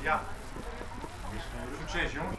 Ja. Sukses jongens.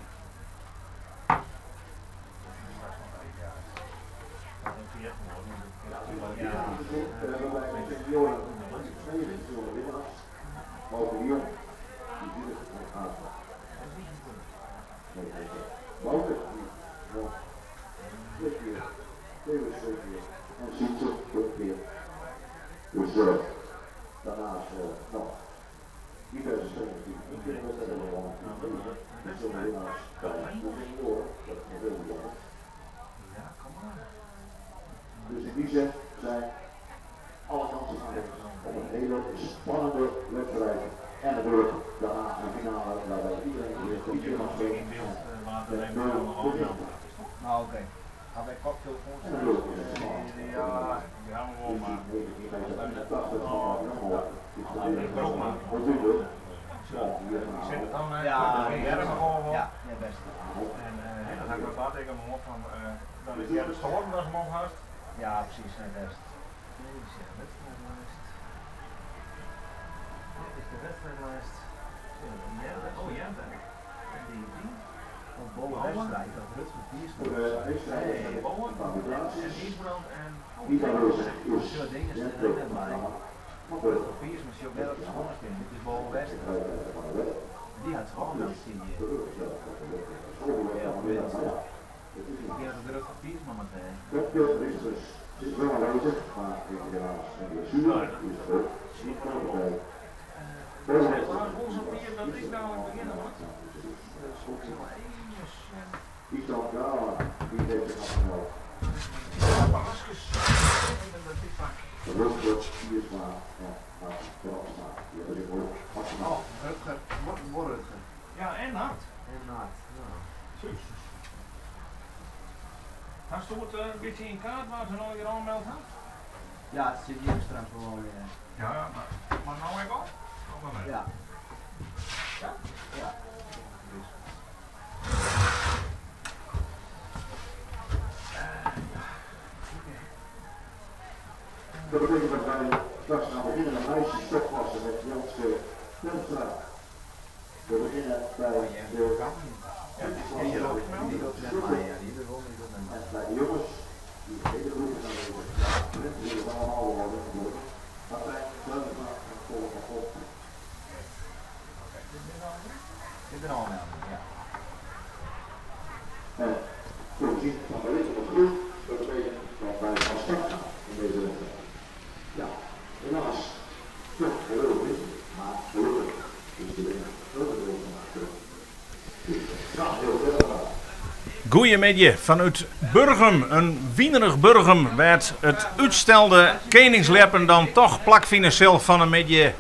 Goeiemiddei fanút Burgum, in winerich Burgum wêr't it útstelde keningsljeppen dan toch plakfine sil fan 'e middei.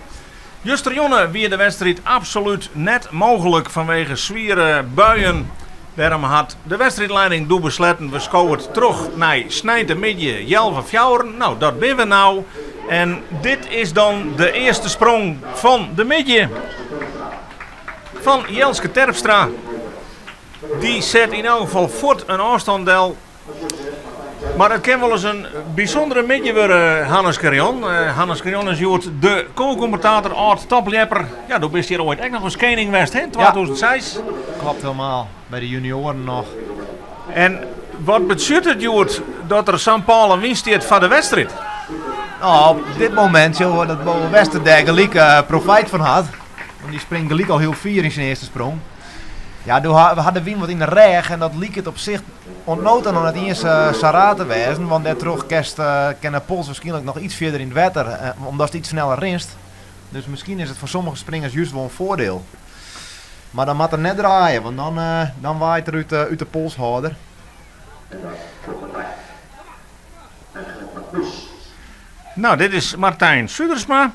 Justerjûn wie de wedstriid absolút net mooglik fanwege swiere buien. Dêrom hat de wedstriidleiding doe besletten we skowe it troch nei sneintemiddei healwei fjouweren. No, dat binne we no. En dit is dan de earste sprong fan de middei fan Jelske Terpstra. Dy set yn elk gefal fuort in ôfstân del. Mar it kin wolris in bysûndere middei wurde, Hannes Carion. Hannes Carion is hjoed de ko-kommentator, âld-topljepper. Ja, do bist hjir oait ek noch ris kening west, hè, 2006. Klopt helemaal, by de junioaren noch. En wat betsjut it hjoed dat der sa'n pôle wyn stiet foar de wedstriid? No, op dit momint sjogge we dat Bowe Wester dêr gelyk profyt fan hat. Want dy springt gelyk al hiel fier yn syn earste sprong. Ja, doe ha, we ha de wyn wat yn de rêch en dat liket op sich oant no ta noch net iens sa raar te wêzen, want dêrtroch kinst, kin de pols waarskynlik noch iets fierder yn it wetter, omdatst iets sneller rinst. Dus miskien is it foar sommige springers just wol in foardiel. Mar dan moat er net draaie, want dan, dan waait er út, út de polshâlder. No, dit is Martijn Sudersma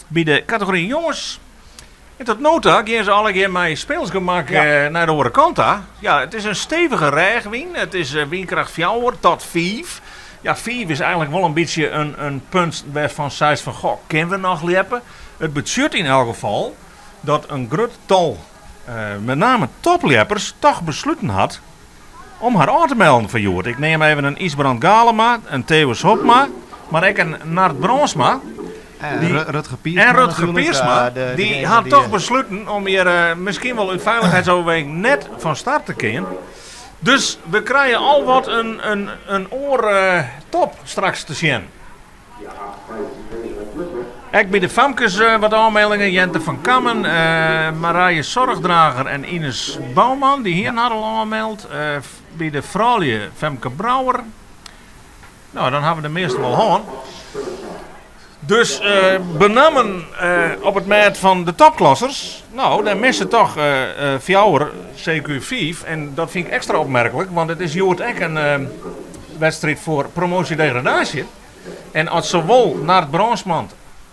by de kategory jonges. En tot no ta gean se allegear mei speelsgemak nei de oare kant ta. Ja, it is in stevige rêchwyn. It is wynkracht fjouwer tot fiif. Ja, fiif is eigenlik wol in bytsje in punt wêrfan seist fan goh, kinne we noch ljeppe? It betsjut yn elk gefal dat in grut tal, met name topljeppers, toch besluten hat. Om har ôf te melden foar hjoed. Ik neam even in Ysbrand Galema, in Thewis Hobma, mar ek in Nard Brandsma. En Die- Rutger Piersma En Rutger natuurlijk, Piersma, de- die degene hat die, toch besluten om hjir miskien wol út feiligheidsoverweging net fan start te gean. Dus we krije al wat in oare top straks te sjen. Ek by de famkes wat oanmeldingen. Jente van Kammen, Marije Zorgdrager en Ines Bouwman, dy hiene har al oanmeld. By de froulju Femke Brouwer. No, dan hawwe we de measten wol hân. Dus benammen op it mêd fan de topklassers, no, dêr misse toch fjouwer CQ5. En dat fyn ik ekstra opmerklik, want it is hjoed ek in wedstriid foar promoasje-degradaasje. En as sawol Nard Brandsma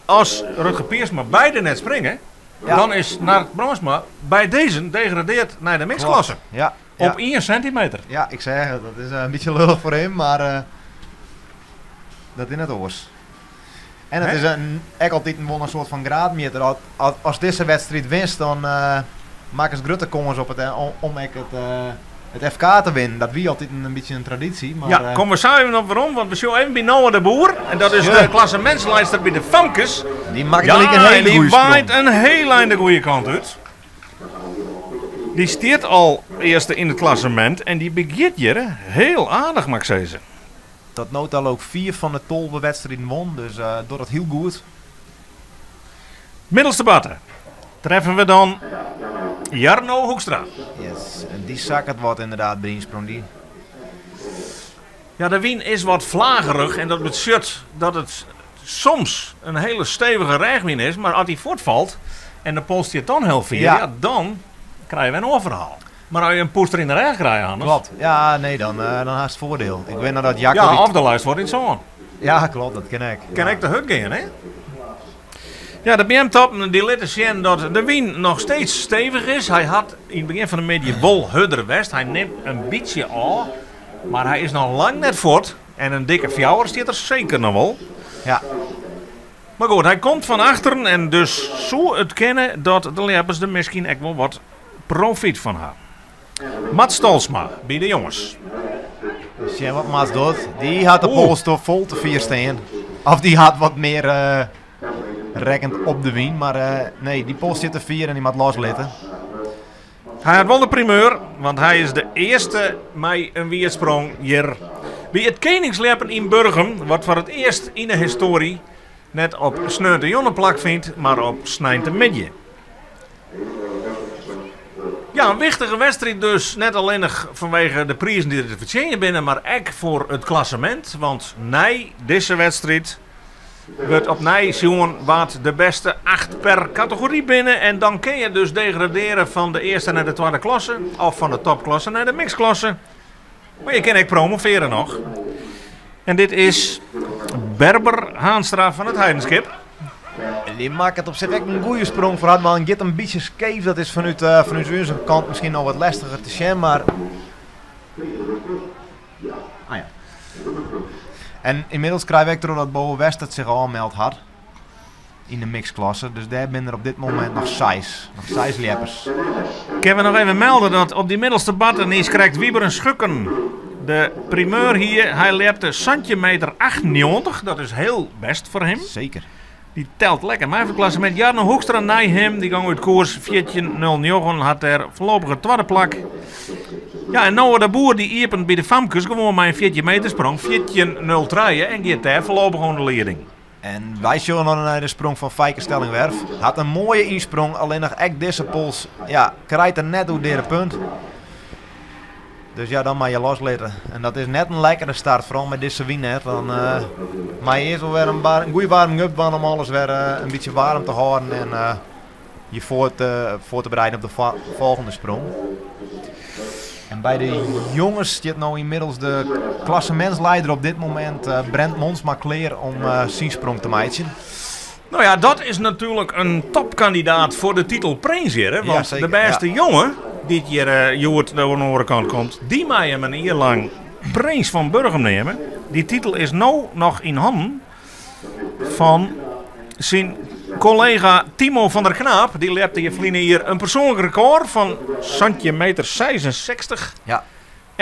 as Rutger Piersma beide net springe, Ja. dan is Nard Brandsma by dizze degradeard nei de mixklasse. Ja, Op ja. 1 centimeter. Ja, ik zeg het, dat is een beetje lullig voor hem, maar dat is net oars. En het Hè? is ek altyd wol in soart fan graadmjitter. As dizze wedstriid winst, dan makkest grutte kâns op it, om ek it FK te winnen. Dat wie altyd in bytsje in tradysje. Mar, Ja, komme we sa even op werom, want we sjogge even by Noah de Boer. En dat is de klassemintsliedster by de famkes. Dy makket Ja, gelyk in hiele en dy goede sprong. waait in hiel ein de goede kant út. Dy stiet al earste yn it klassemint en dy begjint hjir hiel aardich, mag ik sizze. Dat no al ek 4 fan de 12 wedstriden wûn, dus docht dat hiel goed. Middelste Batte treffe we dan Jarno Hoekstra. Yes, en dy sakket wat ynderdaad by ynsprong. Dy. Ja, de wyn is wat flagerich en dat betsjut dat it soms in hiele stevige rêchwyn is, mar as dy fuortfalt en de pols stiet dan hiel fier, Ja. ja, dan krije we in oar ferhaal. Mar as je in poester yn de rêch krije, Hannes. Kloppet. Ja, nee, dan hast foardiel. Ik wit noch dat Jacco Ja, die of de luist wordt in zo'n. Ja, kloppet, dat kin ek. Kin ek te hurd gean, hè? Ja, de beamtoppen dy litte sjen dat de wyn noch steeds stevich is. Hy hat yn it begjin fan de middei wol hurder west. Hy nimt in bytsje ôf, mar hy is noch lang net fuort. En in dikke fjouwer stiet der seker noch wol. Mar goed, hy komt fan achteren en dus soe it kinne dat de ljeppers der miskien ek wol wat profyt fan ha. Mats Tolsma by de jonges. Sjen wat Mats docht. Dy hat de Oeh. pols toch fol te fier stean. Of dy hat wat mear rekkend op de wyn. Mar nee, dy pols sit te fier en dy moat loslitte. Hy hat wol de primeur, want hy is de earste mei in wierdsprong hjir by it Keningsljeppen yn Burgum, wat foar it earst yn de histoarje net op sneontejûn plakfynt, mar op sneintemiddei. Ja, in wichtige wedstriid dus, net allinnich fanwege de prizen dy't der te fertsjinjen binne, mar ek foar it klassemint, want nei dizze wedstriid wurdt opnij sjoen wa't de bêste 8 per kategory binne en dan kin je dus degradearje fan de earste nei de twadde klasse of fan de topklasse nei de mixklasse. Mar je kinne ek promovearje noch. En dit is Berber Haanstra fan It Heidenskip. En dy makket op sich ek in goede sprong foarút, mar giet in bytsje skeef. Dat is fanút ús kant miskien noch wat lestiger te sjen, mar Ah ja. En ynmiddels krije we ek troch dat Bo Westert sich oanmeld hat yn de mixklasse. Dus dêr binne der op dit momint noch 6. Noch 6 ljeppers. Kinne we noch even melde dat op dy middelste batten is krekt Wieberen Schukken de primeur hjir. Hy ljepte 17 meter 98. Dat is hiel bêst foar him. Seker. Dy telt lekker mei foar it klassemint. Jarno Hoekstra nei him. Dy gong út koers 14.09. Hat dêr foarlopich it twadde plak. Ja, en Noah de Boer dy iepent by de famkes gewoan mei in 14 meter sprong. 14.03 en giet dêr foarlopich oan de lieding. En wy sjogge noch nei de sprong fan Feike Stellingwerf. Hat in moaie ynsprong, allinnich ek dizze pols, ja, krijt er net oer de punt. Dus ja, dan moatte je loslitte. En dat is net in lekkere start, foaral mei dizze wyn net. Dan moatte je earst wol wer in goede warming-up dwaan om alles wer in bytsje waarm te hâlden en je foar te bereiden op de folgjende sprong. En by de jonges stiet no ynmiddels de klassemintslieder op dit momint, Brent Monsma, klear om syn sprong te meitsjen. No ja, dat is natuerlik in topkandidaat foar de titel prins hjir, hè? Ja, Want zeker, de bêste ja. jonge dy't hjir hjoed oan de oare kant komt, dy mei him in jier lang prins fan Burgum neame. Dy titel is no noch yn hannen fan syn kollega Timo van der Knaap. Dy ljepte hjir ferline jier in persoanlik rekôr fan 17 meter 66.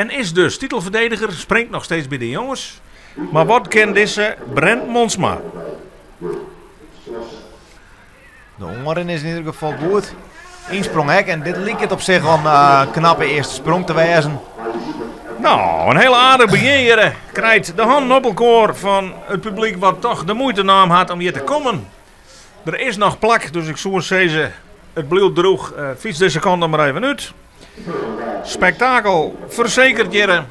En is dus titelferdediger, springt noch steeds by de jonges. Mar wat kin dizze Brent Monsma? De oanrin is in ieder geval goed. Ynsprong ek en dit liket op sich al in eh, knappe earste sprong te wêzen. Nou, in hiel aardich begjin hjir. Krijt de hannen op elkoar fan it publyk wat toch de muoite naam hat om hjir te kommen. Der is noch plak, dus ik soe sizze, it bliuwt drûch. Eh, fyts dizze kant noch mar even út. Spektakel fersekerd hjirre.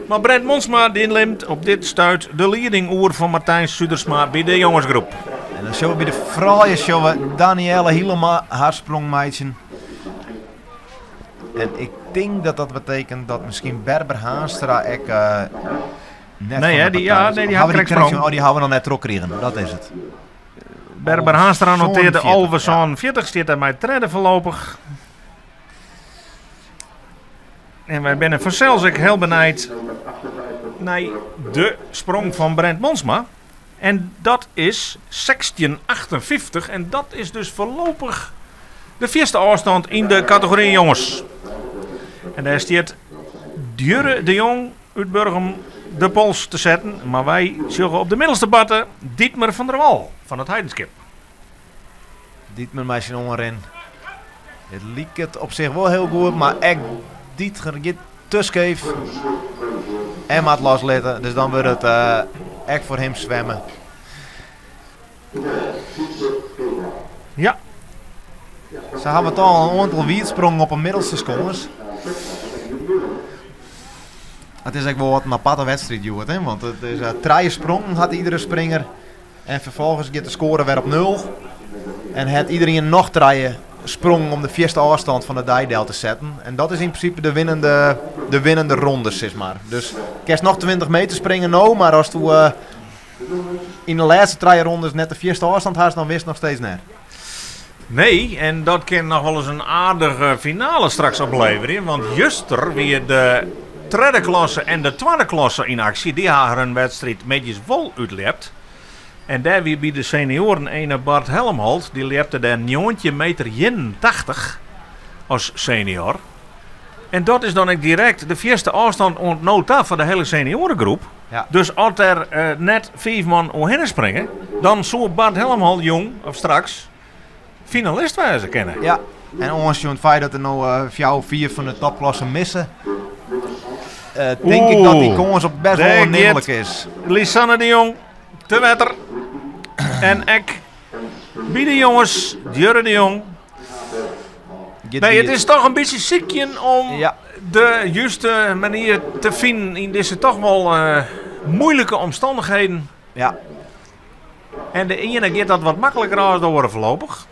Mar Brent Monsma dy nimt op dit stuit de lieding oer fan Martijn Sudersma by de jongesgroep. En dan sjogge we by de froulju sjogge we Danielle Hielema har sprong meitsjen. En ik tink dat dat betekent dat miskien Berber Haanstra ek uh, net Nee, hè, die, ja, nee, die hat krekt sprong. Oh, dy hawwe we noch net trochkrigen. Dat is it. Berber Haanstra notearde 11,47, stiet dêrmei tredde foarlopich. En wy binne fansels ek hiel benijd nei de sprong fan Brent Monsma. En dat is 16,58 en dat is dus foarlopich de fierste ôfstân yn de kategory jonges. En dêr stiet Djurre de Jong út Burgum de pols te setten. Mar wy sjogge op de middelste barte Dietmer van der Wal fan it Heidenskip. Dietmer mei syn oanrin. It liket op sich wol hiel goed, mar ek Dietger giet te skeef en moat loslitte. Dus dan wurdt it eh, ek foar him swimme. Ja. Se hawwe toch al in oantal wietsprongen op 'e middelste skâns. It is ek wol wat in aparte wedstriid hjoed, hè? Want it is uh, trije sprongen hat iedere springer. En ferfolgens giet de skoare wer op nul. En hat iedereen noch trije sprongen om de fierste ôfstân fan de dei del te setten. En dat is yn prinsipe de winnende, de winnende ronde, sis mar. Dus kinst noch 20 meter springe no, mar ast uh, yn de lêste trije rondes net de fierste ôfstân hast, dan winst noch steeds net. Nee, en dat kin noch wolris in aardige finale straks opleverje. Want juster wie de tredde klasse en de twadde klasse yn aksje. Dy ha harren wedstriid middeis wol útljept. En dêr wie by de senioaren ene Bart Helmholt. Dy ljepte dêr 19 meter 81 as senior. En dat is dan ek direkt de fierste ôfstân oant no ta foar de hiele senioaregroep. Ja. Dus as der eh, net fiif man oerhinne springe, dan soe Bart Helmholt jong, of straks, finalist wêze kinne. Ja, en oansjoen it feit dat der no uh, fjouwer, fiif fan de topklasse misse, uh, tink ik dat dy kâns op best wol oannimlik is. Lisanne de Jong te wetter. En ek by de jonges, Djurre de Jong. Nee, it is toch in bytsje sykjen om ja. de juste manier te finen yn dizze toch wol uh, moeilike omstannichheden. Ja. En de iene giet dat wat makliker as de oare foarlopich.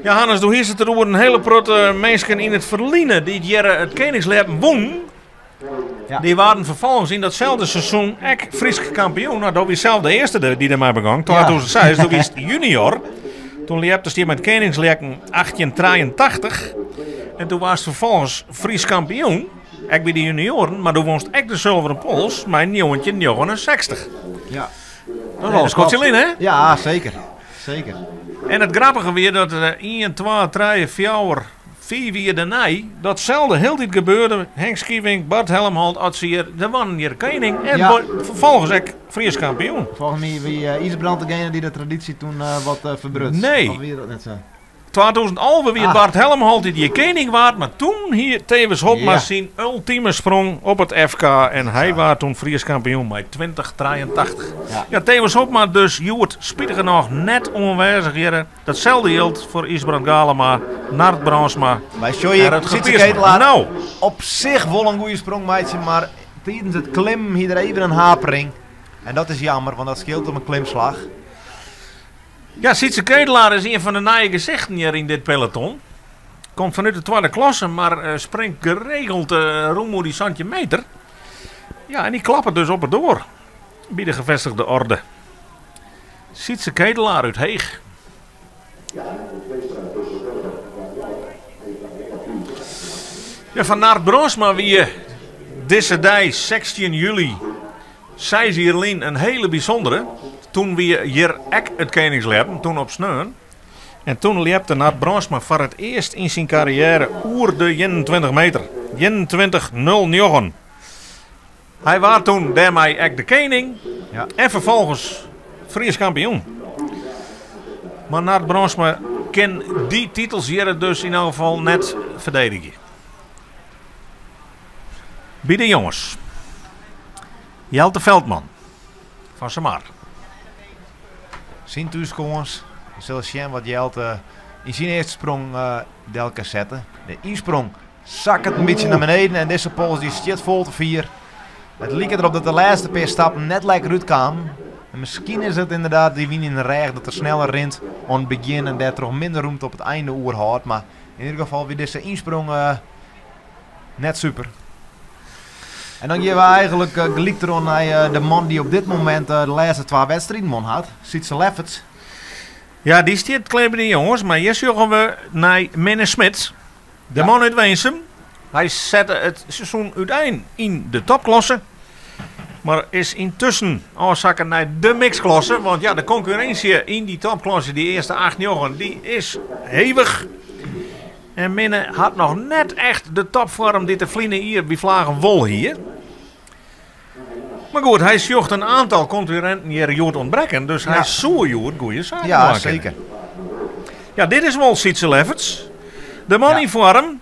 Ja, Hannes, do hiest it deroer in hiele protte minsken yn it ferline dy't hjir it Keningsljeppen wûnen. Ja. Dy waarden ferfolgens yn datselde seizoen ek Frysk kampioen. Nou, do wiest sels de earste dy't dermei begûn. 2006, do wiest junior. Toen ljeptest hjir mei it Keningsljeppen 1883. En toen waardst ferfolgens Frysk kampioen. Ek by de junioaren, mar do wûnst ek de Sulveren Pols mei 1969. Ja. Dat is al in skoftsje lyn, hè? Ja, seker. Seker. En it grappige wie dat 1, 2, 3, 4, 5 jier dêrnei datselde hieltyd gebeurde. Henk Schievink, Bart Helmholt, as se hjir, de wannen hjir kening en Ja. ferfolgens ek Frysk kampioen. Folgens my wie uh, Ysbrand degene dy't de tradysje toen uh, wat uh, ferbruts. Nee. Of wie dat net sa? 2011 wie it Ah. Bart Helmholt dy't hjir kening waard, mar toen hie Thewis Hobma Ja. syn ultime sprong op it FK en hy waard toen Frysk kampioen mei 2083. Ja. Ja, Thewis Hobma dus hjoed spitigernôch net oanwêzich hjirre. Datselde jildt foar Ysbrand Galema, Nard Brandsma Wy sjogge en Rutger Sietse Piersma. Ketelaar Nou, op sich wol in goede sprong meitsje, mar tidens it klimmen hie er even in hapering. En dat is jammer, want dat skeelt om in klimslach. Ja, Sietse Ketelaar is ien fan de nije gesichten hjir yn dit peloton. Komt fanút de twadde klasse, mar eh, springt geregeld uh, rûn oer dy 17 meter. Ja, en dy klappet dus op 'e doar by de gevestigde orde. Sietse Ketelaar út Heech. Ja, fan Nard Brandsma wie dizze dei, 16 july, seis jier lyn, in hiele bysûndere. Toen wie hjir ek it Keningsljeppen, toen op sneon. En toen ljepte Nard Brandsma foar it earst yn syn karriêre oer de 21 meter, 21,09. Hy waard toen dêrmei ek de kening Ja. en ferfolgens Frysk kampioen. Mar Nard Brandsma kin dy titels hjir dus yn elk gefal net ferdedigje. By de jonges. Jelte Veldman fan Samar. Syn thúskâns. We sille sjen wat Jelte yn syn earste sprong del kin sette. De ynsprong sakket in bytsje nei beneden en dizze pols dy stiet fol te fier. It liket derop dat de lêste pear stappen net lekker útkamen. En miskien is it ynderdaad dy wyn yn de rêch dat er sneller rint oan it begjin en dêrtroch minder rûmte op it einde oerhâldt. Mar yn ieder gefal wie dizze ynsprong net super. En dan gean we eigenlik gelyk troch nei de man dy't op dit momint de lêste twa wedstriden wûn hat, Sietse Lefferts. Ja, dy stiet klear by de jonges, mar hjir sjogge we nei Minne Smit. De man út Winsum. Hy sette it seizoen útein yn de topklasse. Mar is yntusken ôfsakke nei de mixklasse. Want ja, de konkurrinsje yn dy topklasse, dy earste 8, 9, dy is hevich. En Minne hat noch net echt de topfoarm dy't er ferline jier by Vlagen wol hie. Mar goed, hy sjocht in oantal konkurrinten hjir hjoed ûntbrekken, dus hy soe hjoed goede saken dwaan kinne. Ja, seker. Ja, dit is wol Sietse Lefferts. De man yn foarm.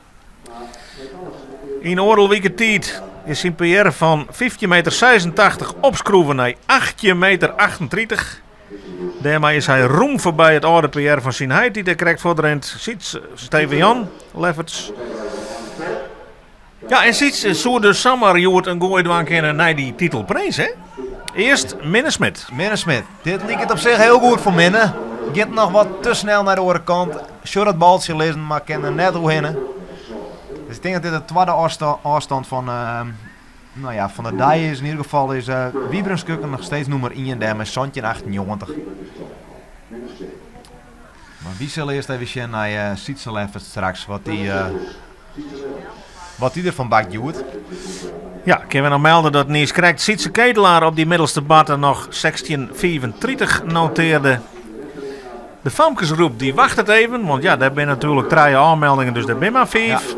Yn oardel wike tiid is syn PR fan 15 meter 86 opskroeven nei 18 meter 38. Dêrmei is hy rûm foarby it âlde PR fan syn heit dy't dêr krekt fuortrint, Sietse Steven Jan Lefferts. Ja, en Sietse soe dus samar hjoed in goai dwaan kinne nei dy titel prins, hè? Earst Minne Smit. Minne Smit. Dit liket op sich hiel goed foar Minne. Giet noch wat te snel nei de oare kant. Sjocht dat baltsje lizzen, mar kin der net oerhinne. Dus ik tink dat dit de twadde ôfstân fan, no ja, fan de dei is. Yn ieder gefal is Wybren Schukken noch steeds nûmer ien dêr mei 17,98. Mar wy sille earst even sjen nei Sietse Lefferts straks, wat dy, wat dy derfan bakt hjoed. Ja, kinne we noch melde dat niiskrekt Sietse Ketelaar op dy middelste batte noch 16,35 notearde. De famkesgroep dy wachtet even, want ja, dêr binne natuerlik trije ôfmeldingen, dus dêr binne mar fiif.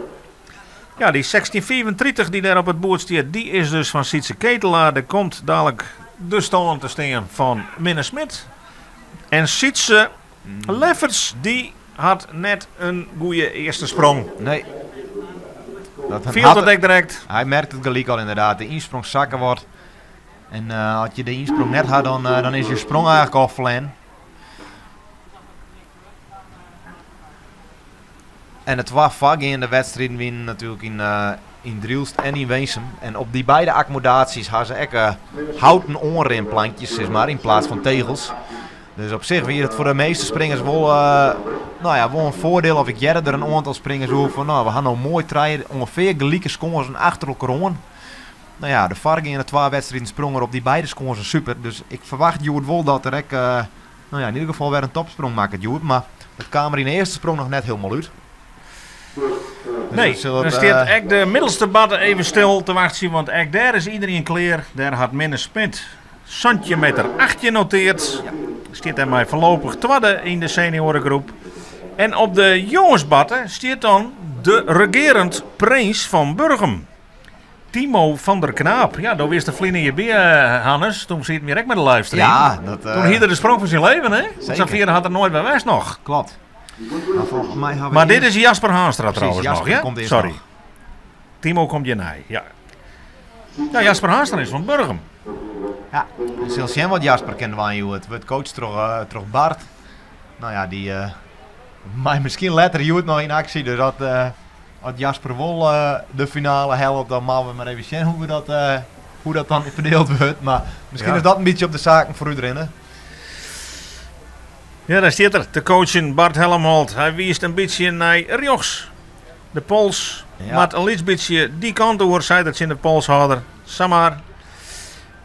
Ja, dy 16,35 dy't dêr op it boerd stiet, dy is dus fan Sietse Ketelaar. Der komt dalik de stân te stean fan Minne Smit. En Sietse Lefferts, dy hat net in goede earste sprong. Nee. Dat Fielt it ek direkt. Hy merkt it gelyk al ynderdaad. De ynsprong sakke wat. En as je de ynsprong net ha, dan is je sprong eigenlik al ferlern. En de twa foargeande wedstriden wienen natuerlik yn Drylst en yn Winsum. En op dy beide akkommodaasjes ha se ek houten oanrinplankjes, sis mar, yn plaats fan tegels. Dus op sich wie it foar de measte springers wol, no ja, wol in foardiel. Of ik hearde der in oantal springers oer fan, no, we ha no moai trije ûngefear gelike skânsen achter elkoar oan. No ja, de foargeande twa wedstriden sprong er op dy beide skânsen super. Dus ik ferwacht hjoed wol dat er ek, no ja, yn ieder gefal wer in topsprong makket hjoed. Mar dat kaam er yn de earste sprong noch net hielendal út. Dus Nee, dat sil dan it, stiet ek de middelste batte even stil te wachtsjen, want ek dêr is iderien klear. Dêr hat Minne Smit 17 meter 18 noteard. Stiet dêrmei foarlopich twadde yn de senioaregroep. En op de jongesbatte stiet dan de regearend prins fan Burgum. Timo van der Knaap. Ja, do wiest der ferline jier by, Hannes. Toen sieten we hjir ek mei de livestream. Ja, dat, Toen hie er de sprong fan syn leven, hè? Zeker. Safier hat er noait wer west noch. Klopt. Maar volgens mij ha we Mar dit earst is Jasper Haanstra Precies, trouwens noch, Jasper ja? komt earst Sorry. noch. Timo komt hjirnei, ja. Ja, Jasper Haanstra is fan Burgum. Ja, we sille sjen wat Jasper kin dwaan hjoed. Wurdt coacht troch Bart. No ja, dy mei miskien letter hjoed noch yn aksje. Dus as Jasper wol de finale hellet, dan moatte we mar even sjen hoe dat dan ferdield wurdt. Mar miskien is dat in bytsje op de saken foarútrinne. Ja, dêr stiet er te coachen, Bart Helmholt. Hy wiist in bytsje nei rjochts. De pols moat in lyts bytsje dy kant oer, seit er tsjin de polshâlder. Samar.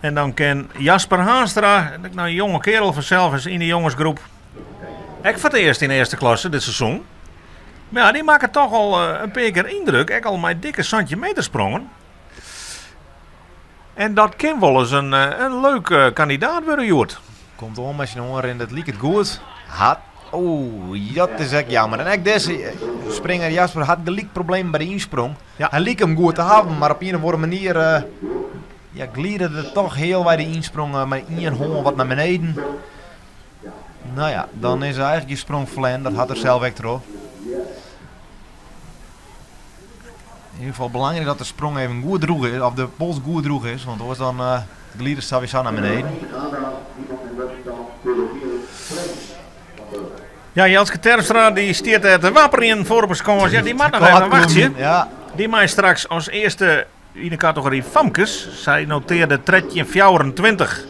En dan kin Jasper Haanstra, no in jonge kerel fansels, is yn de jongesgroep. Ek foar it earst yn de earste klasse dit seizoen. Mar ja, dy makket toch al in pear kear yndruk, ek al mei dikke 17 meter sprongen. En dat kin wolris in leuk kandidaat wurde hjoed. Komt oan mei syn oanrin, dat liket goed. Hat Oeh, dat is ek jammer. En ek dizze springer Jasper hat gelyk problemen by de ynsprong. Ja. Hy like him goed te hawwen, mar op ien of oare manier uh, ja, glide er toch healwei de ynsprong uh, mei ien hân wat nei beneden. No ja, dan is eigentlik je sprong ferlern. Dat hat er sels ek troch. Yn ieder gefal belangryk dat de sprong even goed droech is, of de pols goed droech is, want oars dan uh, glidet er sawiesa nei beneden. Ja, Jelske Terpstra dy stiet dêr te wapperjen foar op 'e skâns. Ja, dy moat noch even wachtsje. Ja. Dy mei straks as earste yn de kategory famkes. Sy notearde 13,24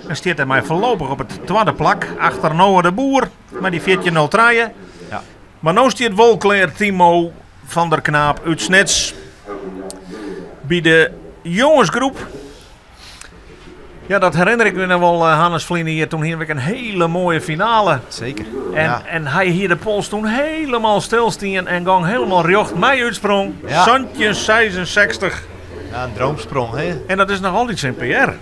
en stiet dêrmei foarlopich op it twadde plak achter Noah de Boer mei dy 14,03. Ja. Mar no stiet wol klear Timo van der Knaap út Snits by de jongesgroep. Ja, dat herinner ik my noch wol, eh, Hannes ferline jier. Doe hiene we in hiele moaie finale. Seker. En, ja. en hy hie de pols doe hielendal stilstean en gong hielendal rjocht mei útsprong. Ja. 1766. Ja, in droomsprong, hè? En dat is noch altyd syn PR.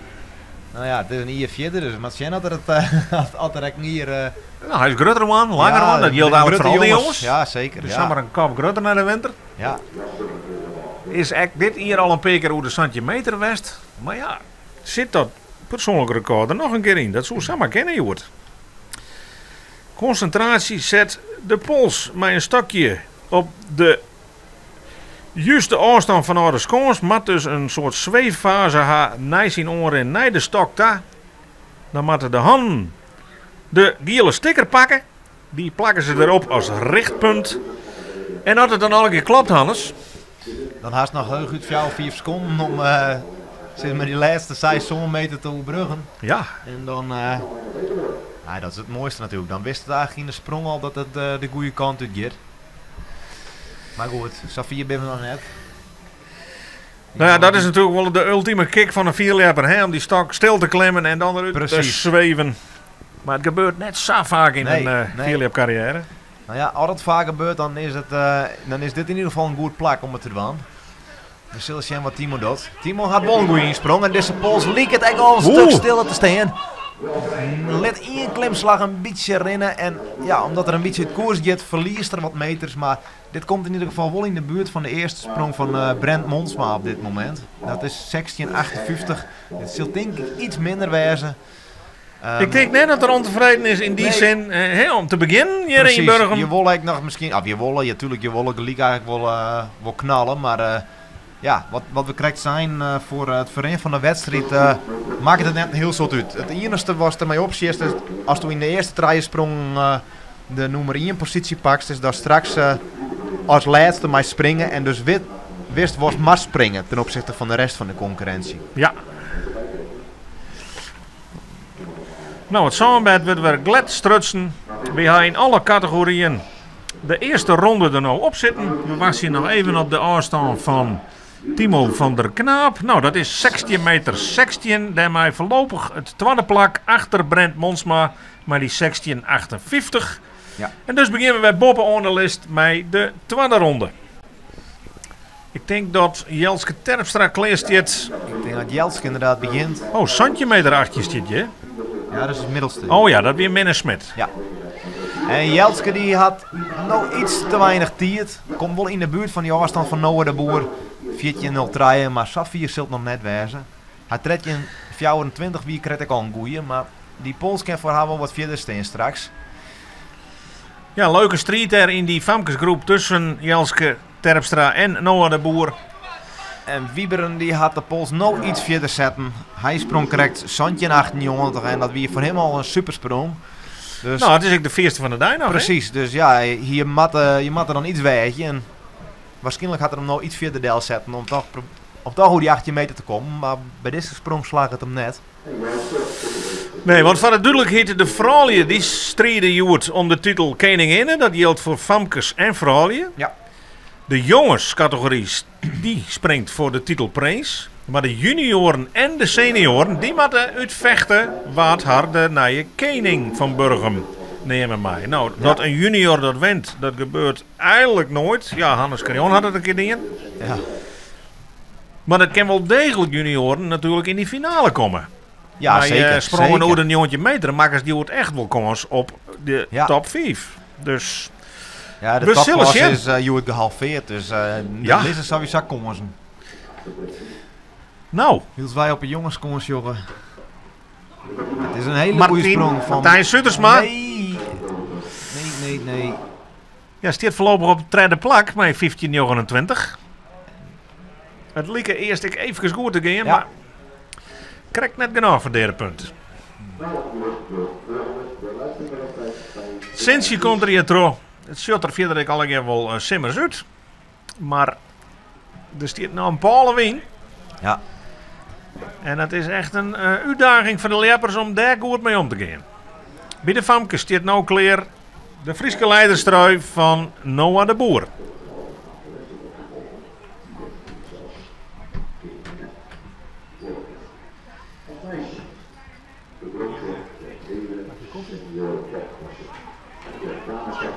No ja, it is in jier fierder, dus moat sjen oft er it, eh, oft er ek in jier... Eh, no, hy is grutter wurden, langer ja, wurden. Dat jildt eigentlik foar al dy jonges. Ja, seker. Dus ja. samar in kop grutter nei de winter. Ja. Is ek dit jier al in pear kear oer de 17 meter west. Mar ja, sit dat persoanlik rekôr der noch in kear yn? Dat soe samar kinne, hjoed. Konsintraasje set de pols mei in stokje op de juste ôfstân fanôf de skâns. Moat dus in soart sweeffase ha nei syn oanrin nei de stok ta. Dan moatte de hannen de giele stikker pakke. Dy plakke se derop as richtpunt. En as it dan allegear klopt, Hannes. Dan hast noch heechút fjouwer, fiif sekonden om uh, sis mar, dy lêste seis, sân meter te oerbruggen. Ja. En dan, uh, ja, dat is it moaiste natuerlik. Dan witst it eigentlik yn de sprong al dat it uh, de goede kant út giet. Mar goed, safier binne we noch net. No ja, dat is natuerlik wol de ultime kick fan in fierljepper, hè? Om dy stok stil te klimmen en dan derút te sweven. Mar it gebeurt net sa faak yn Nee, in uh, nee. fierljepkarriêre. No ja, as it faak gebeurt, dan is, it, uh, dan is dit yn ieder gefal in goed plak om it te dwaan. We sille sjen wat Timo docht. Timo hat wol in goede ynsprong en dizze pols liket ek al in stik Oeh. stiller te stean. Lit ien klimslach in bytsje rinne en ja, omdat er in bytsje út koers giet, ferliest er wat meters. Mar dit komt yn ieder gefal wol yn de buert fan de earste sprong fan uh, Brent Monsma op dit momint. Dat is 16,58. Dit sil tink ik iets minder wêze. Um, Ik tink net dat er ûntefreden is yn dy Nee. sin. Eh, hè, om te begjinnen hjir yn Burgum. Je wolle ek noch miskien, of je wolle, ja, tuerlik, je wolle gelyk eigentlik wol, uh, wol knalle, mar uh, ja, wat we krekt seinen uh, foar it ferrin fan de wedstriid, uh, makket it net in hiel soad út. It iennichste watst dermei opsjitst is, asto yn de earste trije sprongen uh, de nûmer 1 posysje pakst, is dat straks uh, as lêste meist springe en dus wit, witst watst moatst springe ten opsichte fan de rest fan de konkurrinsje. Ja. No, it sânbêd wurdt wer glêd strutsen. Wy ha yn alle kategoryen de earste ronde der no op sitten. We wachtsje noch even op de ôfstân fan Timo van der Knaap. No, dat is 16 meter 16. Dêrmei foarlopich it twadde plak achter Brent Monsma mei dy 16,58. Ja. En dus begjinne we wer boppe-oan de list mei de twadde ronde. Ik tink dat Jelske Terpstra klear stiet. Ik tink dat Jelske ynderdaad begjint. Oh, 17 meter 18 stiet hjir. Ja, dat is it middelste. Oh ja, dat wie Minne Smit. Ja. En Jelske dy hat no iets te weinich tiid. Komt wol yn de buert fan dy ôfstân fan Noah de Boer. 14.03, mar safier sil it noch net wêze. Har 13.24 wie krekt ek al in goeie, mar dy pols kin foar har wol wat fierder stean straks. Ja, leuke striid dêr yn dy famkesgroep tusken Jelske Terpstra en Noah de Boer. En Wieberen dy hat de pols no iets fierder setten. Hy sprong krekt 17,98 en dat wie foar him al in supersprong. Dus No, it is ek de fierste fan de dei noch. hè? Presys, dus ja, je moatte, je moatte dan iets weagje. En wierskynlik hat er him no iets fierder delsetten om dochs, om dochs oer dy 18 meter te kommen. Mar by dizze sprong slagge it him net. Nee, want foar de dúdlikheid, de froulju dy stride hjoed om de titel keninginne. Dat jildt foar famkes en froulju. Ja. De jongeskategory dy springt foar de titel prins. Mar de junioaren en de senioaren dy moatte útfechte wa't har de nije kening fan Burgum neame mei. No, dat in junior dat wint, dat gebeurt eigentlik noait. Ja, Hannes Creon hat it in kear dien. Ja. Mar dat kin wol deeglik junioaren natuerlik yn dy finale komme. Ja, Mei, zeker, sprongen zeker. oer de 19 meter makkest hjoed echt wol kâns op de top 5. Dus Ja, de we sille topklasse sjen. is hjoed gehalveerd, dus der lizze sawiesa kânsen. No. Wylst wy op 'e jongeskâns sjogge. It is in hele Martien, goede sprong fan Martijn Sudersma. Nee, nee, nee, nee. Ja, stiet foarlopich op it tredde plak mei 15,29. It like earst ek eefkes goed te gean, mar krekt net genôch foar derde punt. Sintsje komt der hjir troch. It sjocht der fierder ek allegear wol simmers út. Mar der stiet no in pôle wyn. En dat is echt in útdaging foar de ljeppers om dêr goed mei om te gean. By de famkes stiet no klear de Fryske leiderstrui fan Noah de Boer.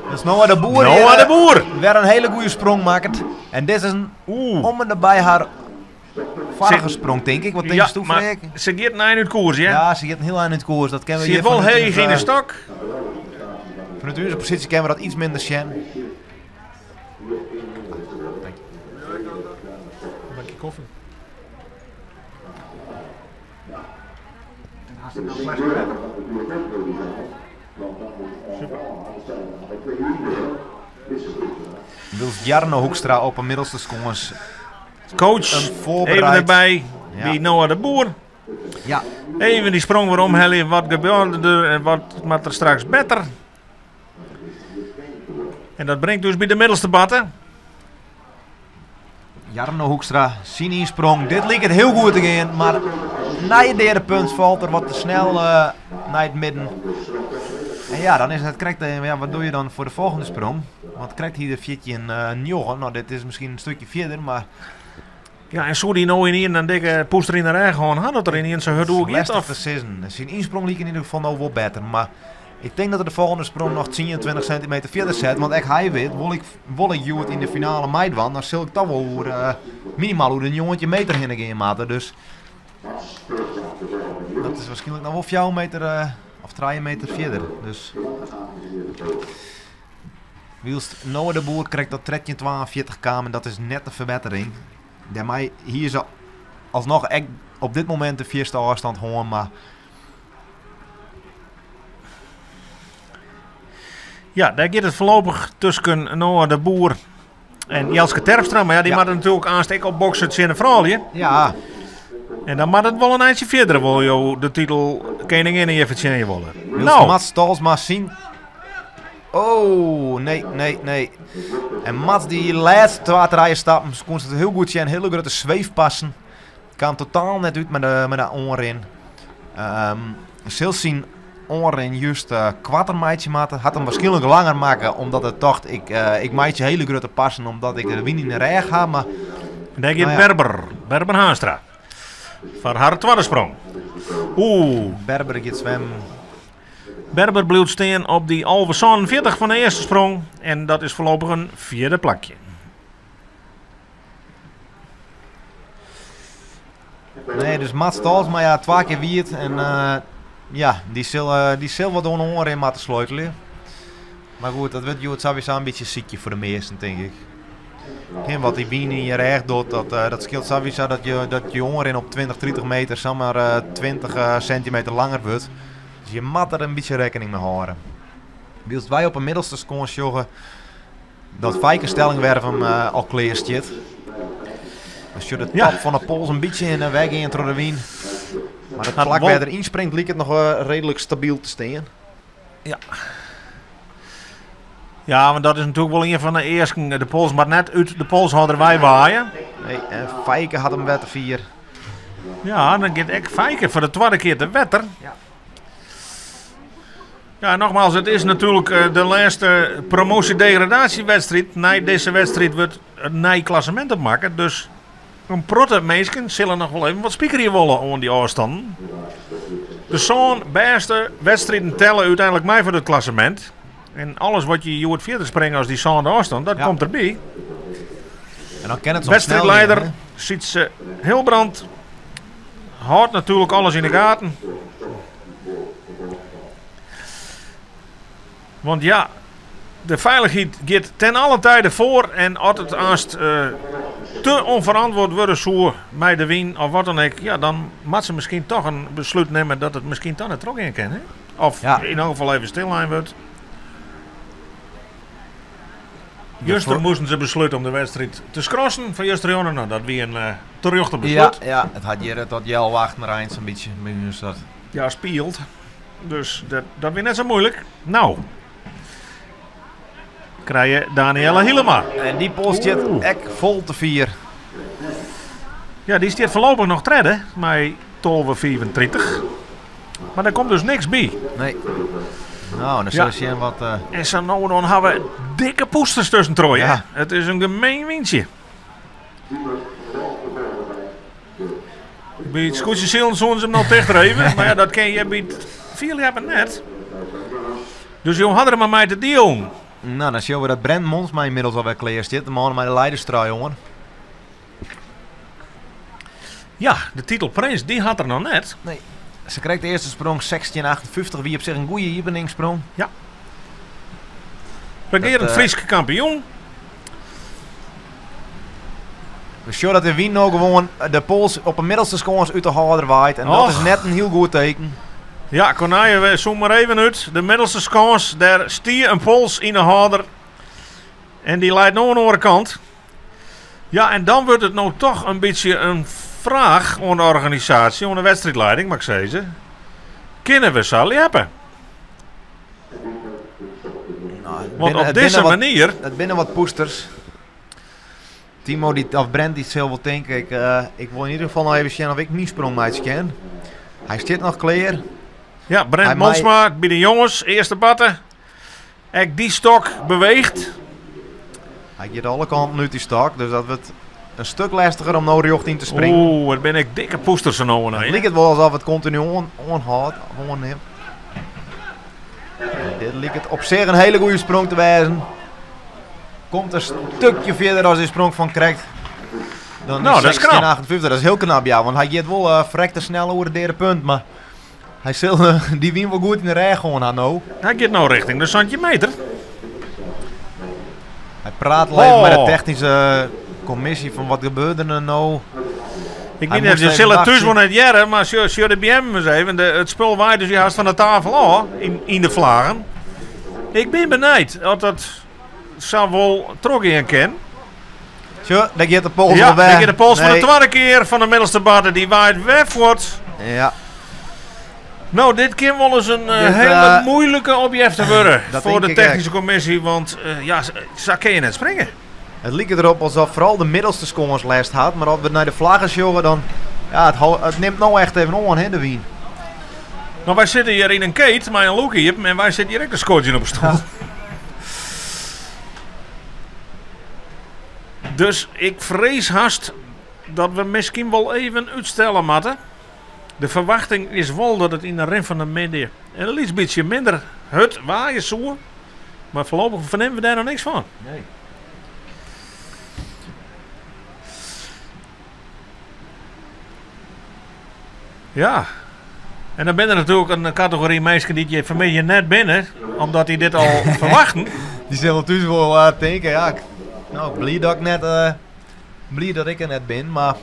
Dat is Noah de Boer. Noah de Boer. Wer in hiele goede sprong makket. En dit is in om en by har foarige sprong, tink ik. Wat tinkst Ja, do, mar Freark? se giet in ein út koers, hè? Ja, se giet in hiel ein út koers. Dat kinne we Se hjir giet wol fanút heech yn de stok. Fanút ús posysje kinne we dat iets minder sjen. Bakje kofje. Super. Wylst Jarno Hoekstra op 'e middelste skâns Coach, in voorbereid even derby Ja. by Noah de Boer. Even dy sprong wer omhelje. Wat gebeurde der en wat moat der straks better? En dat bringt ús by de middelste batte. Jarno Hoekstra, syn ynsprong. Dit liket hiel goed te gean, mar nei it derde punt falt er wat te snel nei it midden. En ja, dan is it krekt even, ja, wat doe je dan foar de folgjende sprong? Want krekt hie er fjirtjin njoggen. No, dit is miskien in stikje fierder, mar... Ja, en soe dy no ynienen in dikke poester yn de rêch hân ha, dat er ynienen sa hurd oergiet? Lestich Of? te sizzen. Syn ynsprong like yn ieder gefal no wol better, mar ik tink dat er de folgjende sprong noch tsien, 20 sintimeter fierder set, want ek hy wit, wol ik, wol ik hjoed yn de finale meidwaan, dan sil ik toch wol oer, minimaal oer de 19 meter hinne gean moatte. Dus dat is waarskynlik noch wol fjouwer meter of trije meter fierder. Dus wylst Noah de Boer krekt op 13,42 kaam en dat is net de ferbettering. Dêrmei hie se alsnoch ek op dit momint de fierste ôfstân hân, mar Ja, dêr giet it foarlopich tusken Noah de Boer en Jelske Terpstra. Mar ja, dy moatte natuerlik aanst ek opbokse tsjin de froulju. En dan moat it wol in eintsje fierder, wol jo de titel keninginne hjir fertsjinje wolle. Wylst No. Mats Tolsma syn... Oh, nee, nee, nee. En Mats dy lêste twa, trije stappen koe se it hiel goed sjen. Hiele grutte sweefpassen. Kaam totaal net út mei de oanrin. Sil syn oanrin just koarter meitsje moatte. Hat him waarskynlik langer makke omdat er tocht ik meitsje hiele grutte passen omdat ik de wyn yn de rêch ha. Mar En dêr giet nou ja. Berber, Berber Haanstra foar har twadde sprong. Oeh. Berber giet swimmen. Berber bliuwt stean op dy 11,47 fan de earste sprong en dat is foarlopich in fjirde plakje. Nee, dus Mats Tolsma, ja, twa kear wiet en ja, dy sil wat oan de oanrin moatte sleutelje. Mar goed, dat wurdt hjoed sawiesa in bytsje sykje foar de measten, tink ik. Hè, wat dy wyn yn je rêch docht, dat skeelt sawiesa dat je oanrin op 20, 30 meter samar 20 sintimeter langer wurdt. Dus je moatte der in bytsje rekkening mei hâlde. Wylst wy op 'e middelste skâns sjogge dat Feike Stellingwerf him al klear stiet. Dan sjocht de top fan de pols in bytsje hinne en wer gean troch de wyn. Mar it Hat plak wol wêr er ynspringt liket noch reedlik stabyl te stean. Ja. Ja, want dat is natuerlik wol ien fan de easken. De pols moat net út de polshâlder wei waaie. Nee, en Feike hat him wer te fier. Ja, dan giet ek Feike foar de twadde kear te wetter. Ja, nogmaals, it is natuerlik de lêste promoasje-degradatiewedstriid. Nei dizze wedstriid wurdt in nij klassemint opmakke. Dus in protte minsken sille noch wol even wat spikerje wolle oan dy ôfstannen. De sân bêste wedstriden telle úteinlik mei foar it klassemint. En alles wat je hjoed fierder springe as dy sânde ôfstân, dat komt derby. En dan kin it soms snel Wedstriidleider gean, hè? Sytse Hilbrand. hâldt natuerlik alles yn de gaten. Want ja, de feilichheid giet ten alle tijde foar en as it aanst te ûnferantwurd wurde soe mei de wyn of wat dan ek, ja, dan moat se miskien toch in beslút nimme dat it miskien toch net trochgean kin. Hè? Of yn elk gefal even stillein wurdt. Juster moasten se beslute om de wedstriid te skrassen fan justerjûn. No, dat wie in terjochte beslút. Ja, ja, it hat hjir tot healwei achten reind sa'n bytsje by ús dat. Ja, spield. Dus dat wie net sa muoilik. No, krije Danielle Hielema. En dy pols stiet ek fol te fier. Ja, dy stiet foarlopich noch tredde mei 12,35. Mar der komt dus niks by. Nee. No, dan sille we sjen wat... En sa no dan ha we dikke poesters tuskentroch. Ja. It is in gemeen wyntsje. By it skûtsjesilen soenen se him noch tichtreven, mar ja, dat kin hjir by it fierljeppen net. Dus jo ha der mar mei te dealen. No, dan sjogge we dat Brent Monsma ynmiddels alwer klear stiet, de man mei de leiderstrui oan. Ja, de titel prins, dy hat er noch net. Nee. Se krekt de earste sprong 16,58 wie op sich in goede iepeningssprong. Ja. Regearend Frysk kampioen. We sjogge dat de wyn no gewoan de pols op de middelste skâns út de hâlder waait. En dat is net in hiel goed teken. Ja, Corneille, we zoom mar even út. De middelste skâns, dêr stie in pols yn de hâlder. En dy leit no oan de oare kant. Ja, en dan wurdt it no toch in bytsje in fraach oan de organisaasje, oan de wedstriidleiding, moat ik sizze. Kinne we sa ljeppe? Want op dizze manier... It binne wat poesters. Timo die, of Brent dy sil wol tinke, ik, uh, ik wol yn ieder gefal noch even sjen of ik myn sprong meitsje kin. Hy stiet noch klear. Ja, Brent Monsma by de jonges, earste barte. Ek dy stok beweecht. Hy giet alle kanten út dy stok, dus dat wurdt in stuk lestiger om no rjocht yn te springen. Oeh, it binne ek dikke poesters no en It liket wol alsof it kontinu oan, oanhâldt, oannimt. Dit liket op sich in hiele goede sprong te wêzen. Komt in stukje fierder as dy sprong fan krekt. Dan Nou, dat is knap. 16,58. Dat is hiel knap, ja, want hy giet wol ferrekte snel oer it deade punt, mar hy sil dy wyn wol goed yn de rêch hân ha no. Hy giet no richting de 17 meter. Hy praat al even mei de technyske kommisje fan wat gebeurde der no. Ik wit net, je sille it thús wol net hearre, mar sjoch de beammen ris even. De, it spul waait dus hast fan de tafel ôf yn de flaggen. Ik bin benijd oft dat sa wol trochgean kin. Sjoch, dêr giet de pols Ja, al wer. dêr giet de pols foar de Nee. twadde kear fan de middelste barte. Dy waait wer fuort. Ja. No, dit kin wolris in Dit, hiele muoilike opjefte wurde dat foar tink de ik ek. technyske kommisje, want ja, sa kin je net springe. It liket derop alsof foaral de middelste skâns lêst hat, mar as we nei de flaggen sjogge, dan ja, it, it nimt no echt even oan, hè, de wyn. No, wy sitte hjir yn in keet mei in lûk iepen en wy sitte hjir ek te skodzjen op 'e stoel. Dus ik frees hast dat we miskien wol even útstelle moatte. De ferwachting is wol dat it yn de rin fan de middei in lyts bytsje minder hurd waaie soe. Mar foarlopich fernimme we dêr noch niks fan. Nee. Ja. En dan binne der natuerlik in kategory minsken dy't hjir fanmiddei net binne, omdat dy dit al ferwachten. Dy sille thús wol uh, tinke, ja, ik, no, bliid dat ik net, uh, bliid dat ik der net bin, mar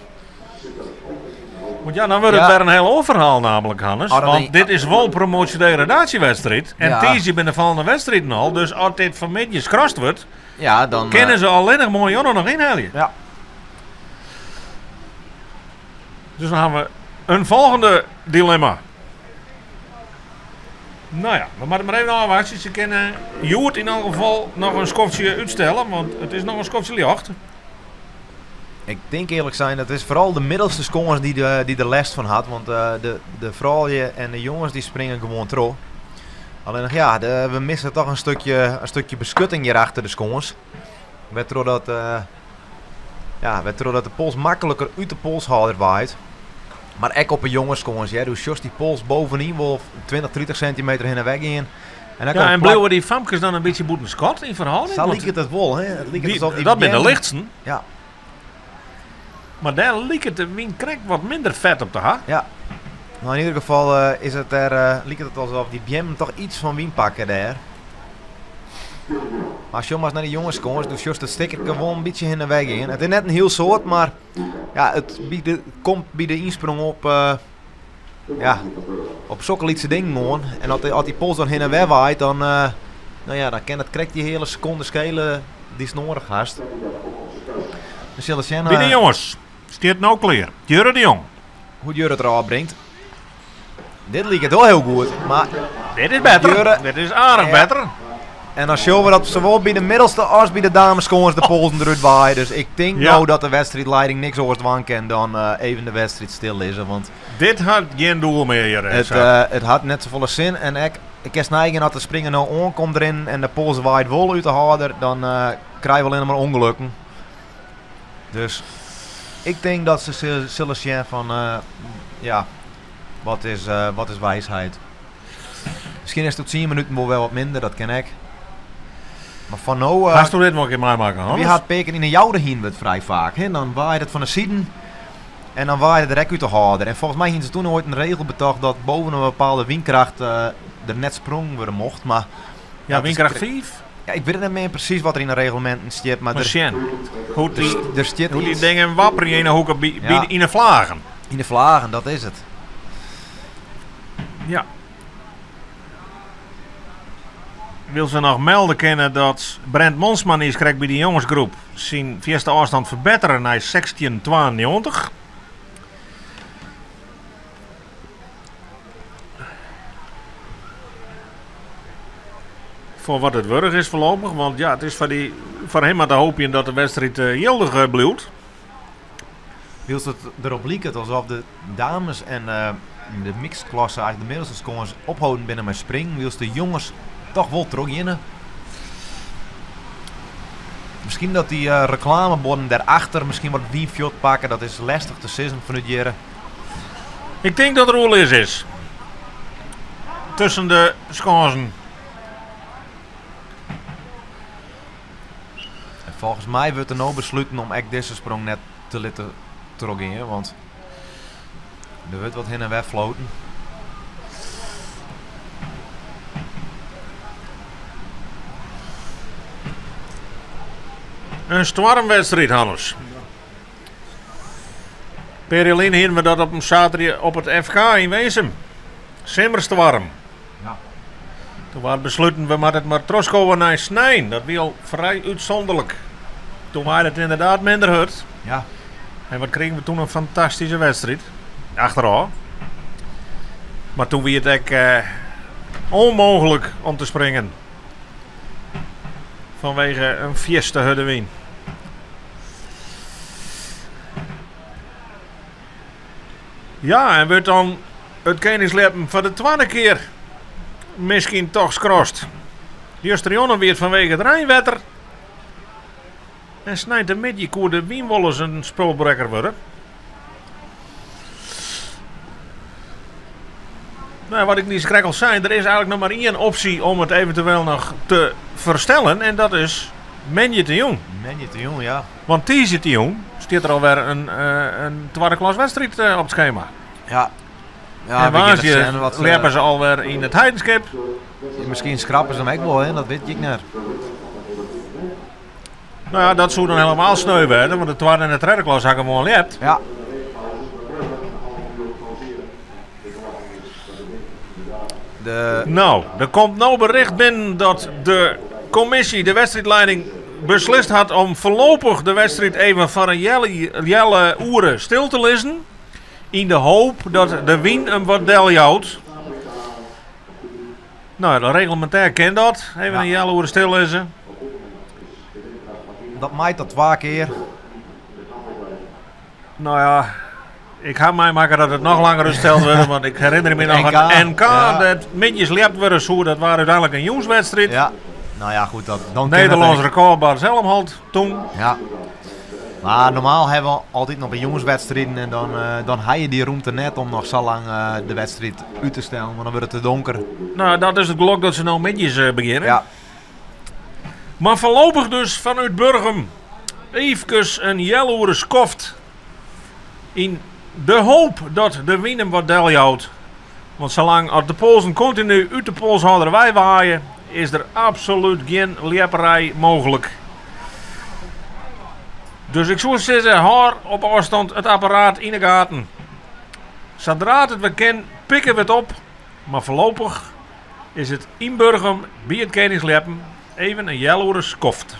Want ja, dan wurdt it Ja. wer in hiel oar ferhaal namelijk, Hannes. Oh, dat Want is- dit is wol promoasje-degradatiewedstriid. En Ja. tiisdei binne de folgjende wedstriden al. Dus as dit fanmiddei skrast wurdt, ja, dan... kinne eh, se allinnich moarn noch ynhelje. Ja. Dus dan hawwe we in folgjende dilemma. No ja, we moatte mar even ôfwachtsje. Se kinne hjoed yn elk gefal noch in skoftsje útstelle, want it is noch in skoftsje ljocht. Ik tink earlik sein, dat is foaral de middelste skâns dy't de, dy't der lêst fan hat. Want eh, de, de froulju en de jonges dy springe gewoan troch. Allinnich ja, de, we misse toch in stukje beskutting hjir achter de skâns. Wêrtroch dat, eh, ja, wêrtroch dat de pols makliker út de polshâlder waait. Mar ek op 'e jongeskâns, hear. Do sjochst dy pols bovenyn wol 20, 30 sintimeter hinne en wer gean. En dan Ja, komt en plak- bliuwe dy famkes dan in bytsje bûten skot yn ferhâlding? Sa Want liket it wol, hè? It liket dy- alsof dy dat binne de beammen- lichtsten. Ja. Mar dêr liket de wyn krekt wat minder fet op te ha. Ja. No, yn ieder gefal eh, is it dêr, eh, liket it alsof dy beammen toch iets fan wyn pakke dêr. Mar sjoch mar ris nei de jongeskâns, do sjochst it stikkerke wol in bytsje hinne en wer gean. It is net in hiel soad, mar ja, it by de, komt by de ynsprong op, eh, ja, op sokke lytse dingen oan. En as, as dy pols dan hinne en wer waait, dan, eh, no ja, dan kin it krekt dy heale sekonde skele dy'tst noadich hast. We sille sjen By de jonges stiet no klear Jurre de Jong. Hoe't Jurre it derôf bringt. Dit liket wol hiel goed, mar Dit is better. Jurre, Dit is aardich Ja. better. En dan sjogge we dat sawol by de middelste as by de dameskâns de polsen derút waaie. Dus ik tink Ja. no dat de wedstriidleiding niks oars dwaan kin dan eh, even de wedstriid stillizze. Want Dit hat gjin doel mear, Jurre. it, Sa. eh, it hat net safolle sin. En ek, ik kinst neigean as de springer no oankomt rinnen en de pols waait wol út de hâlder, dan eh, krije we allinne mar ûngelukken. Dus ik tink dat se sille sjen fan, eh, ja, wat is, eh, wat is wijsheid? Miskien is it oer tsien minuten wol wer wat minder, dat kin ek. Mar foar no... Uh, Hasto dit wol in kear meimakke, Wy Hannes? ha it pear kear yn de Joude hiene we it frij faak. Hè? Dan waait it fan de siden en dan waait it der ek út de hâlder. En folgens my hiene se toen oait in regel betocht dat boven in bepaalde wynkracht der net sprongen wurde mocht. Mar Ja, dat is wynkracht 5? Ja, ik wit it net mear presys wat der yn de regleminten stiet, mar Mar der sjen hoe't dy, der stiet hoe dy iets. dingen wapperje yn 'e hoeke by, by Ja. yn 'e flagen. Yn de flagen, dat is it. Ja. Wylst we noch melde kinne dat Brent Monsma niiskrekt by de jongesgroep syn fierste ôfstân ferbettere nei 16,92. Foar wat it wurdich is foarlopich, want ja, it is foar, dy, foar him mar te hoopjen dat de wedstriid eh, jildich eh, bliuwt. Wylst it derop liket alsof de dames en eh, de mixed klasse, eigentlik de middelste skâns, opholden binne mei springen, wylst de jonges toch wol trochgeane. Miskien dat dy eh, reklamebuorden dêrachter miskien wat wynfjild pakke, dat is lestich te sizzen fanút hjir. Ik tink dat der oerlis is tusken de skânsen. En folgens my wurdt der no besluten om ek dizze sprong net te litten trochgean, want der wurdt wat hinne en wer floten. In stoarmwedstriid, Hannes. Pear jier lyn hiene we dat op in saterdei op it FK yn Winsum. Simmerstoarm. Ja. Toen waard besluten, we moatte it mar trochskowe nei snein. Dat wie al frij útsûnderlik. Toen waard it ynderdaad minder hurd. Ja. En wat krigen we toen in fantastyske wedstriid. Achterôf. Mar toen wie it ek eh, ûnmooglik om te springen. Fanwege in fierste hurde wyn. Ja, en wurdt dan it keningsljeppen foar de twadde kear miskien toch skrast. Justerjûn wie it fanwege it reinwetter. En sneintemiddei koe de wyn wolris in spulbrekker wurde. Nou, wat ik niiskrekt al sei, der is eigentlik noch mar ien opsje om it eventueel noch te ferstellen. En dat is moandeitejûn. Moandeitejûn, ja. Want tiisdeitejûn stiet der alwer in, uh, in twadde klas wedstriid eh, op it skema. Ja. Ja, en we gean it woansdei sjen wat ze- ljeppe se alwer yn it Heidenskip. Miskien skrappe se him ek wol, hè? Dat wit ik net. Nou ja, dat soe dan hielendal sneu wurde, want de twadde en de tredde klas ha gewoan ljept. Ja. De... No, der komt no bericht binnen dat de kommisje, de wedstriidleiding, beslist hat om foarlopich de wedstriid even foar in jelle, jelle oere stil te lizzen. Yn de hoop dat de wyn him wat deljout. No, reglemintêr kin dat. Even Ja. in jelle oere stillizze. Dat mei tot twa kear. No ja, ik ha meimakke dat it noch langer útsteld wurde, want ik herinner my noch NK, it NK, ja. dat middeis ljept wurde soe. Dat waard úteinlik in jûnswedstriid. Ja. No ja, goed, dat, dan kin it Nederlânsk ek. rekôr Bart Helmholt toen. Ja. Mar normaal ha we altyd noch by jûnswedstriden en dan, eh, dan ha je dy rûmte net om noch sa lang eh, de wedstriid út te stellen, want dan wurdt it te donker. No, dat is it gelok dat se no middeis eh, begjinne. Ja. Mar foarlopich dus fanút Burgum eefkes in healoere skoft. Yn de hoop dat de wyn him wat deljout. Want salang as de polzen kontinu út de polshâlder wei waaie, is der absolút gjin ljepperij mooglik. Dus ik soe sizze, hâld op ôfstân it apparaat yn 'e gaten. Sadra't it wer kin, pikke we it op. Mar foarlopich is it yn Burgum by it Keningsljeppen even in healoere skoft.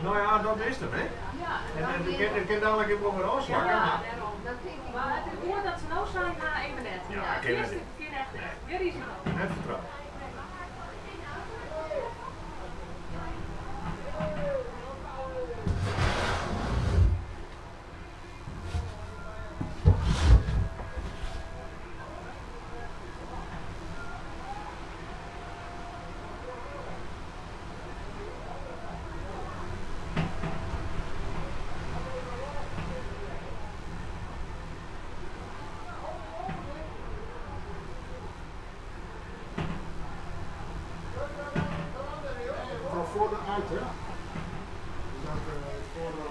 No ja, dat is it, hè? En it kin dadlik ek wol wer ôfswakke. Ja, dêrom. Dat tink ik. Mar it is goed dat se no sein ha, even net. Ja, kin net. Kin echt net. Gjin risiko. Net fertrouwen. Voor de uit, hè? Dus dat, voor de...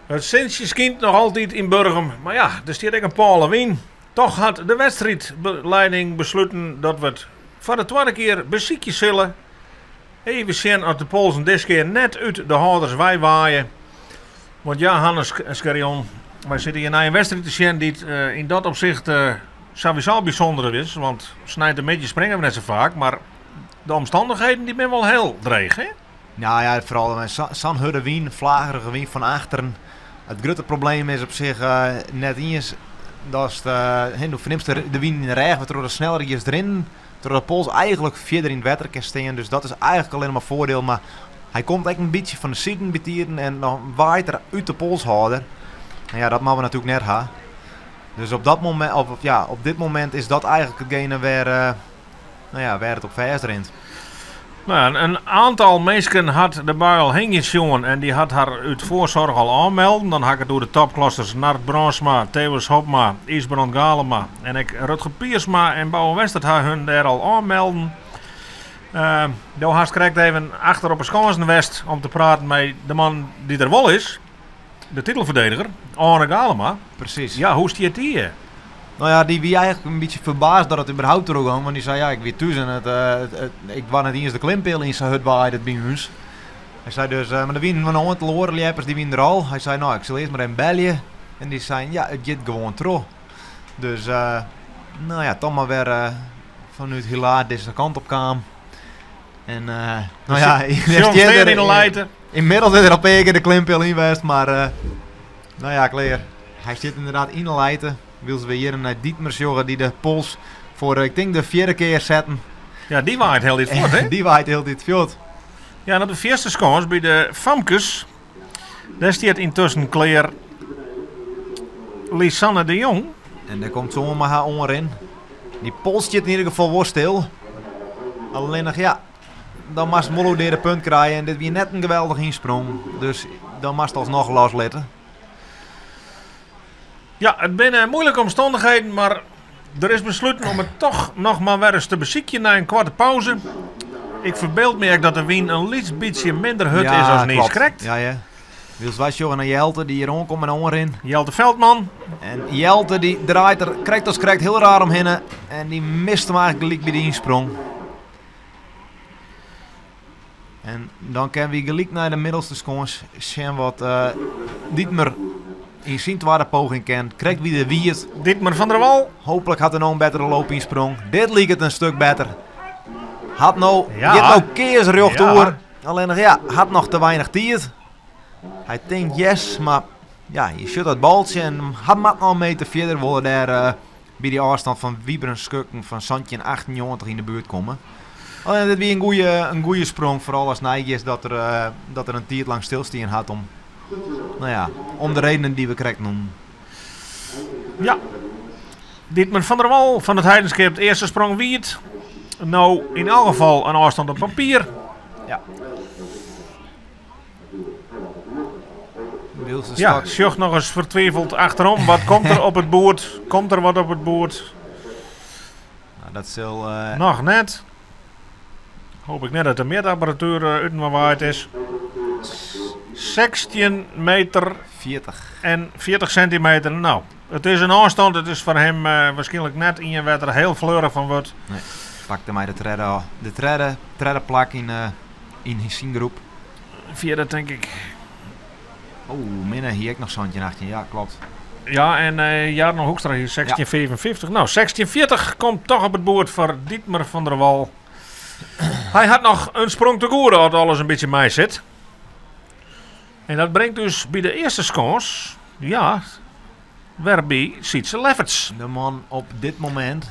It sintsje skynt noch altyd yn Burgum, mar ja, der stiet ek in pâle wyn. Toch hat de wedstriidleiding besluten dat we it foar de twadde kear besykje sille. Even sjen oft de polzen diskear net út de hâlders wei waaie. Want ja, Hannes Scherjon, wy sitte hjir nei in wedstriid te sjen dy't yn dat opsicht sawiesa bysûnder is. Want sneintemiddei springe we net sa faak, mar de omstannichheden dy binne wol hiel dreech, hè? Nou ja, foaral sa'n hurde wyn, flagerige wyn fan achteren. It grutte probleem is op sich net iens datst, do fernimst de wyn yn de rêch, wêrtroch de sneller giest rinnen, troch de pols eigentlik fierder yn it wetter kin stean. Dus dat is eigentlik allinne mar foardiel. Mar hy komt ek in bytsje fan de siden bytiden en dan waait er út de polshâlder. En ja, dat moatte we natuerlik net ha. Dus op dat momint, of ja, op dit momint is dat eigentlik itgene wêr, nou ja, wêr it op fêst rint. Nou, in aantal minsken hat de bui al hingjen sjoen en dy hat har út foarsoarch al oanmelden. Dan ha ik it oer de topklassers Nard Brandsma, Thewis Hobma, Ysbrand Galema en ek Rutger Piersma en Bouwe Westert ha hun dêr al oanmelden. Uh, do hast krekt even achter op 'e skânsen west om te praten mei de man dy't der wol is. De titelferdediger, Arne Galema. Presys. Ja, hoe stiet dy? Nou ja, dy wie eigentlik in bytsje ferbaasd dat it überhaupt trochgong. Want dy sei, ja, ik wie thús en it, it, ik doar net iens de klimpeal yn, sa hurd waaide it by ús. Hy sei dus, mar der wienen in oantal oare ljeppers, dy wienen der al. Hy sei, nou, ik sil earst mar even belje. En dy seinen, ja, it giet gewoan troch. Dus, nou ja, toch mar wer fanút Hilaard dizze kant op kaam. En, nou ja, stean yn de lijte. Ynmiddels is er al in pear kear de klimpeal yn west, mar nou ja, klear. Hy stiet ynderdaad yn de lijte, wylst we hjir nei Dietmer sjogge dy't de pols foar, ik tink, de fjirde kear setten. Ja, dy waait hieltyd fuort, hè? Dy waait hieltyd fuort. Ja, en op de fierste skâns by de famkes, dêr stiet yntusken klear Lisanne de Jong. En dêr komt se oan mei har oanrin. Dy pols stiet yn ieder gefal wol stil. Allinnich, ja, dan moatst wol oer de punt krije en dit wie net in geweldich ynsprong. Dus dan moatst alsnoch loslitte. Ja, it binne muoilike omstannichheden, mar der is besluten om it toch noch mar wer ris te besykjen nei in koarte pauze. Ik ferbyld my ek dat de wyn in lyts bytsje minder hurd is as niis krekt. Ja, ja. Wylst wy sjogge nei Jelte dy't hjir oankomt en oanrin. Jelte Veldman. En Jelte dy draait der krekt as krekt hiel raar omhinne en dy mist him eigentlik gelyk by de ynsprong. En dan kinne wy gelyk nei de middelste skâns sjen wat uh, Dietmer yn syn twadde poging ken. Krekt wie de wiet. Dietmer van der Wal. Hooplik hat er no in bettere loopynsprong. Dit liket in stik better. Hat no, ja. giet no kearsrjocht ja. oer. Allinnich ja, hat noch te weinich tiid. Hy tinkt yes, mar ja, je sjocht dat baltsje en hat moat noch in meter fierder wol er dêr uh, by dy ôfstân fan Wiebren Schukken fan 1798 yn de buert komme. Allinnich dit wie in goeie, in goeie sprong, foaral as neigiest dat er, uh, dat er in tiid lang stilstien hat om, nou ja, om de redenen dy't we krekt noemden. Ja, Dietmer van der Wal fan It Heidenskip, de earste sprong wiet. No yn elk gefal in ôfstân op papier. Ja. Ja, sjocht noch ris fertwiveld achterom. Wat komt der op it boerd? Komt der wat op it boerd? Nou, dat sil. Noch net. Hoop ik net dat de mjitapparatuer útinoar waaid is. 16 meter 40. en 40 sintimeter. Nou, it is in ôfstân. It is foar him wierskynlik net ien wêr't er hiel fleurich fan wurdt. Nee, pakte mei de tredde, de tredde, tredde plak yn, yn syn groep. Fjirde, tink ik. Oh, Minne hie ek noch 17, 18. Ja, klopt. Ja, en uh, Jarno Hoekstra hie 16,55. Ja. Nou, 16,40 komt toch op it boerd foar Dietmer van der Wal. Hy hat noch in sprong te goede as alles in bytsje meisit. En dat bringt ús by de earste skâns. Ja, wer by Sietse Lefferts. De man op dit momint.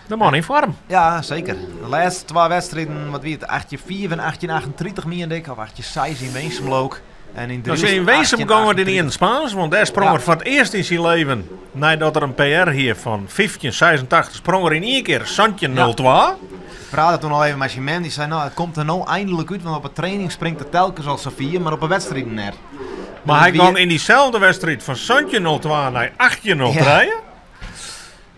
De man yn foarm. Ja, seker. De lêste twa wedstriden, wat wie it, 18-5 en 18-38 miende ik, of 18-6 yn Winsum leau ik. En yn Dus yn Winsum gong it ynienen Spaans, want dêr sprong er foar it earst yn syn leven, neidat er in PR hie fan 15,86, sprong er yn ien kear 17,02. Ja. Ik praatte toen al even mei syn mem, dy sei, nou, it komt der no eindelik út, want op 'e training springt er telkens al sa fier, mar op 'e wedstriden net. Mar hy gong yn dyselde wedstriid fan 17,02 nei 18,03. Ja.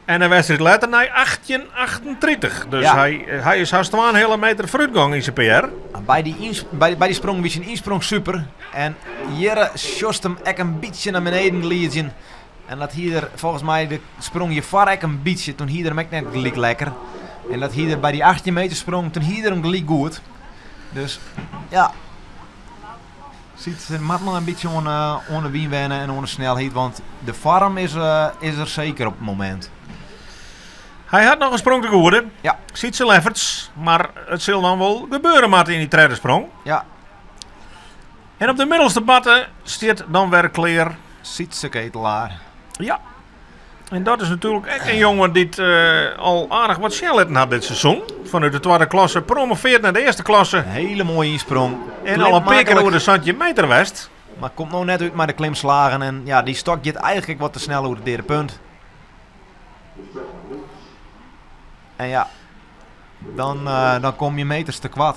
En in wedstriid letter nei 18,38. Dus Ja. hy, hy is hast 2,5 meter vooruitgang in zijn PR. By dy, by dy sprong wie syn ynsprong super. En hjir sjochst him ek in bytsje nei beneden glidzjen. En dat hie er folgens my de sprong hjirfoar ek in bytsje. Doe hie er him ek net gelyk lekker. En dat hie er by dy 18 meter sprong, doe hie er him gelyk goed. Dus ja. Sytse moat noch in bytsje oan de wyn wenne en oan de snelheid, want de foarm is der seker op it momint. Hy hat noch in sprong te goede. Ja. Sytse Lefferts, mar it sil dan wol gebeure moatte yn dy tredde sprong. Ja. En op de middelste batte stiet dan wer klear Sytse Ketelaar. Ja. En dat is natuerlik ek in jonge dy't al aardich wat sjen litten hat dit seizoen. Fanút de twadde klasse promoveerd nei de earste klasse. In hiele moaie ynsprong. En al in pear kear oer de 17 meter west. Mar komt no net út mei de klimslagen. En ja, dy stok giet eigentlik wat te snel oer it deade punt. En ja, dan kom je meters te koart.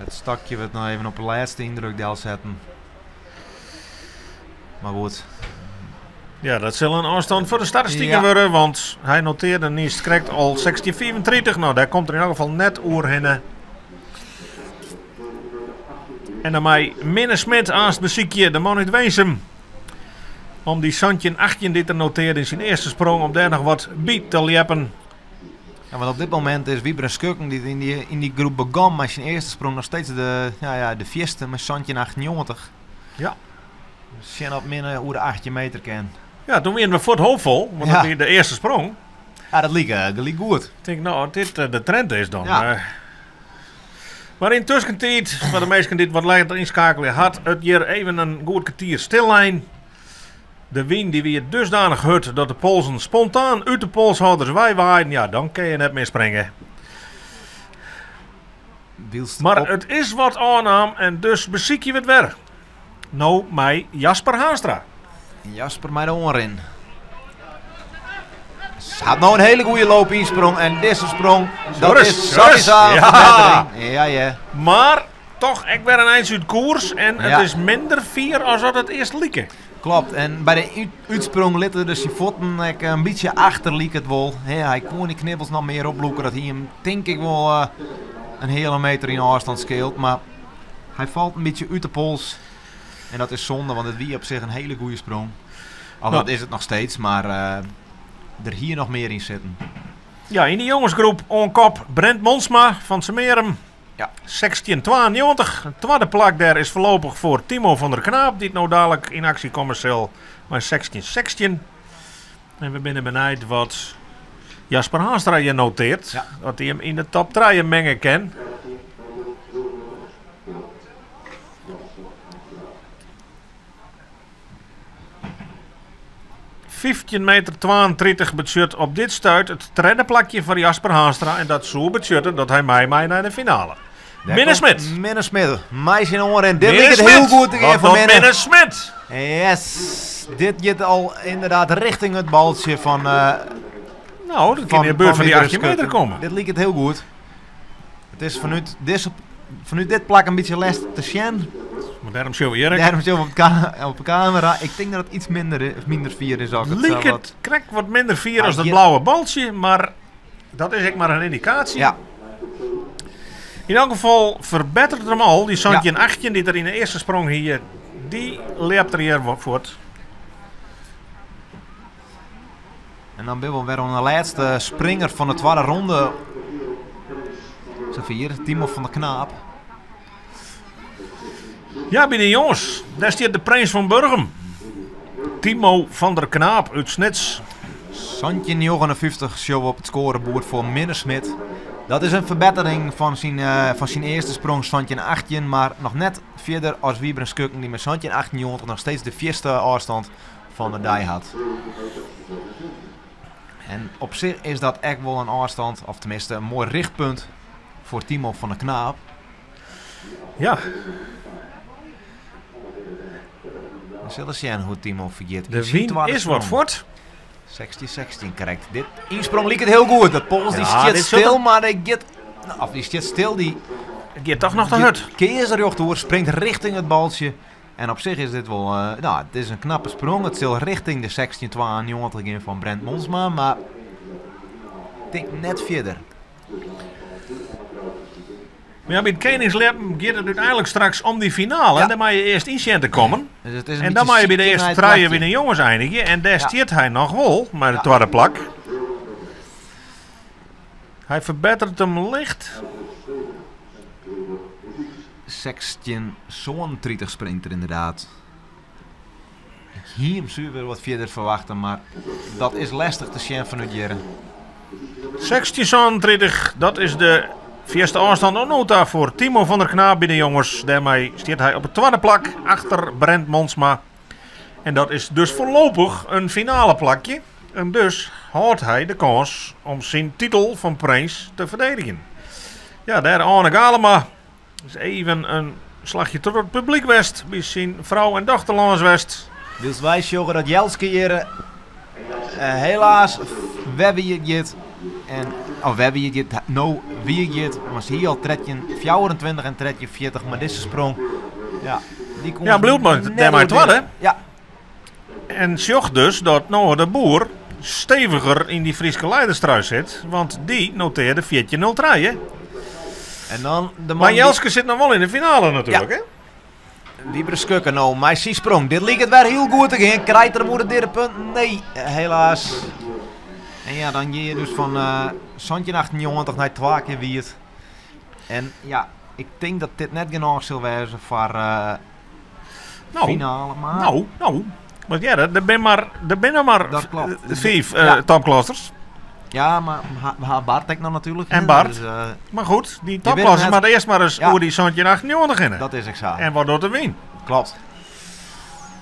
It stokje wurdt noch even op de lêste yndruk delsetten. Mar goed. Ja, dat sil in ôfstân foar de statistiken wurde, want hy notearde niiskrekt al 16,35. No, dêr komt er yn elk gefal net oerhinne. En dan mei Minne Smit aanst besykje, de man út Winsum, om dy 17,18 dy't er notearde yn syn earste sprong, om dêr noch wat by te ljeppen. Ja, want op dit momint is Wybren Schukken, dy't yn dy groep begûn mei syn earste sprong, noch steeds de, nou ja, de fierste mei 17,98. Sjen oft Minne oer de 18 meter kin. Ja, doe wiene we fuort hoopfol, want dat wie de earste sprong. Ja, dat like gelyk goed. Ik tink, no, as dit de trend is, dan... Mar yn tuskentiid, foar de minsken dy't wat letter ynskeakelje, hat it hjir even in goed kertier stillein. De wyn dy wie dusdanich hurd dat de polsen spontaan út de polshâlders weiwaaiden. Ja, dan kin je net mear springe. Wylst Mar op it is wat ôfnaam en dus besykje we it wer. No mei Jasper Haanstra. Jasper mei de oanrin. Hat no in hiele goede loop ynsprong en dizze sprong, dat Joris, is Joris, sowieso een ja. verbetering. Ja, ja. Mar toch ek wer in eintsje út koers en it Ja. is minder fier as dat it earst like. Klopt, en by de útsprong litte er syn fuotten ek in bytsje achter, like it wol. Hè, hy koe dy knibbels noch mear oplûke, dat hie him tink ik wol in heale meter yn ôfstân skeeld. Mar hy falt in bytsje út de pols en dat is sonde, want it wie op sich in hiele goede sprong. Al dat is it noch steeds, mar der hie noch mear yn sitten. Ja, yn de jongesgroep oan kop Brent Monsma fan Tzummarum. 16,92. It twadde plak dêr is foarlopich foar Timo van der Knaap, dy't no dalik yn aksje komme sil mei 16,16. En we binne benijd wat Jasper Haanstra hjir noteart. Oft hy him yn de top trije minge kin. 15 meter 32 betsjut op dit stuit it tredde plakje foar Jasper Haanstra en dat soe betsjutte dat hy mei mei nei de finale. Dêr Minne komt Smit. Minne Smit. Mei syn oanrin. Dit Minne liket hiel Smit. goed te gean Wat foar docht Minne. Minne Smit. Yes. Dit giet al ynderdaad rjochting it baltsje fan, No, dat kin yn de buert fan dy Wybren 18 meter Schukken. komme. Dit liket hiel goed. It is fanút dit plak in bytsje lestich te sjen. Mar dêrom sjogge we hjir ek. Dêrom sjogge we op de kamera. Ik tink dat it iets minder fier is as ik it Liket sa wat krekt wat minder fier Hy as dat giet blauwe baltsje, mar dat is ek mar in yndikaasje. Yn elk gefal ferbetteret er him al. Dy 17,18 dy't er yn de earste sprong hie, dy leapt er hjir fuort. En dan binne we wer oan de lêste springer fan de twadde ronde. Safier, Timo van der Knaap. Ja, by de jonges. Dêr stiet de prins fan Burgum. Timo van der Knaap út Snits. 17,59 sjogge we op it skoareboerd foar Minne Smit. Dat is in ferbettering fan syn earste sprong 17,18, mar noch net fierder as Wybren Schukken, dy't mei 17,98 noch steeds de fierste ôfstân fan de dei hat. En op sich is dat ek wol in ôfstân, of teminsten in moai rjochtpunt foar Timo van der Knaap. We sille sjen hoe't Timo fergiet. De Yn syn wyn twadde is wat sprong. fuort. 16-16, correct. Dit ynsprong liket hiel goed. Dat pols die Ja, stiet dit zit stil, er mar dy giet, no, of dy stiet stil, dy Het giet toch noch te hurd. Keas rjocht oer, springt richting it baltsje. En op sich is dit wol, no, it is in knappe sprong. It sil richting de 1692 gean fan Brent Monsma, mar ik tink net fierder. Maar ja, by it keningsljeppen giet it úteinlik straks om dy finale. En dêr moatte je earst yn sjen te kommen. Dus it is in En dan bytsje moatte je by de sykje earste nei it trije plakje. by de jonges einigje. En dêr Ja. stiet hy noch wol mei de Ja. twadde plak. Hy ferbetteret him licht. 1637 springt er ynderdaad. Ik hie him suver wat fierder ferwachte, mar dat is lestich te sjen fanút hjir. 1637, dat is de fierste ôfstân oant no ta foar Timo van der Knaap by de jonges. Dêrmei stiet hy op it twadde plak achter Brent Monsma. En dat is dus foarlopich in finaleplakje. En dus hâldt hy de kâns om syn titel fan prins te ferdedigjen. Ja, dêr Arne Galema is even in slachje troch it publyk west, by syn frou en dochter lâns west. Wylst wy sjogge dat Jelske hjir helaas wer wiet giet. En, of wer wiet giet, no wiet giet. Want se hie al 13,24 en 13,40, mar dizze sprong, ja, dy komt Ja, bliuwt mar net dêrmei oer twadde. dit. Ja. En sjocht dus dat Noah de Boer steviger yn dy Fryske leiderstrui sit, want dy notearde 14.03. En dan de man Mar die- Jelske sit noch wol yn de finale natuerlik, Ja. hè? Wiebe Schukken no, mei syn sprong. Dit liket wer hiel goed te gean. Krijt er him oer de derde punt? Nee, helaas. En ja, dan gean je dus fan 1798 nei twa kear wiet. En ja, ik tink dat dit net genôch sil wêze foar Nou, finale. Mar nou, nou. Want ja, der binne mar, der binne mar Dat klopt. 5 Ja. topklassers. Ja, mar we ha Bart ek noch natuerlik. En Bart. Dus, Maar goed, dy Je weet topklassers het net. moatte earst mar ris Ja. oer dy 1798 hinne. Dat is ek sa. En wat docht de wyn? Klopt.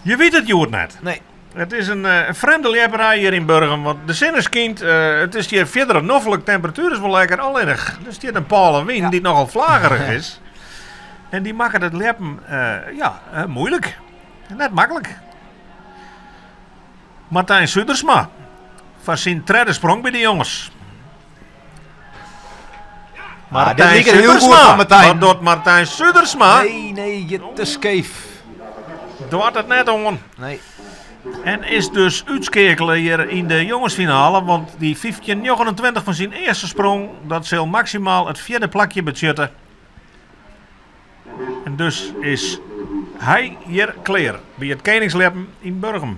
Je wit it hjoed net. Nee. It is in frjemde ljepperij hjir yn Burgum, want de sinne skynt. It is hjir fierder noflik, temperatuer is wol lekker. Allinnich, der stiet in pâle wyn Ja. dy't nochal flagerich is. En dy makket it ljeppen, ja, muoilik. Net maklik. Martijn Sudersma foar syn tredde sprong by de jonges. Ah, dit liket hiel goed fan Martijn. Wat docht Martijn Sudersma? Nee, nee, je te skeef. Doart it net oan. Nee. En is dus útskeakele hjir yn de jongesfinale, want dy 15,29 fan syn earste sprong, dat sil maksimaal it fjirde plakje betsjutte. En dus is hy hjir klear by it keningsljeppen yn Burgum.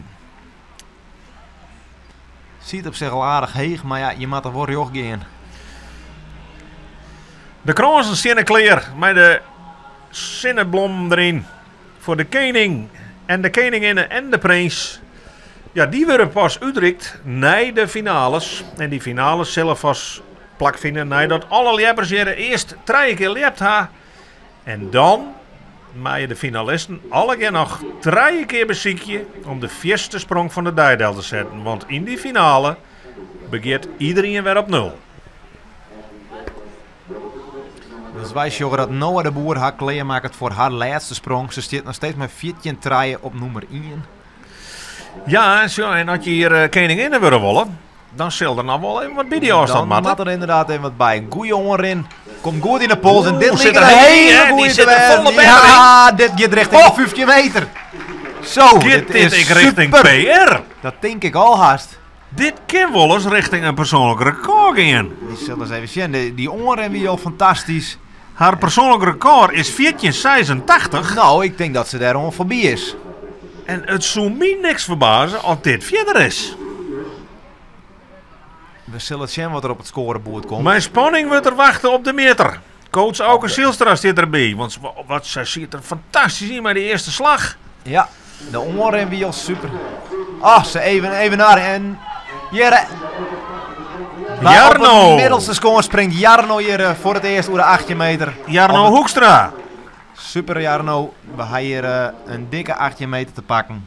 Siet op sich al aardich heech, mar ja, je moatte wol rjocht gean. De krânsen steane klear mei de sinneblommen deryn foar de kening en de keninginne en de prins. Ja, dy wurde pas útrikt nei de finales. En dy finales sille pas plakfine neidat alle ljeppers hjir earst trije kear ljept ha. En dan meie de finalisten allegear noch trije kear besykje om de fierste sprong fan de dei del te setten. Want yn dy finale begjint iderien wer op nul. Dus wy sjogge dat Noah de Boer har klear makket foar har lêste sprong. Se stiet noch steeds mei 14-3 op nûmer 1. Ja, sjoch, en as je hjir keninginne wurde wolle, dan sil der noch wol even wat by dy ôfstân Dan moatte. moat der ynderdaad even wat by. In goede oanrin. Komt goed yn de pols. En dit Oeh, liket sit er een heen, hele hè? Die goede zit te er wêzen. volle Ja, dit giet richting Oh. de 15 meter. Zo, Giet dit dit is ek richting super. PR? Dat denk ik al haast. Dit kin wolris richting in persoanlik rekôr gean. Die zullen eens even zien. Die oanrin wie al fantastysk. Har persoanlik rekôr is 14,86. Nou, ik denk dat se dêr oan foarby is. En it soe my niks ferbaze as dit fierder is. We sille sjen wat der op it skoareboerd komt. Mei spanning wurdt der wachte op de mjitter. Coach Auke Zijlstra stiet derby, want wat, sy siet der fantastysk yn mei de earste slach. Ja, de oanrin wie al super. Ah, ze even naar en Jere. Maar Jarno. Op het middelste score springt Jarno hier voor het eerst over de 18 meter. Jarno Op het Hoekstra. Super Jarno. We hebben hier een dikke 18 meter te pakken.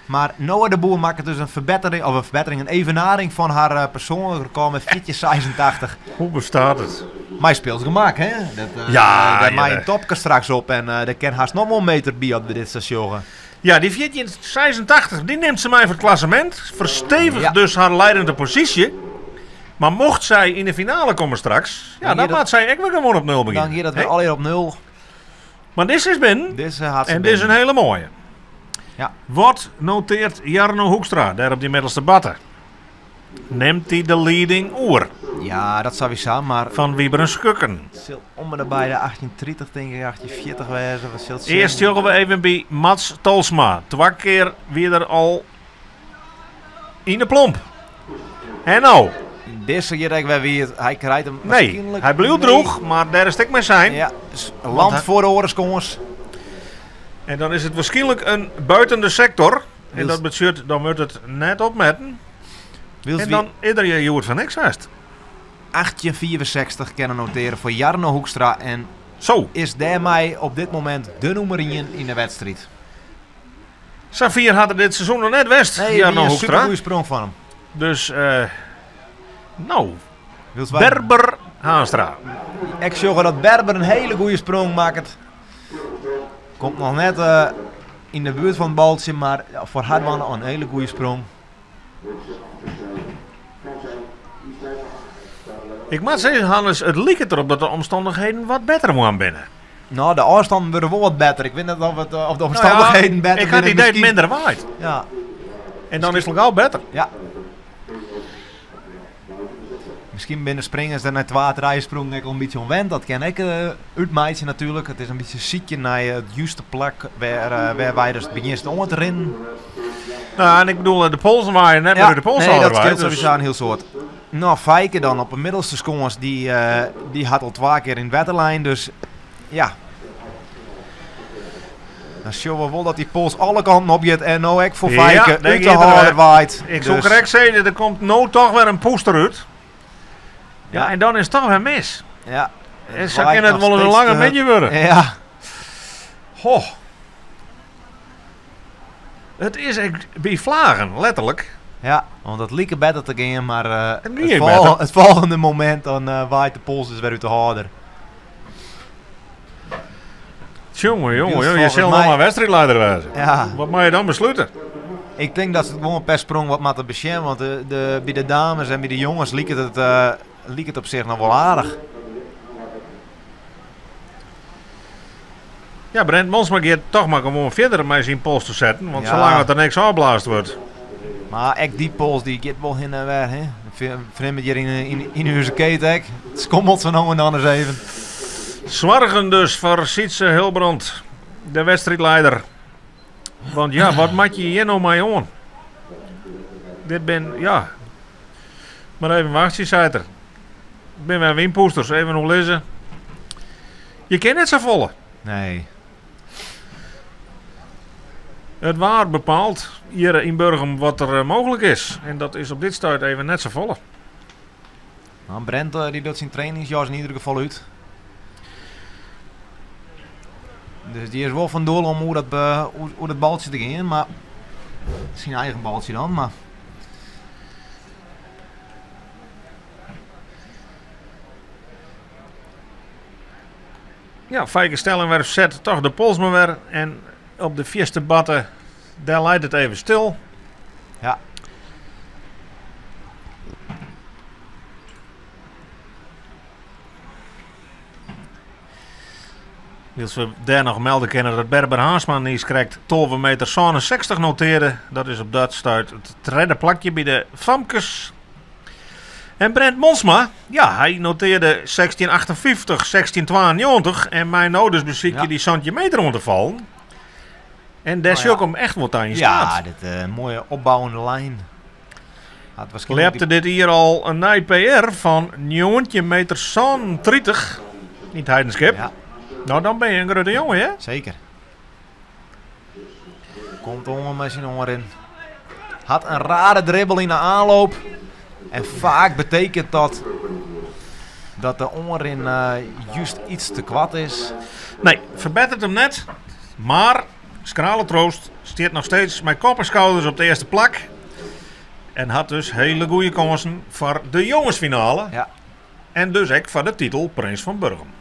Maar Noah de Boer maakt dus een verbetering, of een verbetering, een evenaring van haar persoonlijke record met 4,86. Hoe bestaat het? Maar hij speelt gemak, hè? Dat, Ja, daar ja. maak je een topke straks op en daar kan haast nog wel een meter bij op dit station. Ja, die 14,86, die neemt ze mij voor het klassement. Verstevigt Ja. dus haar leidende positie. Maar mocht zij in de finale komen straks, ja, Dan dan gaat dat- maakt zij ook weer gewoon op nul Dan beginnen. gaat dat Hè? weer alweer op nul. Maar dit is binnen. Dit had ze En dit is een binnen. hele mooie. Ja. Wat noteert Jarno Hoekstra daar op die middelste batten? Neemt hij de leading oer Ja, dat zou sowieso, maar van Wieberen Schukken? het zal om en nabij de 1830 denk ik, 1840 wezen. Wat zal het zijn? Eerst joggen we even bij Mats Tolsma. Twee keer weer er al in de plomp. En nou? Deze keer ik weer weer, hij krijgt hem Nee, waarschijnlijk hij bleef nee. droeg, maar daar is het mee zijn. Ja, dus land hij- voor de orenskongers. En dan is het waarschijnlijk een buiten de sector. En Wils- dat betekent, dan wordt het net op met. En Wils dan ieder je van niks vast. 1864 kunnen noteren voor Jarno Hoekstra en Zo, is daarmee op dit moment de nummer 1 in de wedstrijd. Safir had er dit seizoen nog net west. Nee, Jarno een Hoekstra. supergoeie sprong van hem. Dus, nou, Wils wij- Berber Haanstra. Ik zorg dat Berber een hele goede sprong maakt. Komt nog net in de buurt van het baltje, maar ja, voor Hartman al een hele goede sprong. Ik moet zeggen, Hannes, het lijkt erop dat de omstandigheden wat beter moeten binnen. Nou, de afstanden worden wel wat beter. Ik weet niet of, het, of de Nou ja, omstandigheden beter Ik had het binnen. idee dat het Misschien- minder waait. Ja, En dan is het al beter. ja. Misschien binnen springers en naar het water sprong ik al een beetje onwend. Dat ken ik uitmeidje natuurlijk. Het is een beetje ziekje naar het juiste plek waar wij dus begint om te rennen. Nou, en ik bedoel, de polsen waaien net maar door de polsen nee, dat waait, scheelt dus- sowieso een heel soort. Nou, Fijke dan op de middelste scores, die had al twee keer in het wetterlijn, dus ja. Dan zien we wel dat die pols alle kanten op gaat en nou ik voor Ja, Fijke denk uit de je er harder weer. waait. Ik zou Dus, correct zeggen, er komt nou toch weer een poester uit. Ja, Ja. en dan is het toch weer mis. Ja. En zo waait kan het nog wel eens een steeds lange te- beetje worden. Ja, Ho. Het is echt bij vlagen, letterlijk. ja, want dat liep beter te gaan, maar Het liep beter. het volgende moment dan waait de pols dus weer uit de harder. Jongen, jongen, Niels, jongen, je volgens zal nog mij- maar wedstrijdleider wezen. Ja. Wat moet je dan besluiten? Ik denk dat ze het gewoon per sprong wat moeten beschermen, want bij de dames en bij de jongens liep het op zich nog wel aardig. Ja, Brent Monsma gaat toch maar gewoon verder met zijn pols te zetten. Want Ja. zolang het er niks afblaast wordt. Maar echt die pols die gaat wel heen en weer. Hè? Vreemd hier in uw keten. Het skommelt zo nou en dan eens even. Zwargen dus voor Sietse Hilbrand, de wedstrijdleider. Want ja, wat moet je hier nou mee jongen? Dit ben, ja. Maar even wachten, zei er. Ik ben mijn winpoesters, even nog lezen. Je kent het zo volle. Nee. Het waar bepaalt hier in Burgum wat er mogelijk is. En dat is op dit stuit even net zo volle. Nou, Brent die doet zijn trainingsjas in ieder geval uit. Dus die is wel van doel om hoe dat baltje te gaan. Maar zijn eigen baltje dan. Maar Ja, Fijke Stellingwerf zet toch de pols maar weer. En op de vierste batten, daar leidt het even stil. Ja. Niels, we daar nog melden kennen dat Berber Haansma niet krijgt 12 meter 67 noteren. Dat is op dat stuit het derde plakje bij de Famkes. En Brent Monsma, ja, hij noteerde 1658, 1692. En mijn nou dus beziek je Ja. die centimeter om te vallen. En daar Nou is ook ja. hem echt wat aan je ja, staat. dit mooie opbouwende lijn. Had waarschijnlijk Lepte dit hier al een nieuw PR van 19 meter 30. Niet heidenskip. Ja, Nou, dan ben je een grote jongen, hè? zeker. Komt om met zijn oor in. Had een rare dribbel in de aanloop. En vaak betekent dat dat de onrin juist iets te kwad is. Nee, verbetert hem net. Maar, skrale troost, steert nog steeds met kop en schouders op de eerste plak. En had dus hele goede kansen voor de jongensfinale. Ja. En dus ook voor de titel Prins van Burgum.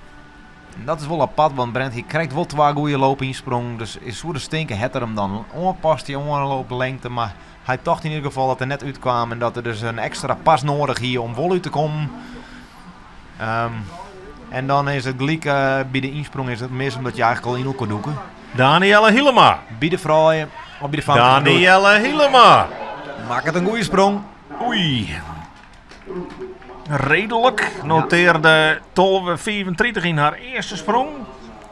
En dat is wol apart, want Brent hie krekt wol twa goede lopen ynsprongen. Dus is soe de stinke het er him dan oanpast, die oanlooplengte. Maar hy tocht yn ieder geval dat er net útkwam en dat er dus in ekstra pas noadich hie om wol út te kommen. En dan is it gelyk by de ynsprong is it mis omdat je eigentlik al yn elkoar dûke. Danielle Hielema. By de froulju of by de famkes. Danielle Hielema. Makket in goede sprong. Oei. Redelijk noteerde 12,35 yn har earste sprong.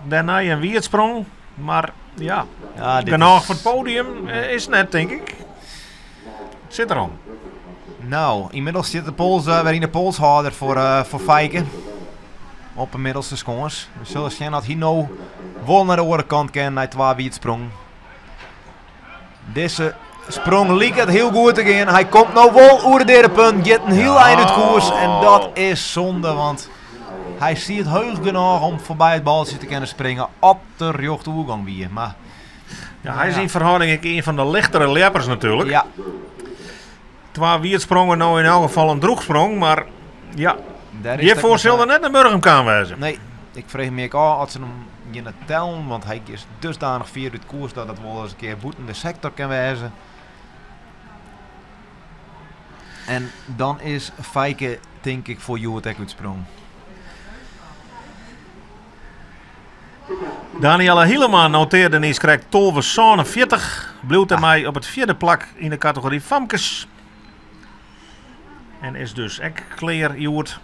Dêrnei in wierdsprong. Mar ja, Ja, dit genôch is foar it podium is net, tink ik. It sit derom. Nou, ynmiddels sit de pols wer yn de polshâlder foar Feike. Op de middelste skâns. We sille sjen oft hy no wol nei de oare kant kin nei twa wierdsprongen. Dizze sprong liket hiel goed te gean. Hy komt no wol oer de deade punt, giet in hiel ein út koers en dat is sonde, want hy siet heech genôch om foarby it baltsje te kinne springe at de rjochte oergong wie. Mar Ja, hy is yn ferhâlding ek ien fan de lichtere ljeppers natuerlik. Ja. Twa wiersprongen, no yn elk gefal in drûchsprong, mar ja, Dêr is hjirfoar sil er net nei Burgum kaam wêze. Nee, ik freegje my ek ôf oft se him geane tellen, want hy is dusdanich fier út koers dat it wol ris in kear bûten de sektor kin wêze. En dan is Feike, tink ik, foar hjoed ek útsprongen. Danielle Hielema notearde niiskrekt 12,47. Bliuwt dêrmei op it fjirde plak yn de kategory famkes. En is dus ek klear hjoed.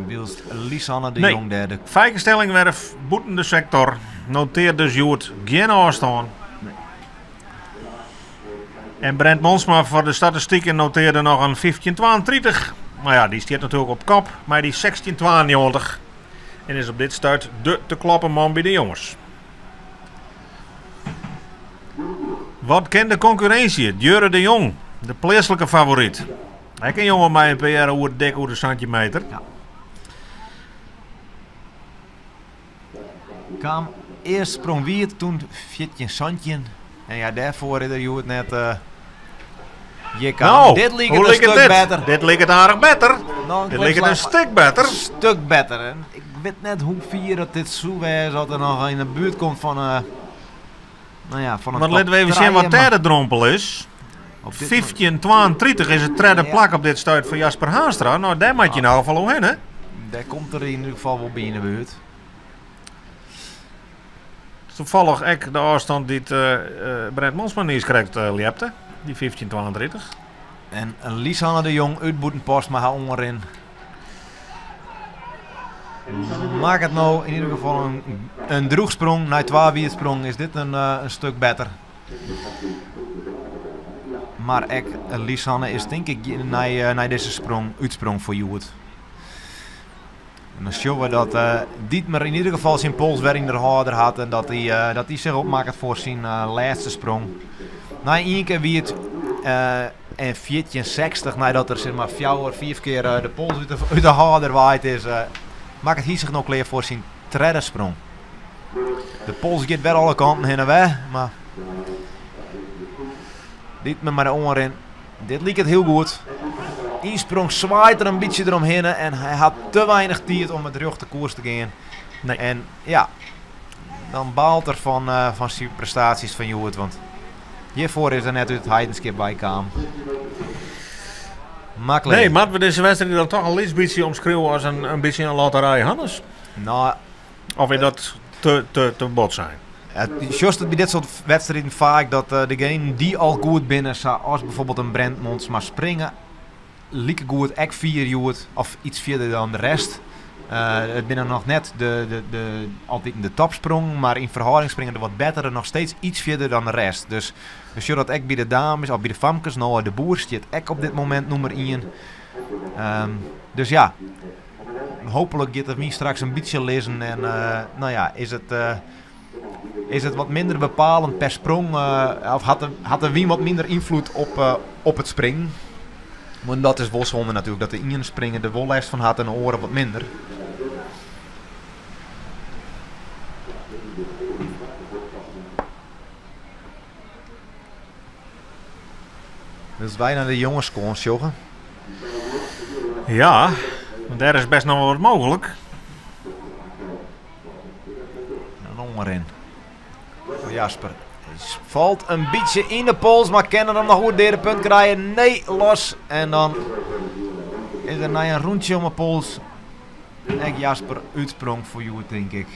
Wylst Lisanne de Nee. Jong dêr de Feike Stellingwerf bûten de sektor noteart dus hjoed gjin ôfstân. En Brent Monsma foar de statistiken notearde noch in 15,32. Mar ja, dy stiet natuerlik op kop mei dy 16,92. En is op dit stuit de te kloppen man by de jonges. Wat kin de konkurrinsje? Djurre de Jong, de pleatslike favoryt. Ek in jonge mei in PR oer dik oer de 17 meter. Ja. Kaam earst sprong wiet, toen 14-17. En ja, dêrfoar is er hjoed net hjir kaam. Nou, dit liket hoe in liket stuk dit? better. Dit liket aardich better. Nou, een Dit liket in klepslach, stik better. Een stuk better. En ik wit net hoe fier dat dit soe wêze dat er noch yn de buert komt fan, nou ja, fan in Want top litte we even sjen wat trije, dêr de drompel is. maar op dit 15,32 is it tredde Ja. plak op dit stuit foar Jasper Haanstra. Nou, dêr moat je yn elk gefal oerhinne. Dêr komt er yn ieder gefal wol by yn de buert. Toevallig ek de ôfstân dy't Brent Monsma niiskrekt ljepte. Die 15,32. En Lisanne de Jong út Bûtenpost mei har oanrin. Makket no yn ieder gefal in drûchsprong. Nei twa wierdsprong is dit in stuk better. Mar ek Lisanne is tink ik nei dizze sprong útsprong foar hjoed. En dan sjogge we dat Dietmar yn ieder gefal syn pols wer yn de hâlder hat en dat hy sich opmakket foar syn lêste sprong. Nei ien kear wie it en 14,60, neidat er zeg maar fjouwer, fiif kear de pols út de hâlder waaid is, makket hy sich no klear foar syn tredde sprong. De pols giet wer alle kanten hinne wer, mar Dietmar mei de oanrin. Dit liket hiel goed. Ynsprong swaait er in bytsje deromhinne en hy hat te weinich tiid om it rjochte koers te gean. Nee. En ja, dan baalt er fan syn prestaasjes fan hjoed, want hjirfoar is er net út it Heidenskip bykaam. Maklik. Nee, moatte we dizze wedstriid dan toch in lyts bytsje omskriuwe as in bytsje in lotterij, Hannes? Nou, Of is dat te bot sein? Ja, sjochst it by dit soart wedstriden faak dat degenen dy't al goed binne, sa as bijvoorbeeld in Brent Monsma, springe likegoed ek 4 hjoed of iets fierder dan de rest. It binne noch net altyd de topsprongen, mar yn ferhâlding springe der wat bettere noch steeds iets fierder dan de rest. Dus we sjogge dat ek by de dames of by de famkes. Noah de Boer stiet ek op dit momint nûmer 1. Dus ja, hooplik giet it my straks in bytsje lizzen en nou ja, is it wat minder bepalend per sprong, of hat de wyn wat minder ynfloed op it springen. Want dat is wol sonde natuerlik, dat de iene springer der wol lêst fan hat en de oare wat minder. Dus wy nei de jonges sjogge. Ja, want dêr is bêst noch wol wat mooglik. Oanrin foar Jasper. Falt in bytsje yn de pols, mar kin er him noch oer it deade punt krije? Nee, los. En dan is er nei in rûntsje om 'e pols. Ek Jasper útsprong foar hjoed, tink ik.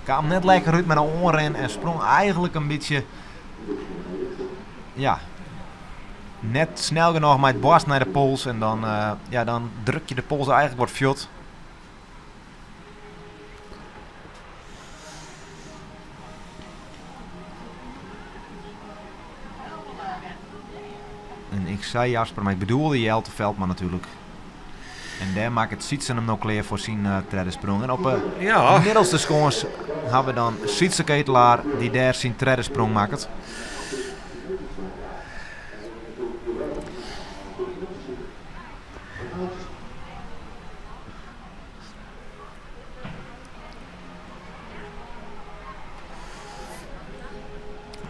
Kaam net lekker út mei de oanrin en sprong eigenlik in bytsje, ja, net snel genôch mei it boarst nei de pols. En dan, ja, dan druk je de pols eigenlik wat fuort. En ik sei Jasper, mar ik bedoelde Jelte Veldman natuerlik. En dêr makket Sytse him no klear foar syn eh, tredde sprong. En op de ja. middelste skâns hawwe we dan Sytse Ketelaar, dy't dêr syn tredde sprong makket.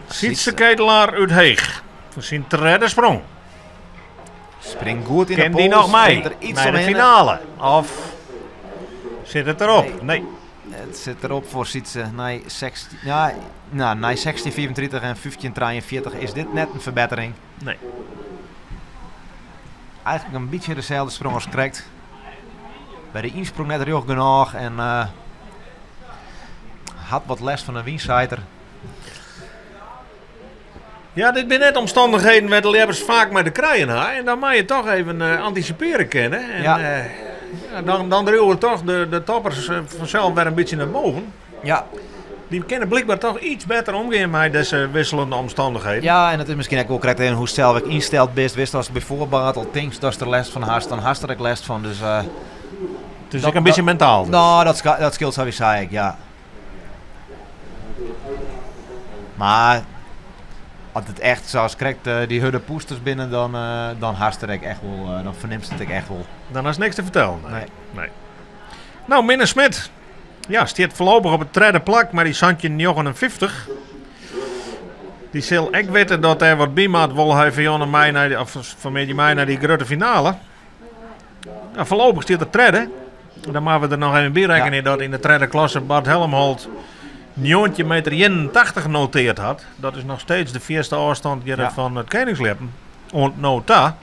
Sytse Ketelaar út Heech foar syn tredde sprong. Springt goed yn de Kin dy pols, noch mei springt er iets nei de omhinne. finale? Of sit it derop? Nee. It sit derop foar Sytse. Nei 16, ja, nou, nei 16,35 en 15,43 is dit net in ferbettering. Nee. Eigenlik in bytsje deselde sprong as krekt. By de ynsprong net rjocht genôch en eh, hat wat lêst fan de wynseiter. Ja, dit binne net omstannichheden wêr't de ljeppers faak mei te krijen ha. En dan mei je toch even eh, antisipearje kinne. En, Ja. eh, ja, dan, dan driuwe toch de, de toppers eh, fansels wer in bytsje nei boven. Ja. Dy kinne blykber toch iets better omgean mei dizze wikseljende omstannichheden. Ja, en it is miskien ek wol krekt even hoe'tst sels ek ynsteld bist. Witst, ast byfoarbyld al tinkst datst der lêst fan hast, dan hast der ek lêst fan. Dus, eh, It is ek in bytsje mentaal. Dus. No, dat, dat skeelt sawiesa ek, ja. Mar as it echt sa as krekt eh, dy hurde pûsters binne, dan, eh, dan hast der ek echt wol, eh, dan fernimst it ek echt wol. Dan is niks te fertellen. Nee. nee. No, Minne Smit. Ja, stiet foarlopich op it tredde plak mei dy 1759. Dy sil ek witte dat der wat by moat, wol hy fan jûn mei nei de, of fan 'e middei mei nei dy grutte finale. No, foarlopich stiet er tredde. Dan moatte we der noch even by rekkenje dat yn de tredde klasse Bart Helmholt 19 meter 81 noteard hat. Dat is noch steeds de fierste ôfstân hjir Ja. fan it Keningsljeppen. Oant no ta.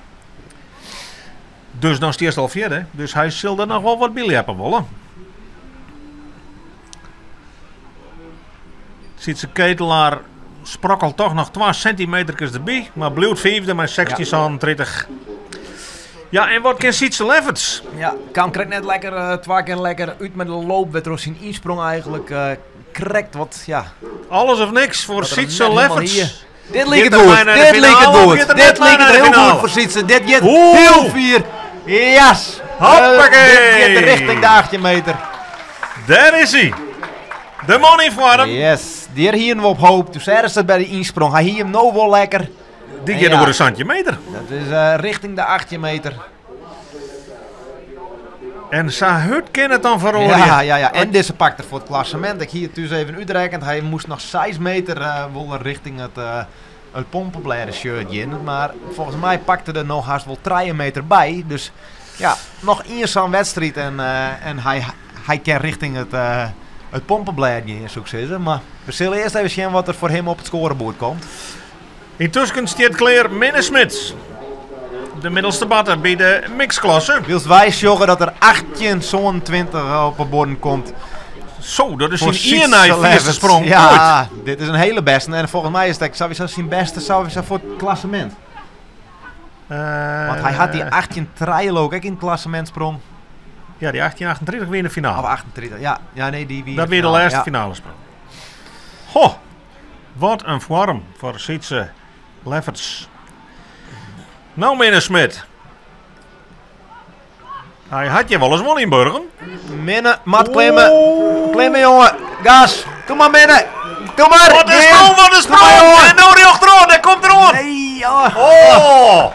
Dus dan stiest al fjirde. Dus hy sil der noch wol wat by ljeppe wolle. Sytse Ketelaar sprokkelt toch noch 2 sintimeterkes derby, mar bliuwt fiifde mei 16,37. Ja, en wat kin Sytse Lefferts? Ja, kaam krekt net lekker, eh, twa kear lekker út mei de loop, wêrtroch syn ynsprong eigenlik eh, krekt wat, ja. Alles of niks foar Dat er hem Sytse net helemaal Lefferts. hie. Dit liket Giet er goed, mei nei de dit liket finale of goed, giet er dit net mei liket nei de hiel goed finale? foar Sytse. Dit giet Oeh. hiel fier. Yes! Hoppakee. Eh, dit giet richting de 18 meter. Dêr is hy. De man yn foarm. Yes, dêr hiene we op hope. Doe sei it by de ynsprong. Hy hie him no wol lekker. Dy En giet ja. oer de 17 meter. Dat is eh, richting de 18 meter. En sa hurd kin it dan feroarje. Ja, ja, ja. En dizze pakt er foar it klassemint. Ik hie it thús even útrekkend. Hy moast noch 6 meter eh wol richting it, eh it pompeblêden shirt gean. Mar folgens my pakte er noch hast wol 3 meter by. Dus ja, noch ien sa'n wedstriid en, eh, en hy, hy kin richting it, eh it pompeblêd gean, soe ik sizze. Mar we sille earst even sjen wat der foar him op it skoareboerd komt. Yntusken stiet klear Minne Smits. De middelste batter by de mixklasse. Wylst wy sjogge dat der 18,27 op 'e buorden komt. Zo, dat is Foar syn ien nei Sytse fierste Lefferts. sprong Ja, ooit. dit is in hiele bêste. En folgens my is it sawiesa syn bêste sawiesa foar it klassemint. Eh, Want hy hat dy 18 ook ek yn it klassemintsprong. Ja, dy 1838 wie yn de finale. Of 38, ja. Ja, nee, dy wie Dat wie de finale, lêste ja. finale sprong. Ho, wat in foarm foar Sytse Lefferts. No, Minne Smit. Hy hat hjir wolris wûn yn Burgum. Minne, moat klimme. Klimme, jonge. Gas. Doe mar, Minne. Doe mar. Wat in Gean. sprong, wat in Doe maar, sprong. jonge. En no rjochteroan, dêr komt er oan. Nee, oh. Oh.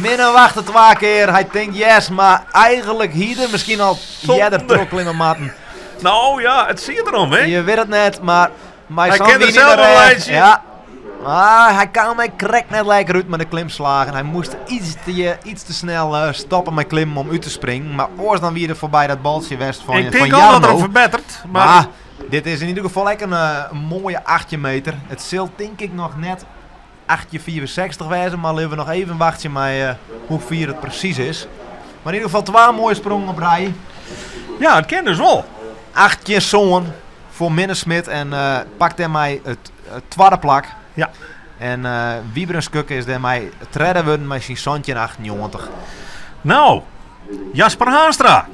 Minne wachtte twa kear. Hy tinkt yes, mar eigenlik hie er miskien al Zonde. earder trochklimme moatten. No ja, it siet derom, hè? Je wit it net, mar mei Hy sa'n kin der wyn yn de sels wol rêch, lijstje. Ja. Ah, hy kaam my krekt net lekker út mei de klimslagen. Hy moast iets te, iets te snel eh, stoppen mei klimmen om út te springen. Maar oars dan wie er foarby dat baltsje west fan, Ik van tink al dat er Jarno. hem ferbetteret. Mar, Maar dit is in ieder geval ek in, eh, in moaie 18 meter. It sil tink ik noch net 1864 wêze, mar litte we noch even wachtsje mei eh, hoe fier it presys is. Mar yn ieder gefal twa moaie sprongen op rij. ja, it kin dus wol. 18 sân foar Minne Smit en eh, pakt dêrmei it, it twadde plak. Ja. En eh Wiebren Schukken is dêrmei tredde wurden mei syn 1798. Nou, Jasper Haanstra.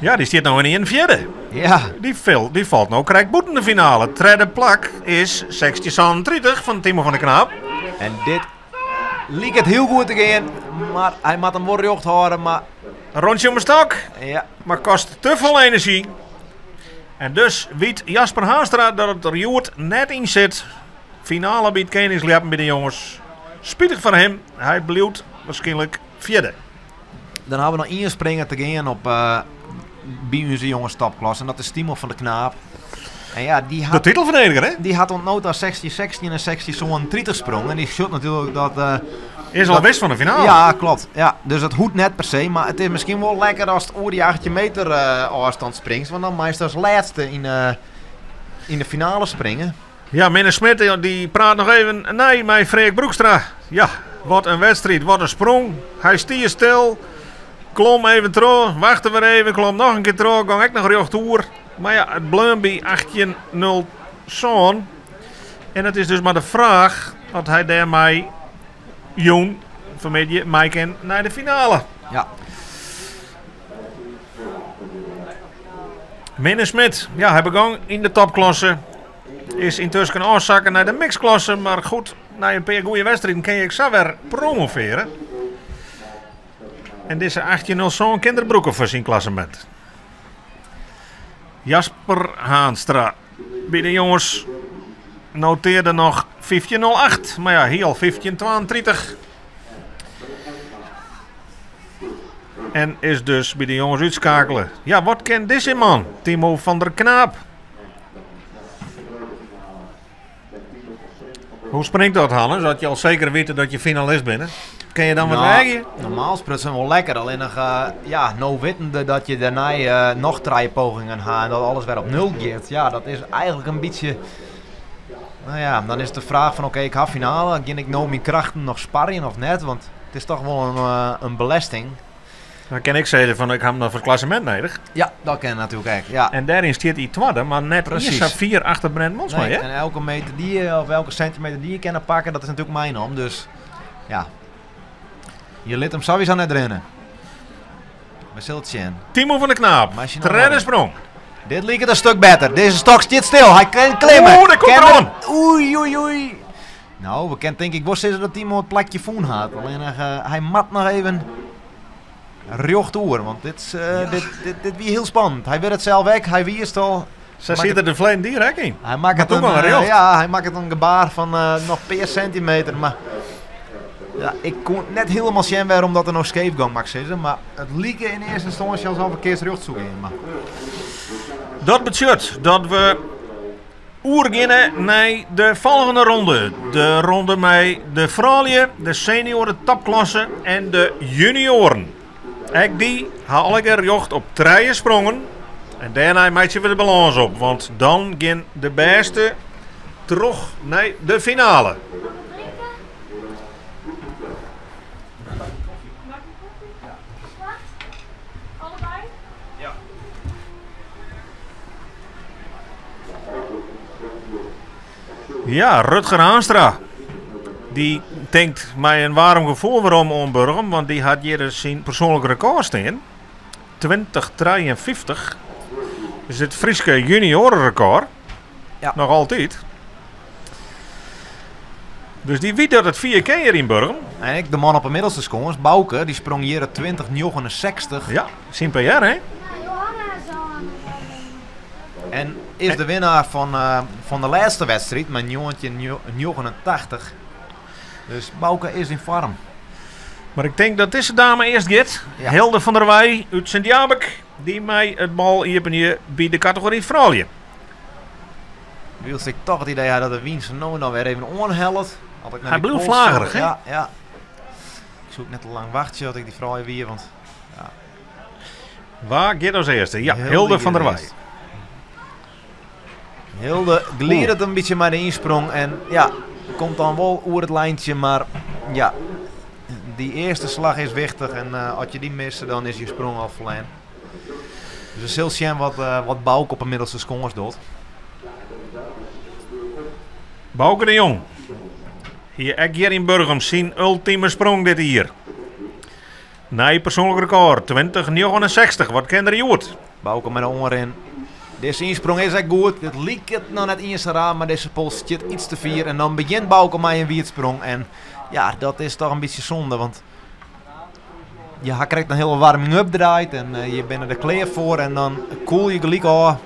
Ja, dy stiet no yn ien fjirde. Ja, Dy, fil, dy falt no krekt bûten de finale. Tredde plak is 1637 fan Timo van der Knaap. en dit liket hiel goed te gean, mar hy moat him wol rjocht hâlde. Mar Rûntsje om de stok, ja, mar kostet te folle enerzjy. En dus wit Jasper Haanstra dat it der hjoed net yn sit. Finale by it Keningsljeppen by de jonges. Spitich foar him, hy bliuwt wierskynlik fjirde. Dan hawwe we noch ien springer te gean op eh by ús jonges topklasse. En dat is Timo van der Knaap. En ja, dy De hat, titelferdediger, hè? dy hat oant no ta 16, 16 en 16 zo'n 30 sprong. En dy sjocht natuerlik dat... eh, Is al dat- wis fan de finale. Ja, klopt. Ja, dus dat hoecht net per se. Mar it is miskien wol lekker ast oer dy 18 meter eh, ôfstân springst. Want dan meist as lêste yn, eh, yn de finale springe. Ja, Minne Smit eh, dy praat noch even nei mei Freek Broekstra. Ja, wat in wedstriid, wat in sprong. Hy stie stil, klom even troch, wachte wer even, klom noch in kear troch, gong ek noch rjocht oer. Mar ja, it bleau by 18.07. En it is dus mar de fraach oft hy dêrmei jûn fanmiddei mei kin nei de finale. Ja. Minne Smit, ja, hy begûn yn de topklasse. Is yntusken ôfsakke nei de mixklasse, mar goed, nei in pear goede wedstriden kin je ek sa wer promovearje. En dizze 18.07 kin er brûke foar syn klassemint. Jasper Haanstra by de jonges notearde noch 15.08, mar ja, hie al 15.32. En is dus by de jonges útskeakele. Ja, wat kin dizze man? Timo van der Knaap. Hoe springt dat, Hannes? Dat je al seker wit dat je finalist bent. Kin je dan wat Nou, weagje? Normaal sprutsen wol lekker. Allinnich, eh, ja, no wittende dat je dêrnei eh, noch trije pogingen ha en dat alles wer op nul giet. Ja, dat is eigentlik in bytsje... No ja, dan is it de fraach fan oké, ik ha finale. Gean ik no myn krachten noch sparjen of net? Want it is dochs wol in, eh, in belesting. Dan kin ik sizze fan ik ha him noch foar it klassemint nedich. Ja, dat kin natuerlik ek. Ja. En dêryn stiet hy twadde, mar net Presys. sa fier achter Brent Monsma, Nee, hè? en elke meter dy je, of elke sintimeter dy je kinne pakke, dat is natuerlik meinommen. Dus ja, je lit him sawiesa net rinne. We sille it sjen. Timo van der Knaap, Maar als je nou tredde maar- sprong. Dit liket in stik better. Dizze stok stiet stil. Hy kin klimme. Oeh, dêr komt Kin er er- oan. Oei, oei, oei. No, we kinne tink ik wol sizze dat Timo it plakje fûn hat. Allinnich, eh, hy moat noch even rjocht oer. Want dit, is, eh, dit, dit, dit wie hiel spannend. Hy wit it sels ek. Hy wiist al. Sa Makke- sit er de ferleden dier ek yn. Hy makket Maar in, toen kwam er eh, rjocht. ja, hy makket in gebaar fan eh, noch in pear sintimeter. Mar ja, ik koe net hielendal sjen wêrom dat er no skeef gong, moat ik sizze. Mar it like yn earste ynstânsje asof er earst rjocht soe gean. Mar Dat betsjut dat we oergeane nei de folgjende ronde. De ronde mei de froulju, de senioaren topklasse en de junioaren. Ek dy ha allegear rjocht op trije sprongen. En dêrnei meitsje we de balâns op, want dan gean de bêste troch nei de finale. Zwart? Allebei? Ja, Rutger Haanstra. Dy tinkt mei in waarm gefoel werom oan Burgum, want dy hat hjir syn persoanlik rekôr stean. 2053. Is it Fryske junioarerekôr. Ja. Noch altyd. Dus dy wit dat it fier kear yn Burgum. En ek de man op 'e middelste skâns, Bouke, dy sprong hjir 2069. Ja, syn PR, hè? Ja, Johanna is al aan het opnemen. En is de winnaar fan, eh, fan de lêste wedstriid mei 1989. Dus Bouke is yn foarm. Mar ik tink dat dizze dame earst giet. Ja. Hilde van der Wij út Sint Jabik. Dy mei it bal iepenje by de kategory froulju. Wylst ik toch it idee ha dat de wyn se no en dan wer even oanhellet. As ik nei Hy die bliuwt pols flagerich, hè? Ja, ja. Ik soe ek net te lang wachtsje as ik dy froulju wie, want ja. Wa giet as earste? Ja, Hilde van der giet Wei. earst. Hilde glidet in bytsje mei de ynsprong en ja, komt dan wol oer it lijntsje, mar ja, dy earste slach is wichtich en as je dy misse, dan is je sprong al ferlern. Dus we sille sjen wat Bauke op 'e middelste skâns docht. Bauke de Jong hie ek hjir yn Burgum syn ultime sprong dit jier. Nij persoanlik rekôr, 20,69. Wat kin der hjoed? Bauke mei de oanrin. Dizze ynsprong is ek goed. Dit liket noch net iens sa raar, mar dizze pols stiet iets te fier. En dan begjint Bauke mei in wiedsprong. En ja, dat is toch in bytsje sonde, want je ha krekt in hiele warming-up draaid en je binne der klear foar en dan koel je gelyk ôf.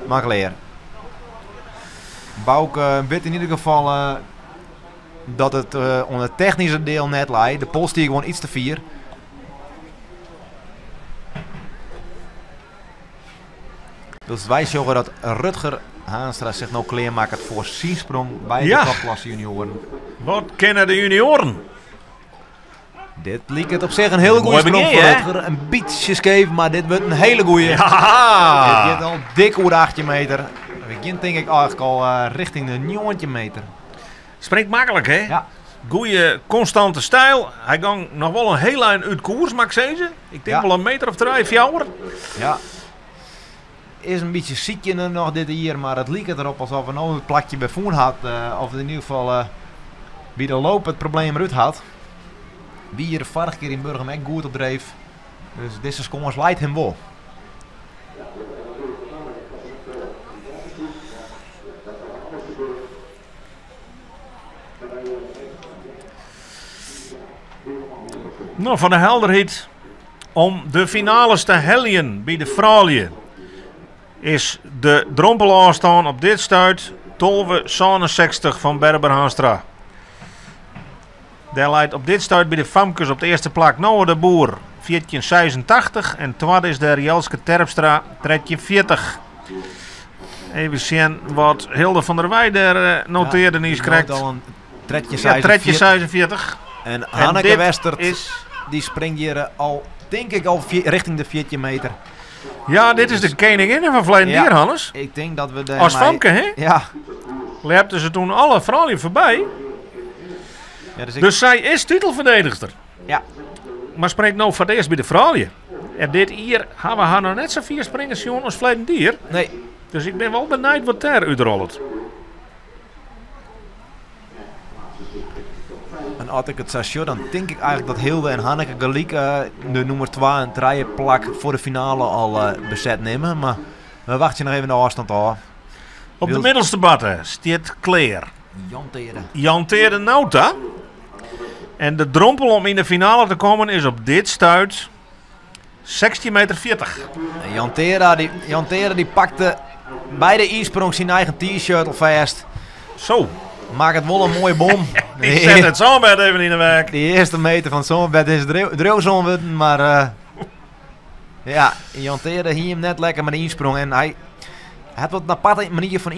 Mar klear. Bauke wit yn ieder gefal dat it oan it technyske diel net lei. De pols stie gewoan iets te fier. Dus wy sjogge dat Rutger Haanstra sich no klearmakket foar syn sprong by de topklasse junioaren. Wat kinne de junioaren? Dit liket op sich in hiele goede Moai sprong begjin, foar hè? Rutger. In bytsje skeef, mar dit wurdt in hiele goeie. Ja! Dit giet al dik oer de 18 meter. We gean tink ik eigentlik al richting de 19 meter. Springt maklik, hè? Ja. Goeie, konstante styl. Hy gong noch wol in hiel ein út koers, moat ik sizze. Ik tink Ja. wol in meter of trije, fjouwer. Ja. Is in bytsje sykjende noch dit jier, mar it liket derop alsof er no it plakje wer fûn hat. Of yn ieder gefal by de loop it probleem derút hat. Wie hjir de foarige kear yn Burgum ek goed op dreef. Dus dizze skâns leit him wol. No, foar de helderheid, om de finales te heljen by de froulju is de drompelôfstân op dit stuit 12,67 fan Berber Haanstra. Dêr leit op dit stuit by de famkes op it earste plak Noah de Boer 14,86 en twadde is dêr Jelske Terpstra 13,40. Even sjen wat Hilde van der Wei dêr notearde Ja, niis die krekt. noot al in trettjin Ja, trettjin seisenfjirtich. seisenfjirtich. En En Hanneke dit Westert is die springt hier al, denk ik, al richting de 14 meter. Ja, dit is de keninginne fan ferleden Ja. jier, Hannes. Ik denk dat we daar As famke, hè? Ja. Lepte se toen alle froulju foarby. Ja, dus ik Dus sy is titelferdedigster. Ja. Mar springt no foar it earst by de froulju. En dit jier ha we har noch net sa fier springen sjoen as ferleden jier. Nee. Dus ik bin wol benijd wat dêr útrollet. En as ik it sa sjoch, dan tink ik eigentlik dat Hilde en Hanneke gelyk de nûmer 2 en 3 plak foar de finale al beset nimme. Mar we wachtsje noch even de ôfstân ôf. Op de Wilt- middelste batte stiet klear. Jan Teerde. Jan Teerde Nauta. En de drompel om yn de finale te kommen is op dit stuit sechstjin meter fjirtich. En Jan Teerde, die, Jan Teerde die pakte by de ynsprong syn eigen t-shirt al fêst. Zo. Maak it wol in moaie bom. Die set it sânbed even yn de werk. De earste meter fan it sânbed is driuwsân wurden, mar ja, Jan Teerde hie him net lekker mei de ynsprong. En hy hat wat in aparte manier fan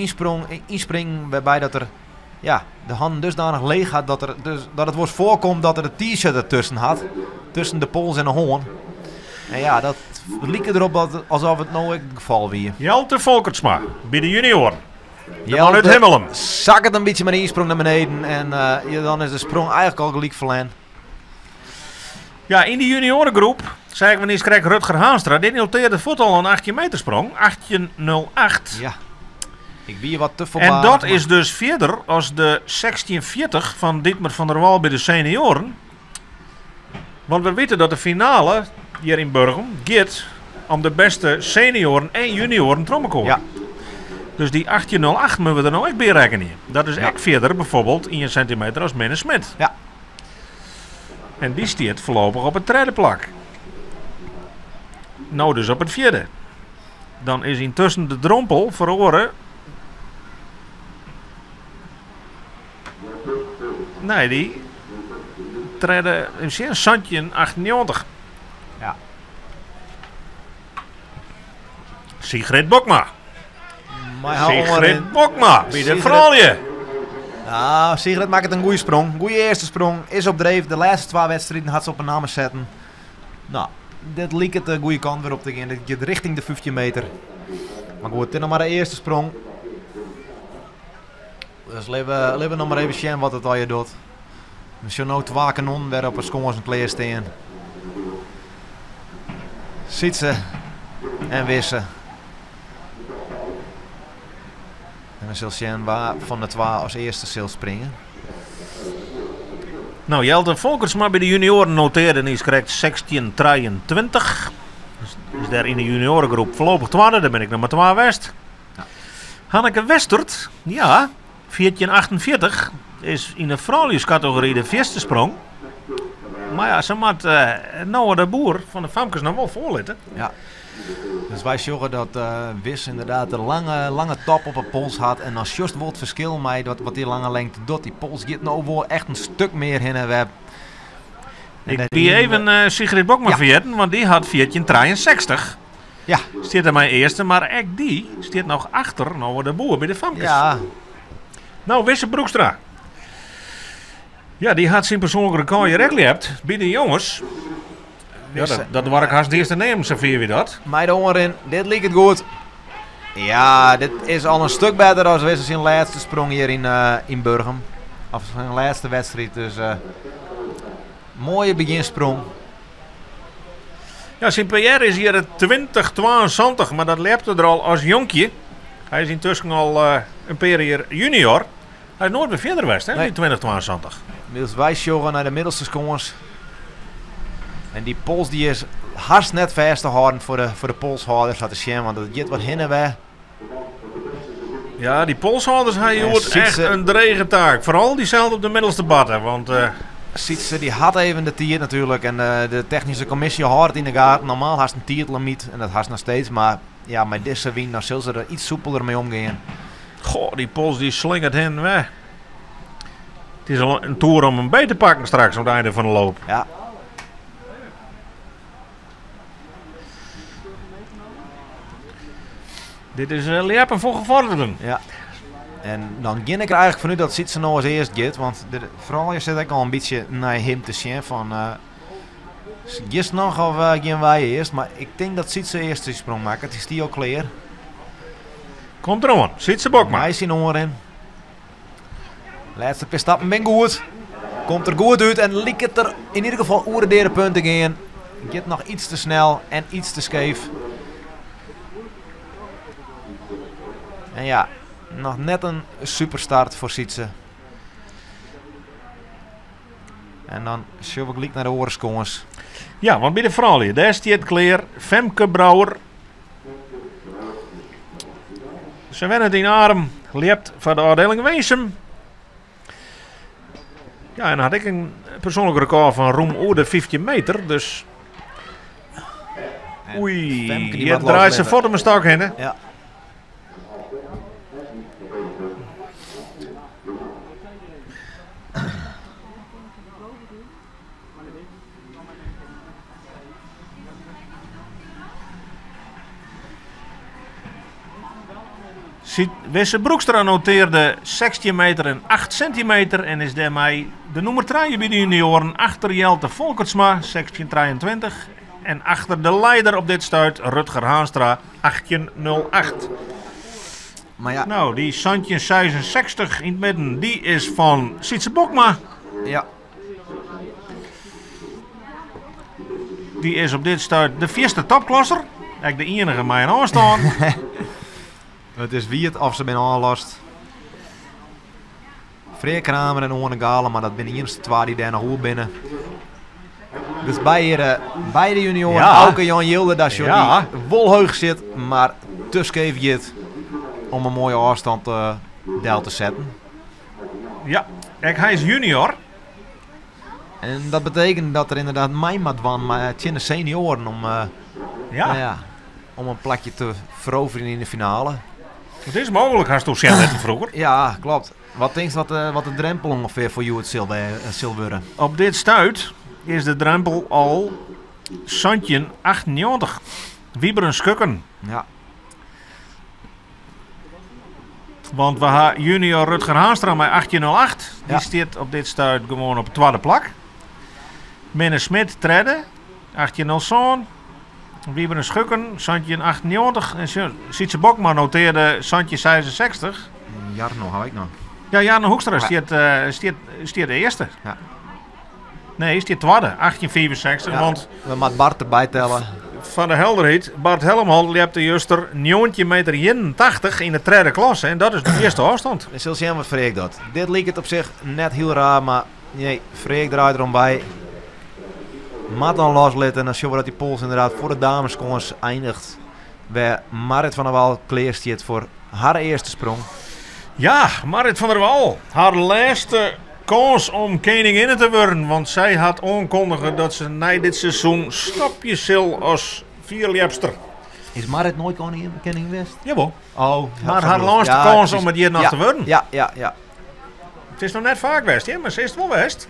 ynspringen, wêrby dat er, ja, de hannen dusdanich leech hat dat it wolris foarkomt dat er de t-shirt ertussen hat. Tussen de pols en de hoarn. En ja, dat liket derop dat, alsof it no ek it gefal wie. Jelte Folkertsma by de junior. De Jelte man út Himmelum. Zakket in bytsje mei de ynsprong nei beneden en ja, dan is de sprong eigentlik al gelyk ferlern. Ja, yn de juniorengroep seagen we niiskrekt Rutger Haanstra. Dit notearde fuort al in 18 meter sprong. 18,08. Ja, ik wie wat te En voorbarig, dat maar is dus fierder as de 16,40 fan Dietmar van der Wal by de senioaren. Want we witte dat de finale hjir yn Burgum giet om de bêste senioaren en junioaren troch elkoar. Ja. Dus dy 18,08 moatte we der no ek by rekkenje. Dat is Ja. ek fierder bijvoorbeeld 1 centimeter as Minne Smit. Ja. En dy stiet foarlopich op it tredde plak. No dus op it fjirde. Dan is yntusken de drompel feroare. Nee, dy tredde, even sjen, 17,98. Ja. Sigrid Bokma. Mei har Sigrid oanrin. Bokma by de Sigrid. froulju. Nou, Sigrid makket in goede sprong. Goede earste sprong. Is op dreef. De lêste twa wedstriden hat se op 'e namme setten. Nou, dit liket de goede kant wer op te gean. Dit giet richting de 15 meter. Mar goed, it is noch mar de earste sprong. Dus litte we, litte we noch mar even sjen wat it allegear docht. We sjogge no twa kanonnen wer op 'e skânsen klear stean. Sytse en Wisse. En we sille sjen wa fan de twa as earste sil springe. Nou, Jelte Folkertsma by de junioaren notearde niiskrekt 16:23. Dus is dêr yn de junioaregroep foarlopich twadde, dêr bin ik noch mar twa west. Hanneke Westert, ja, 14:48 is yn de frouljuskategory de fierste sprong. Mar ja, se moat Noah de Boer fan de famkes noch wol foarlitte. Ja. Dus wy sjogge dat Wisse ynderdaad de lange, lange top op 'e pols hat. En dan sjochst wol it ferskil mei dat, wat dy lange lengte docht. Dy pols giet no wol echt in stik mear hinne en wer. En Ik dat wie ien- even Sigrid Bokma fergetten, want dy hat 14:63. Stiet der mei earste, mar ek dy stiet noch achter Noah de Boer by de famkes. Nou, Wisse Broekstra. Ja, dy hat syn persoanlik rekôr hjir ek ljept by de jonges. Ja, dat doar ik hast net te neamen, safier wie dat. Mei de oanrin, dit liket goed. Ja, dit is al in stik better as Wisse syn lêste sprong hjir yn Burgum. Of syn lêste wedstriid, dus moaie begjinsprong. Ja, syn PR is hjir 20:72, mar dat ljepte er al as jonkje. Hy is yntusken al in pear jier junior. Hy is noait wer fierder west, hè, Nee. dy 20:72. Wylst wy sjogge nei de middelste skâns. En dy pols dy is hast net fêst te hâlden foar de polshâlders, sa te sjen, want it giet wat hinne en wer. Ja, dy polshâlders ha En hjoed Sytse echt in drege taak. Foaral dyselde op de middelste barte, want Sytse dy hat even de tiid natuerlik en de technyske kommisje hâldt it yn de gaten. Normaal hast in tiidlimyt en dat hast noch steeds, mar ja, mei dizze wyn dan sil se der iets soepeler mei omgean. Goh, dy pols dy slingert hinne en wer. It is al in toer om him by te pakken straks oan it einde fan de loop. Dit is ljeppen foar gevorderden. Ja. En dan gean ik der eigentlik fanút dat Sytse no as earst giet, want de froulju sitte ek al in bytsje nei him te sjen fan, giest noch of gean wy earst? Mar ik tink dat Sytse earst de sprong makket. Dy stie al klear. Komt deroan, Sytse Bokma. Mei syn oanrin. Lêste pear stappen bin goed. Komt der goed út en liket der yn ieder gefal oer de deade punt te gean. Giet noch iets te snel en iets te skeef. En ja, noch net in superstart foar Sytse. En dan sjogge we gelyk nei de oare skâns. Ja, want by de froulju, dêr stiet klear Femke Brouwer. Se wennet yn Arum, ljept foar de ôfdieling Winsum. Ja, en hat ek in persoanlik rekôr fan rûm oer de 15 meter, dus En Oei, Femke die hier moat draait se loslitte. fuort om 'e stok hinne. Wisse Broekstra notearde 16 meter en 8 sintimeter en is dêrmei de nûmer trije by de junioaren achter Jelte Folkertsma, 16:23, en achter de leider op dit stuit Rutger Haanstra, 18:08. Maar ja. Nou, dy 17:66 yn it midden, dy is fan Sytse Bokma. Dy is op dit stuit de fierste topklasser. Ek de iennige mei in ôfstân. It is wiet of se binne ôflost. Freark Kramer en Oane Gale, mar dat binne de iennichste twa dy't dêr noch oer binne. Dus by hjir by de junioaren, Auke Jan Jilderda, sjoch, dy wol heech sit, mar te skeef giet om in moaie ôfstân del te setten. Ja, ek hy is junior. En dat betekent dat er ynderdaad mei moat dwaan mei tsjin de senioaren om om in plakje te feroverjen yn de finale. It is mooglik, hasto sjen litten froeger. Ja, kloppet. Wat tinkst wat de drempel ûngefear foar hjoed sil wurde? Op dit stuit is de drempel al 17,98. Wieberen Schukken. Want we ha junior Rutger Haanstra mei 18.08. Dy stiet op dit stuit gewoan op it twadde plak. Minne Smit tredde, 18.07. Wieberen Schukken, 1798. En Sytse Bokma notearde 1766. Jarno ha ik noch. Ja, Jarno Hoekstra stiet, uh, stiet, stiet earste. Ja. Nee, stiet twadde, 1865. Ja, want we moatte Bart derby telle. Foar de helderheid, Bart Helmholt ljepte juster 19 meter 81 yn de tredde klasse. En dat is de earste ôfstân. We sille sjen wat Freek docht. Dit liket op sich net hiel raar, mar nee, Freek draait derom by. Moat dan loslitte en dan sjogge we dat dy pols ynderdaad foar de dameskâns eindiget. Wêr Marrit van der Wal klear stiet foar har earste sprong. Ja, Marrit van der Wal, har lêste kâns om keninginne te wurden, want sy hat oankondige dat se nei dit seizoen stopje sil as fierljepster. Is Marrit noait koningin west? Jawol. Oh, mar har lêste kâns om it hjir noch te wurden. Ja, ja, ja. It is noch net faak west, hear, mar se is it wol west.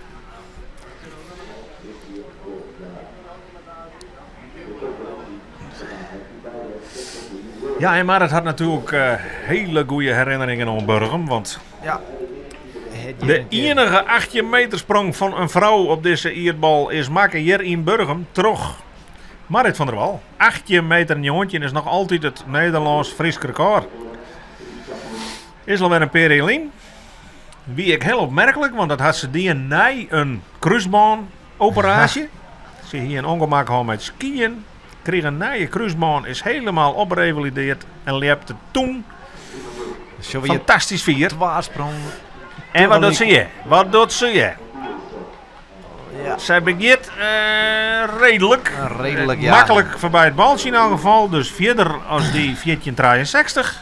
Ja, en Marrit hat natuerlik eh, hiele goede herinneringen oan Burgum, want ja. De iennige 18 meter sprong fan in frou op dizze ierdbol is makke hjir yn Burgum troch Marrit van der Wal. 18 meter 19 is noch altyd it Nederlânsk-Frysk rekôr. Is alwer in pear jier lyn. Wie ek hiel opmerklik, want dat hat se dien nei in krúsbânoperaasje. Se hie in ûngemak hân mei it skyen, krige in nije krúsbân, is helemaal oprevalideard en ljepte toen fantastysk fier. Twa sprong. En wat docht se hjir? Wat docht se hjir? Ja. Sy begjint reedlik. Reedlik, ja. Maklik foarby it baltsje yn elk gefal, dus fierder as dy 1463.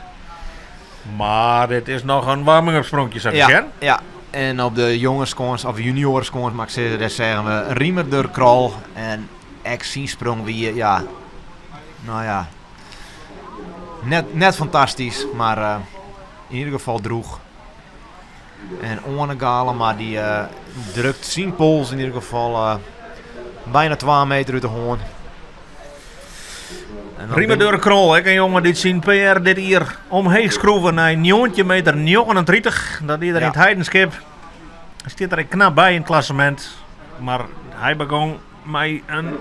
Mar dit is noch in warming-up spronkje, sa te Ja, sjen. ja. En op de jongeskâns, of junioreskâns moat ik sizze, dêr seagen we Riemer Durk Krol. En ek syn sprong wie, ja, nou ja, net, net fantastysk, mar eh, yn ieder gefal droech. En Oane Galema dy eh, drukt syn pols yn ieder gefal eh, byna 2 meter út de hoarn. En dan Riemer bin- Durk Krol, ek in jonge dy't syn PR dit jier omheech skroeve nei 19 meter 39. Dat die er yn Ja. it Heidenskip. Hy stiet der ek knap by yn it klassemint. Mar hy begûn mei in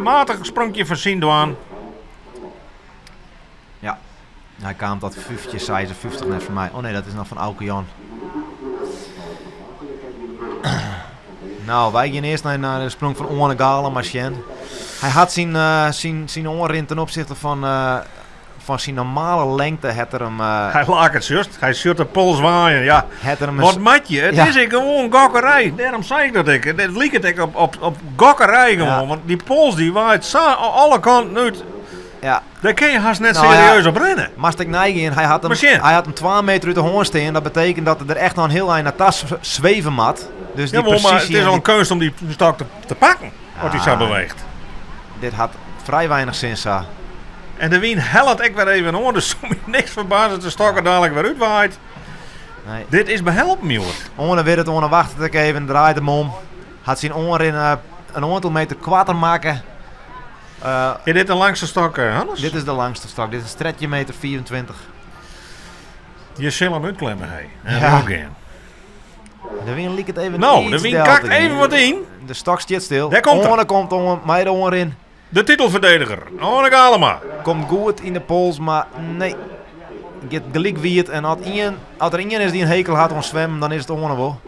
matich spronkje foar syn dwaan. Ja, hy kaam tot 15,56 net foar my. Oh nee, dat is noch fan Auke Jan. Nou, wy gean earst nei de sprong fan Oane Galema sjen. Hy hat syn, eh, syn, syn oanrin ten opsichte fan, eh, fan syn normale lengte hat er him, eh, Hy laket just. Hy sjocht de pols waaien. Ja. hat er him Wat moat je? It Ja. is ek gewoan gokkerij. Dêrom sei ik dat ek. It liket ek op, op, op gokkerij gewoan. Ja. Want dy pols dy waait sa alle kanten út. Ja. Dêr kin je hast net Nou ja. serieus op rinne. Moatst ek neigean, hy hat him, Maar sjen. hy hat him 2 meter út de hoarn stean. Dat betekent dat er der echt noch in hiel ein nei ta sweven moat. Dus dy Jawol, mar it presysje is en al dy in keunst om dy stok te pakken. As hy sa Ah. beweecht. Dit hat frij weinich sin sa. En de wyn hellet ek wer even oan, dus soe my niks ferbaze as de stok er dadelijk wer útwaait. Nee. Dit is behelpen, Joert. Oane wit it, Oane wachtet ek even, draait him om. Hat syn oanrin in oantal meter koarter makke. Is dit de langste stok, Hannes? Dit is de langste stok, dit is 13 meter 24. Je sil him útklimme, hé. En Ja. ja. De wyn liket even Nou, iets de wyn del kakt te gean. even wat yn. De stok stiet stil. Dêr komt er. Oane komt oan mei de oanrin. De titelverdediger, Oane Galema. Komt goed yn de pols, mar nee. Giet gelyk wiet. En as der ien is dy't in hekel hat oan swimmen, dan is it Oane wol.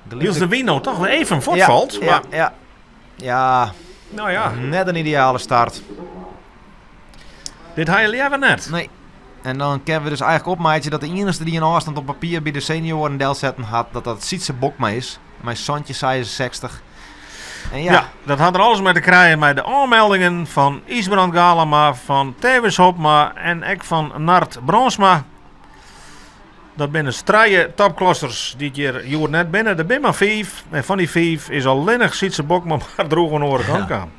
Gelyk Wylst de wyn no toch wer even fuortfalt. Ja, maar, ja, ja. nou ja, Net in ideale start. dit ha je leaver net. Nee. En dan kinne we dus eigentlik opmeitsje dat de iennichste dy't in ôfstân op papier by de senioaren delsetten hat, dat dat Sytse Bokma is. Mei 1766. En ja, Ja. dat hat der alles mei te krijen mei de oanmeldingen fan Ysbrand Galema, fan Thewis Hobma en ek fan Nard Bronsma. Dat binne dus trije topklassers dy't hjir hjoed net binne. Der binne mar 5 en fan dy 5 is allinnich Sytse Bokma mar droech oan de oare kant Ja. kaam.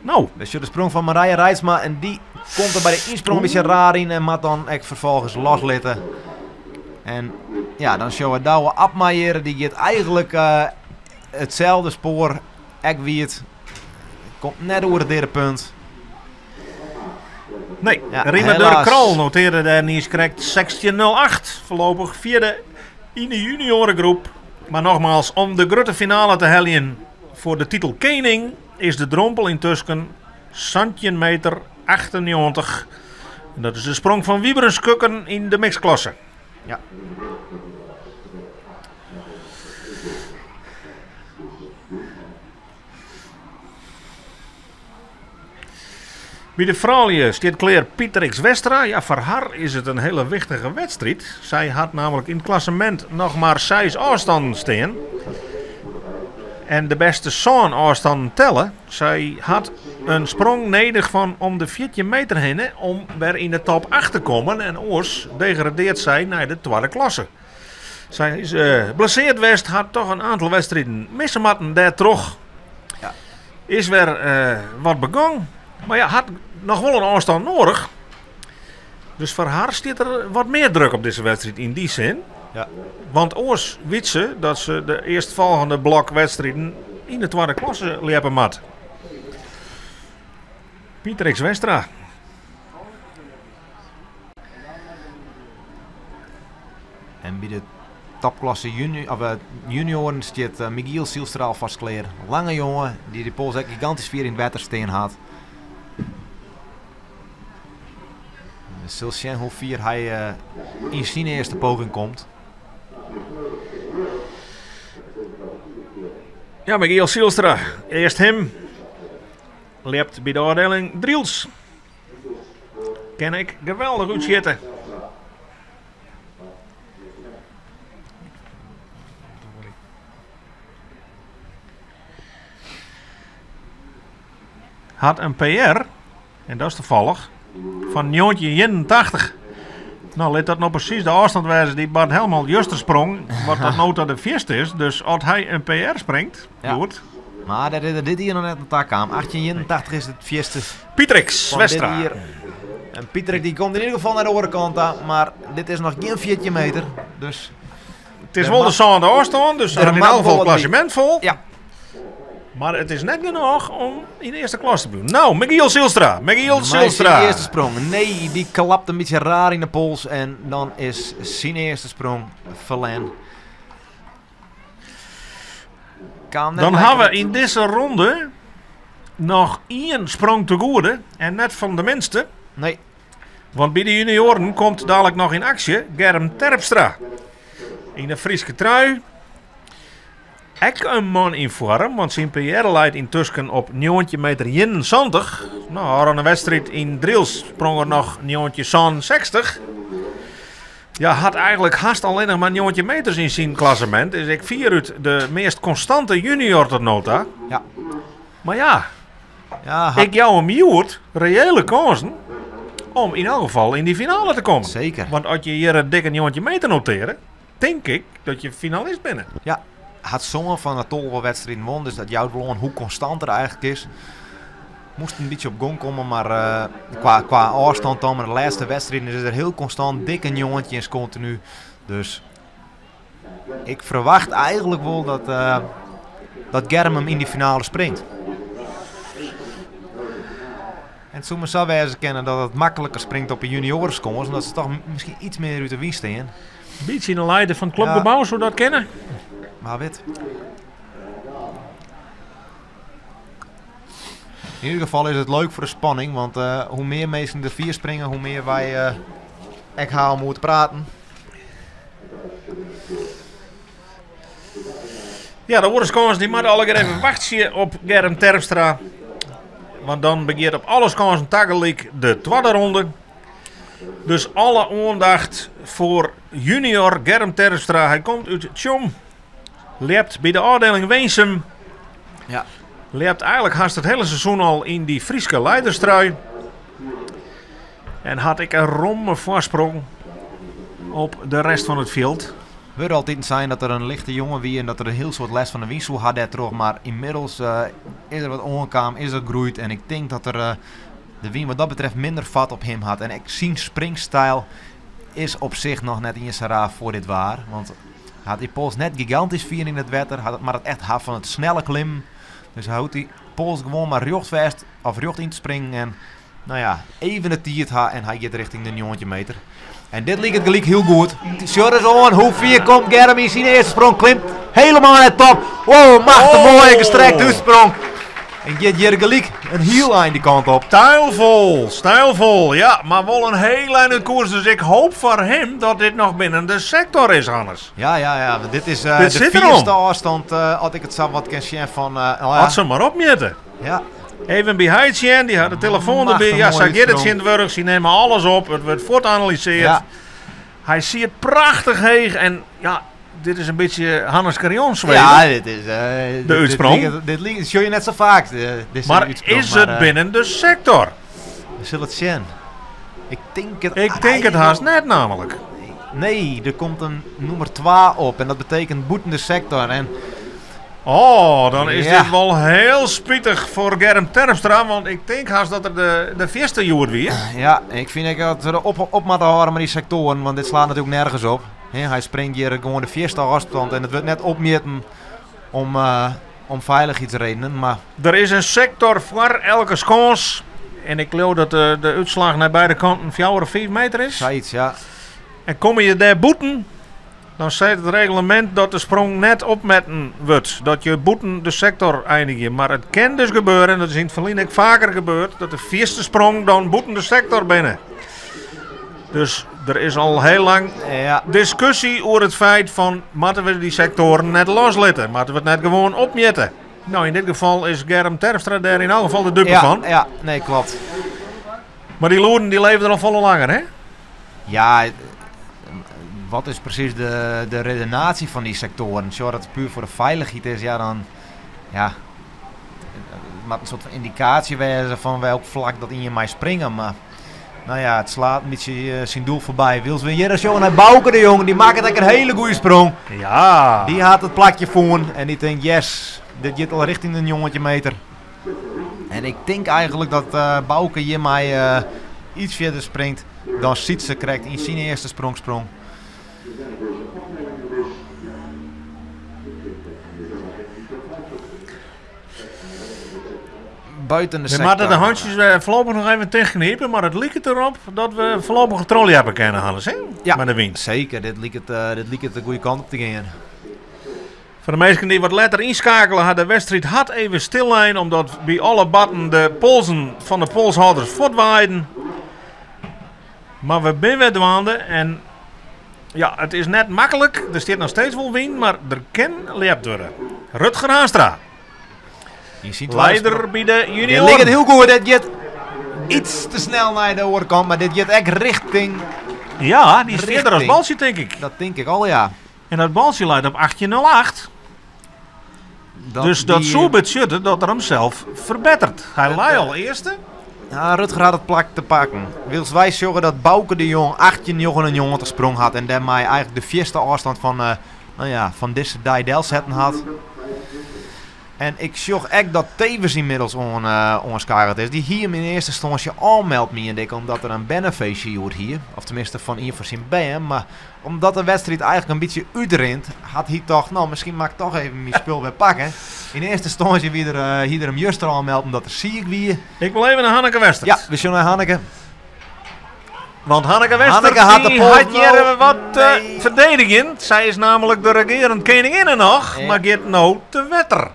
Nou, we sjogge de sprong fan Marije Reitsma en dy komt der by de ynsprong in bytsje raar yn en moat dan ek ferfolgens loslitte. En ja, dan sjogge we Douwe Abma hjir, dy giet eigentlik, itselde spoar, ek wiet. Komt net oer it derde punt. Nee, Ja, Riemer helaas. Durk Krol noteerde daar niet correct 16.08. Voorlopig vierde in de juniorengroep. Maar nogmaals, om de grote finale te halen voor de titel Kening is de drompel intussen 17 meter 98. En dat is de sprong van Wieberens Kukken in de mixklasse. Ja. Bij de vrouwen staat Claire Pieter X Westra. Ja, voor haar is het een hele wichtige wedstrijd. Zij had namelijk in het klassement nog maar 6 afstanden staan. En de beste zo'n afstanden tellen. Zij had een sprong nedig van om de 14 meter heen hè, om weer in de top 8 te komen. En oors degradeert zij naar de tweede klasse. Zij is blesseerd West, had toch een aantal wedstrijden missen matten daar terug. Ja. Is weer wat begonnen. Maar ja, had nog wel een afstand nodig. Dus voor haar zit er wat meer druk op deze wedstrijd in die zin. Ja. Want oors weet ze dat ze de eerstvolgende blokwedstrijden in de tweede klasse liepen mat. Pieter X Westra. En bij de topklasse junioren zit Michiel Zielstra al vast klaar. Lange jongen die de pols echt gigantisch vier in het water steen had. Zullen zien hoe vier hij in zijn eerste poging komt. Ja, Michiel Zielstra. Eerst hem. Lept bij de afdeling Driels. Ken ik geweldig goed zitten. Had een PR, en dat is toevallig, van 1981. Nou, let dat nou precies de afstand wijzen die Bart Helmholt juist sprong, wat dat nota de vierste is. Dus als hij een PR springt, Ja. goed. Maar daar is dit hier nog net een tak aan. 1881 is het vierste Pietrix van dit Westra. hier. En Pietrix die komt in ieder geval naar de overkant aan, maar dit is nog geen 14 meter. Dus Het is Er wel de mag- zande afstand, dus er hij had in mag elk geval wel wat klassement vol. ja. Maar het is net genoeg om in de eerste klas te blijven. Nou, Michiel Zielstra. Michiel Maar zijn Zielstra. eerste sprong. Nee, die klapt een beetje raar in de pols. En dan is zijn eerste sprong verlen. Kan net Dan lekker hebben we in deze ronde nog één sprong te goede. En net van de minste. Nee, Want bij de junioren komt dadelijk nog in actie Germ Terpstra. In de Frieske trui. Ek een man in vorm, want zijn PR leidt intussen op 9 meter 71. Nou, aan een wedstrijd in Driels sprong er nog 960. Ja, had eigenlijk haast alleen nog maar 9 meters in zijn klassement. Dus ik vier uit de meest constante junior tot nota. Ja. Maar ja, ja, had- ik jou hem Joert reële kansen om in elk geval in die finale te komen. zeker. Want als je hier een dikke 9 meter noteren, denk ik dat je finalist bent. Ja, had zongen van de tolve wedstrijden won. Dus dat jouwt wel aan hoe constant er eigenlijk is. Moest een beetje op gong komen, maar qua afstand dan. Maar de laatste wedstrijd is er heel constant. Dik een jongetje is continu. Dus ik verwacht eigenlijk wel dat Germ hem in die finale springt. En het zou me zo wijze kennen dat het makkelijker springt op een juniorenskommers. Omdat ze toch misschien iets meer uit de wind staan. Beetje in de leider van het clubgebouw, zou dat kennen? Maar wit. In ieder geval is het leuk voor de spanning, want hoe meer mensen er vier springen, hoe meer wij ik haal moeten praten. Ja, de oorskans die moet alle keer even wachten op Germ Terpstra. Want dan begint op alle kansen tegelijk de tweede ronde. Dus alle aandacht voor junior Germ Terpstra. Hij komt uit Tjom. Lept bij de afdeling Weensum. Ja. Lept eigenlijk haast het hele seizoen al in die Frieske leiderstrui. En had ik een romme voorsprong op de rest van het veld. We altijd zijn dat er een lichte jongen wie en dat er een heel soort les van de wiesel had daar terug. Maar inmiddels is er wat ongekomen, is er groeit. En ik denk dat er de wien wat dat betreft minder vat op hem had. En ik zie springstijl is op zich nog net in zijn raaf voor dit waar. Want hij had die pols net gigantisch vier in het wetter, had het, maar het echt had van het snelle klim. Dus hij houdt die pols gewoon maar recht vast of recht in te springen. En Nou ja, even de tiid ha en hy giet richting de 19 meter. En dit liket gelyk hiel goed. Sjoch ris oan hoe fier komt Germ yn syn earste sprong. Klimt helemaal nei de top. Wow, machtich Oh. moaie gestrekte útsprong. En giet hjir gelyk in hiel ein dy kant op. Stijlvol, stijlvol, ja, mar wol in hiel ein út koers. Dus ik hoop foar him dat dit noch binnen de sektor is, Hannes. Ja, ja, ja. Want dit is Dit de sit erom. fierste ôfstân, as ik it sa wat kin sjen fan, oh ja. As se mar opmjitte. Ja. Even by heit sjen, dy hat de telefoan derby. Machtich Ja, sa moaie giet it útsprong. tsjintwurdich. Sy nimme alles op, it wurdt fuort analysearre. Ja. Hy siet prachtich heech en ja, dit is in bytsje Hannes Carrion zweven. Ja, dit is, De dit útsprong. Dit sjoch je net sa faak, dizze Mar útsprong, is mar, it binnen de sektor? We sille it sjen. Ik tink it Ik tink it hast net namelijk. Nee, der komt in nûmer 2 op en dat betekent bûten de sektor. En Oh, dan is Ja. dit wol hiel spitich foar Germ Terpstra, want ik tink hast dat er de fierste hjoed wie. Ja, ik fyn ek dat we der op moatte hâlde mei dy sektoaren, want dit slaat natuerlik nergens op. Hè, hy springt hjir gewoan de fierste ôfstân en it wurdt net opmjitten om feilichheidsredenen. Mar Der is in sektor foar elke skâns en ik leau dat de útslach nei beide kanten 4 of 5 meter is. Sayts, ja. En komme je dêr bûten, dan seit it reglemint dat de sprong net opmetten wurdt. Dat je bûten de sektor einigje. Mar it kin dus gebeure, en dat is yn it ferline ek faker gebeurd, dat de fierste sprong dan bûten de sektor binne. Dus der is al hiel lang diskusje oer it feit fan, moatte we dy sektoaren net loslitte? Moatte we it net gewoan opmjitte? Nou, yn dit gefal is Germ Terpstra dêr yn elk gefal de dupe fan. Ja, nee, klopt. Mar dy lûden dy leve der al folle langer, hè? Ja, wat is presys de redenaasje fan dy sektoaren? Sjoch, dat it puer foar de feilichheid is, ja, dan, ja, it moat in soart fan yndikaasje wêze fan welk flak dat ien mei springe, mar nou ja, it slaat in bytsje syn doel foarby. Wylst we hjir sjogge nei Bauke de Jong, dy makket ek in hiele goede sprong. Dy hat it plakje fûn en dy tinkt, yes, dit giet al richting de 19 meter. En ik tink eigenlik dat Bauke hjirmei iets fierder springt dan Sytse krekt yn syn earste sprong sprong. Buiten de We moatte de sektor. hantsjes foarlopich noch even tichtknipe, mar it liket derop dat we foarlopich trochleppe kinne, Hannes, hè? Ja, Mei de wyn. Seker. Dit liket de goede kant op te gean. Foar de minsken dy't wat letter ynskeakele ha, de wedstriid hat even stillein omdat by alle batten de polsen fan de polshâlders fuortwaaiden. Mar we binne wer dwaande en ja, it is net maklik. Der stiet noch steeds wol wyn, mar der kin lept wurde. Rutger Haanstra, Yn syn twadde leider sprong. by de Dit junioaren. liket hiel goed. Dit giet iets te snel nei de oare kant, mar dit giet ek richting... Ja, dy is fierder as Richting. Baltsje, tink ik. Dat tink ik al, ja. En dat baltsje leit op 18,08. Dat Dus dat die soe betsjutte dat er himsels ferbetteret. Hy lei al earste. Ja, Rutger hat it plak te pakken. Wylst wy sjogge dat Bauke de Jong 18,99 sprong hat en dêrmei eigenlik de fierste ôfstân fan dizze dei delsetten hat. En ik sjoch ek dat Tevens ynmiddels oanskeakele is. Dy hie him yn earste ynstânsje ôfmeld, miende ik, omdat er in bernefeestje hjoed hie. Of teminsten fan ien fan syn bern. Mar omdat de wedstriid eigenlik in bytsje útrint, hat hy tocht, nou, miskien moat ik toch even myn spul wer pakke. Yn earste ynstânsje hie er him juster ôfmeld omdat er siik wie. Ik wol even nei Hanneke Westert. Ja, we sjogge nei Hanneke. Want Hanneke Westert, Hanneke hat de die pols hat hjir nou. wat te Nee. ferdedigjen. Sy is namelijk de regerend keninginne noch, Ja. mar giet no te wetter.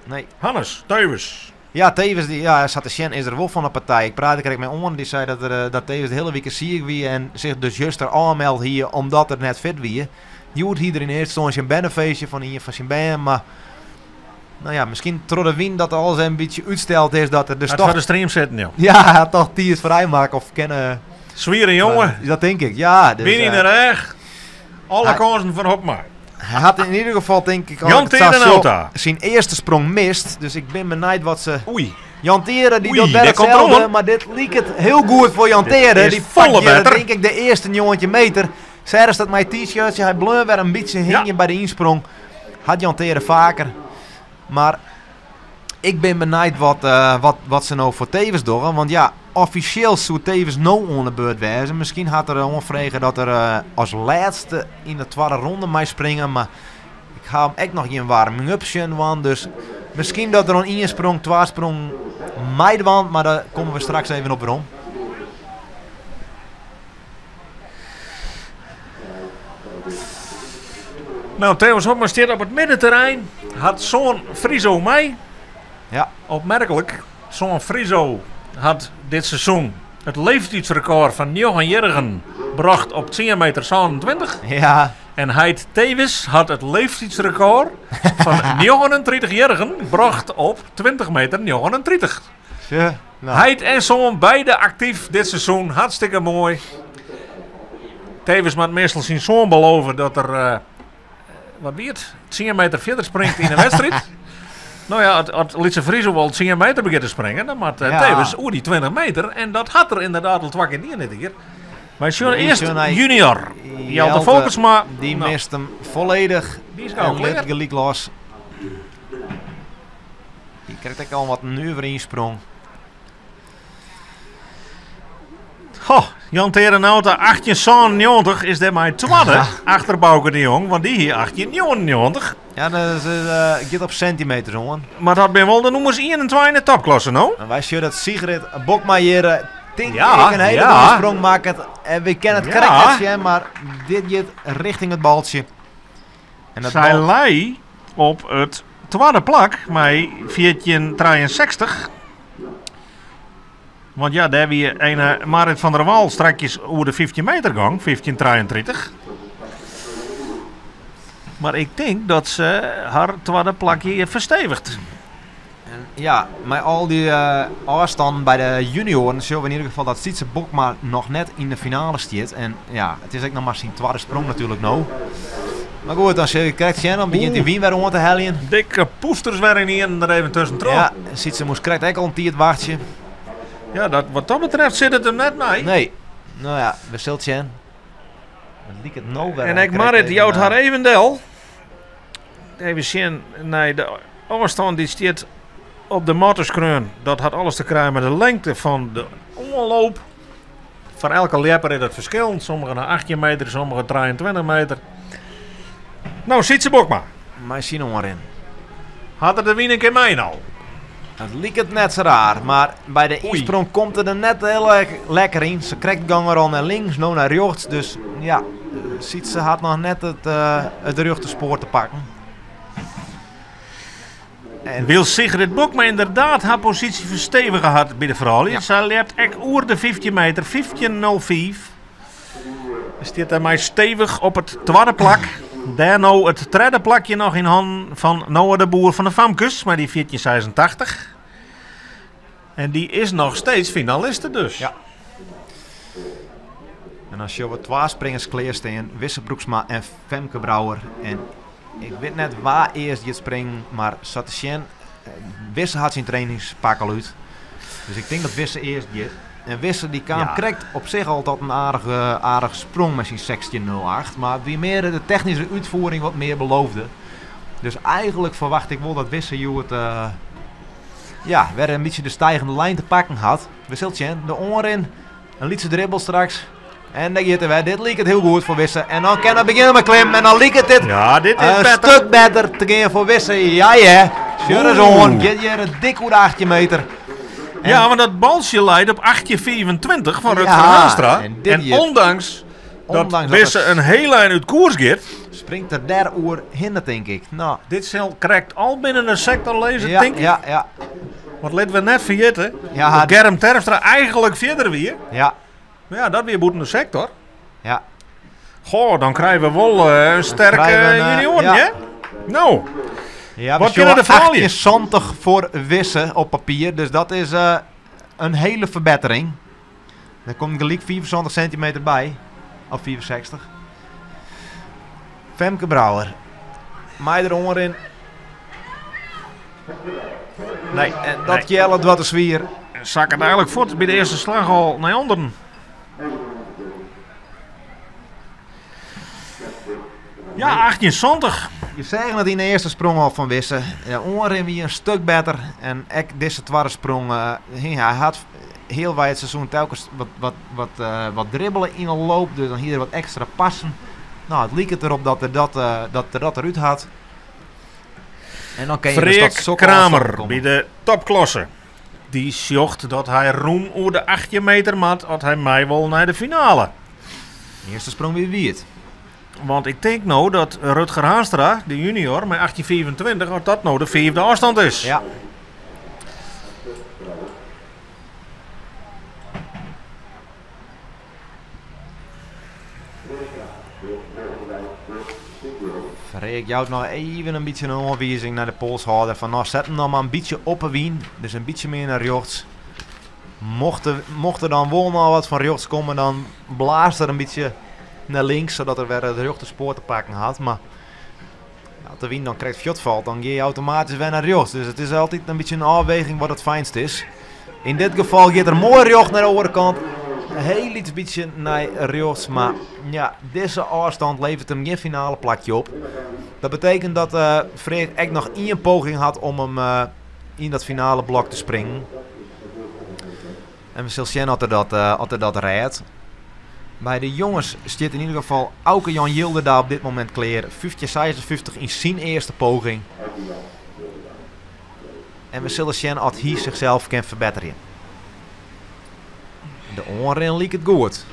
Nee. Hannes, Tevens. Ja, Tevens, die, ja, zat te sjen, is der wol fan de partij. Ik praatte krekt mei Oan, dy sei dat Tevens de hiele wike siik wie en sich dus juster ôfmeld hie omdat er net fit wie. Hjoed hie er yn earste ynstânsje in bernefeestje fan ien fan syn bern, mar nou ja, miskien troch de wyn dat alles in bytsje útsteld is, dat er dus Hat toch foar de stream sitten, joh. Ja, hij had toch tiid frijmakke of kennen. Swiere jonge. Maar, dat denk ik, ja. Dus, Wyn yn de rêch. Alle kânsen foar Hopma. Hy hat yn ieder gefal, tink ik, al Jan het zag Tere zo Nauta. syn earste sprong mist. Dus ik bin benijd wat se... Oei. Jan Tere, die Oei, docht wer dêr komt itselde, erom. maar dit liket hiel goed foar Jan Dit Tere. is Die folle pakt hier, better. denk ik, de earste 90 meter. Serre staat met t-shirtje, hy bleau wer in bytsje hingjen by de ynsprong. Hat Jan Tere faker. Mar ik bin benijd wat se no foar Tevens dogge. Want ja, offisjeel soe Tevens no oan de beurt wêze. Miskien hat er oanfrege dat er as lêste yn de twadde ronde mei springe. Mar ik Ik ha him ek noch gjin warming-up sjen dwaan, dus miskien dat er oan ien sprong, twa sprongen meidwaan, mar dêr komme we straks even op werom. Nou, Thewis Hobma stiet op it middenterrein. Hat soan Friso mei. Ja. Opmerklik, soan Friso hat dit seizoen it leeftiidsrekôr fan njoggenjierrigen brocht op 10 meter 27. Ja. En heit Thewis hat it leeftiidsrekôr fan 39-jierrigen brocht op 20 meter 39. Ja, nou. Heit en soan beide aktyf dit seizoen, hartstikke moai. Thewis moat meastal syn soan belove dat er, eh, wat wie it, 10 meter fierder springt yn de wedstriid. Nou ja, as Lytse Friso al 10 meter begjint te springen, dan moat eh, Thewis oer dy 20 meter. En dat hat er ynderdaad al twa kear dien dit jier. Wy sjogge Wy earst sjogge nei junior Jelte Folkertsma. Dy Nou, mist him folledich. Die is gau En lit klear. gelyk los. Dy krijt ek al wat in nuvere ynsprong. Goh, Jan Tere Nauta 1897 is dêrmei twadde achter Bauke de Jong, want dy hie 1899. Ja, dat is, giet op sintimeters oan. Mar dat binne wol de nûmers ien en twa yn de topklasse no. En wy sjogge dat Sigrid Bokma hjir, tink ik, in hiele goede sprong makket. En we kinne it krekt net sjen, mar dit giet richting it baltsje. En dat Sy bal lei op it twadde plak mei 1463. Want ja, dêr wie ene Marit van der Wal strakjes oer de 15 meter gong, 1533. Mar ik tink dat se har twadde plakje fersteviget. En ja, mei al dy eh, ôfstannen by de junioaren sjogge we yn ieder gefal dat Sytse Bokma noch net yn de finale stiet. En ja, it is ek noch mar syn twadde sprong natuerlik no. Mar goed, dan sil je krekt sjen, dan begjint dy wyn wer oan te heljen. Dikke poesters wer yn ien der even tuskentroch. Ja, Sytse moast krekt ek al in tiid wachtsje. Ja, dat, wat dat betreft sit it him net mei. Nee, no ja, we sille it sjen. It liket no wer En ek krekt Marit even, jout har even del. Even sjen nei de ôfstân dy't stiet op de matte skreaun. Dat hat alles te krijen mei de lengte fan de oanloop. Foar elke ljepper is dat ferskillend. Sommigen ha 18 meter, sommigen 23 meter. No, Sytse Bokma. Mei syn oanrin. Hat er de wyn in kear mei no? It liket net sa raar, mar by de Oei. ynsprong komt er der net hiel erch lekker yn. Se krekt gong er al nei links, no nei rjochts. Dus ja, Sytse hat noch net it, eh, it rjochte spoar te pakken. En Wylst Sigrid Bokma ynderdaad har posysje ferstevige hat by de froulju. Sy ljept ek oer de 15 meter, 15.05. Stiet dêrmei stevich op it twadde plak. Dêr no it tredde plakje noch yn hannen fan Noah de Boer fan de Famkes mei dy 14.86. En dy is noch steeds finaliste dus. Ja. En dan sjogge we twa springers klearstean, Wisse Broeksma en Femke Brouwer. En ik wit net wa earst giet springen, mar sa te sjen, Wisse hat syn trainingspak al út. Dus ik tink dat Wisse earst giet. En Wisse dy kaam krekt op sich al tot in aardige, aardige sprong mei syn 16.08. Mar it wie mear de technyske útfiering wat mear beloofde. Dus eigenlik ferwacht ik wol dat Wisse hjoed eh, ja, wer in bytsje de stijgende lijn te pakken hat. We sille sjen. De oanrin, in lytse dribbel straks. En dêr giet er wer. Dit liket hiel goed foar Wisse. En dan kin er begjinne mei klimmen. En dan liket dit Ja, dit is in better. stuk better te gean foar Wisse. Ja, ja. Sjoch ris oan. Giet hjir dik oer de 18 meter. En Ja, want dat baltsje leit op 18,25 fan Rutger Ja, Haanstra. en dit En hier- ondanks dat Ondanks dat Wisse het- in hiel ein út koers giet. springt er dêr oer hinne, tink ik. No, Dit sil krekt al binnen de sektor lizze, ja, tink ik. ja, ja. Want litte we net ferjitte dat Germ Terpstra eigenlik fierder wie. Mar ja, dat wie bûten de sektor. Goh, dan krije we wol in sterke krije we een, junioren, ja. hè? No, Ja, Wat we kinne de sjogge froulju? 18,70 foar Wisse op papier. Dus dat is in hiele ferbettering. Der komt gelyk 75 sintimeter by. Of 65. Femke Brouwer. Mei der oanrin. Nee, En dat nee. kjelle wat te swier. Sakket eigenlik fuort by de earste slach al nei ûnderen. Ja, 18,70. Je seagen it yn de earste sprong al fan Wisse. De oanrin wie in stik better. En ek dizze twadde sprong, hy hat healwei it seizoen telkens wat dribbelen yn de loop. Dus dan hie er wat ekstra passen. No, it liket derop dat er dat, dat er dat derút hat. En dan kin je dus tot Freark sokke Kramer ôfstannen komme. by de topklasse. Dy sjocht dat hy rûm oer de 18 meter moat as hy mei wol nei de finale. Earste sprong wie wiet. Want ik tink no dat Rutger Haanstra, de junior, mei 18,25, as dat no de fiifde ôfstân is. Ja. Freark jout noch even in bytsje in oanwizing nei de polshâlder fan no set him noch mar in bytsje op 'e wyn, dus in bytsje mear nei rjochts. Mocht der, mocht der dan wol noch wat fan rjochts komme, dan blaast er in bytsje nei links, sadat er wer it rjochte spoar te pakken hat. Mar as de wyn dan krekt fuort falt, dan gean je automatysk wer nei rjochts. Dus it is altyd in bytsje in ôfweging wat it fijnst is. Yn dit gefal giet er moai rjocht nei de oare kant. In hiel lyts bytsje nei rjochts, mar ja, dizze ôfstân leveret him gjin finale plakje op. Dat betekent dat uh, Freark ek noch ien poging hat om him uh, yn dat finale blok te springen. En we sille sjen oft er dat, uh, oft er dat rêdt. By de jonges stiet yn ieder gefal Auke Jan Jilderda op dit momint klear. 15,56 yn syn earste poging. En we sille sjen oft hy sichsels kin ferbetterje. De oanrin liket goed.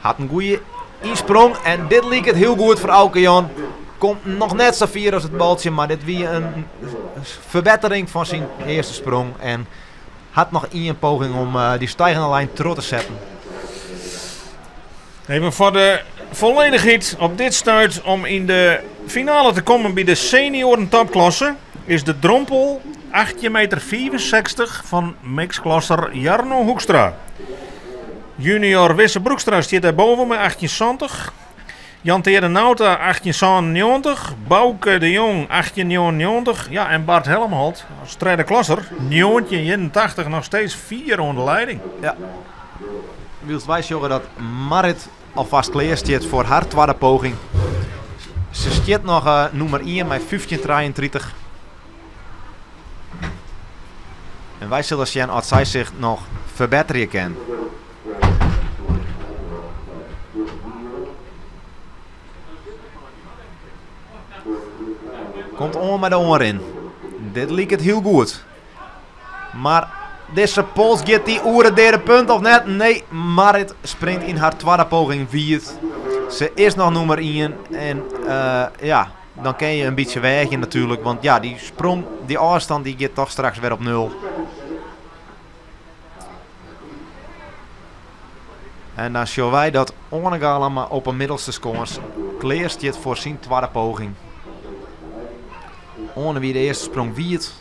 Hat in goede ynsprong en dit liket hiel goed foar Auke Jan. Komt noch net sa fier as it baltsje, mar dit wie in ferbettering fan syn earste sprong. En hat noch ien poging om uh, dy stijgende lijn troch te setten. Even foar de folledichheid, op dit stuit om yn de finale te kommen by de senioaren topklasse is de drompel 18 meter 65 fan mixklasser Jarno Hoekstra. Junior Wisse Broekstra stiet dêrboven mei 18,70. Jan Teade Nauta 18,97. Bouke de Jong 18,99. Ja, en Bart Helmholt as tredde klasser 1981 noch steeds fier oan de lieding. Ja. Wylst wy sjogge dat Marit alfêst klear stiet foar har twadde poging. Se stiet noch uh, nûmer 1 mei 15,33. En wy sille sjen oft sy sich noch ferbetterje kin. Komt oan mei de oanrin. Dit liket hiel goed. Mar dizze pols giet dy oer it deade punt of net? Nee, Marit springt yn har twadde poging wiet. Se is noch nûmer 1 en uh, ja, dan kin je in bytsje weagje natuerlik. Want ja, dy sprong, dy ôfstân, dy giet toch straks wer op nul. En dan sjogge wy dat Oane Galama op 'e middelste skâns klear stiet foar syn twadde poging. Oane wie de earste sprong wiet.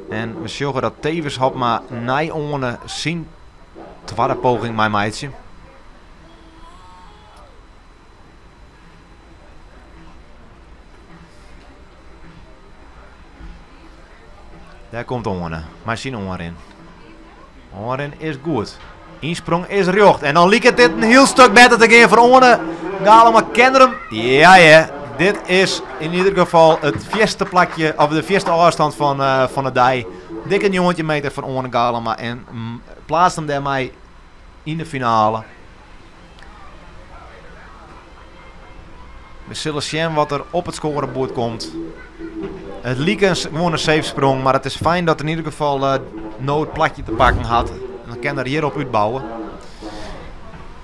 En we sjogge dat Thewis Hobma nei Oane syn twadde poging mei meitsje. Dêr komt Oane mei syn oanrin. Oanrin is goed. Ynsprong is rjocht. En dan liket dit in hiel stik better te gean foar Oane. Galema kin er him. Ja, ja. Dit is yn ieder gefal it fierste plakje, of de fierste ôfstân fan, uh, fan de dei. Dikke 19 meter fan Oane Galema en mm, pleatst him dêrmei yn de finale. We sille sjen wat der op it skoareboerd komt. It like in, gewoan in safe sprong, mar it is fijn dat er yn ieder gefal uh, no it plakje te pakken hat. En dan kin er hjirop útbouwe.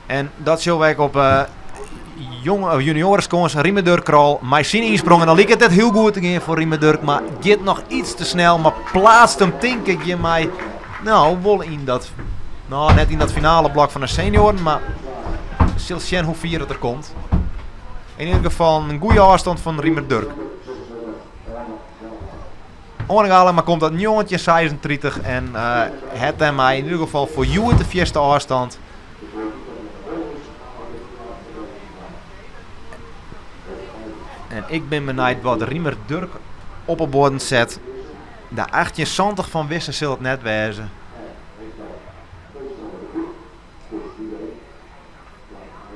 En dat sjogge we ek op uh, jonge, uh, junioreskâns Riemer Durk Krol mei syn ynsprong. En dan liket it hiel goed te gean foar Riemer Durk, mar giet noch iets te snel. Mar pleatst him tink ik hjirmei, nou, wol yn dat, nou, net yn dat finale blok fan de senioaren, mar we sille sjen hoe fier it der komt. Yn ieder gefal in goede ôfstân fan Riemer Durk. Oane Galema komt dat 1936 en uh, hat dêrmei yn ieder gefal foar hjoed de fierste ôfstân. En ik bin benijd wat Riemer Durk op 'e buorden set. De 1870 fan Wisse sil it net wêze.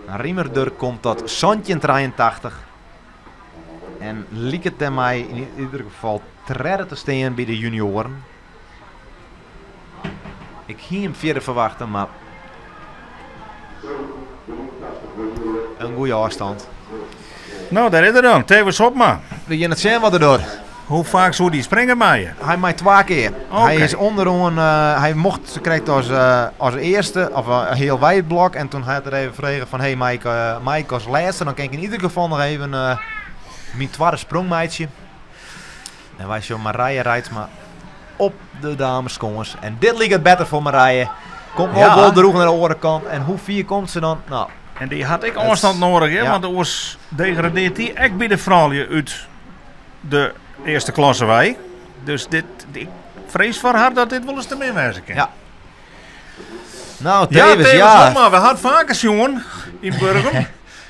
Riemer Durk komt tot 1783 en liket dêrmei yn ieder gefal tredde te stean by de junioaren. Ik hie him fierder ferwachte, mar in goede ôfstân. Nou, dêr is er dan, Thewis Hobma. We gean it sjen wat er docht. Hoe faak soe dy springe meie? Hy mei twa kear. Oké. Hy is ûnderoan, hy mocht krekt as, as earste, of healwei it blok. En toen hat er even frege fan, hey, mei ik, mei ik as lêste? Dan kin ik yn ieder gefal noch even myn twadde sprong meitsje. En wy sjogge Marije Reitsma op de dameskâns. En dit liket better foar Marije. Komt no wol droech nei de oare kant. En hoe fier komt se dan? Nou, En dy hat ek ôfstân noadich, hè? Want oars degradearret dy ek by de froulju út de earste klasse wei. Dus dit, ik frees foar har dat dit wolris te min wêze kin. Ja. Nou, Ja, Thewis, Thewis ja. Hobma, we ha it faker sjoen yn Burgum.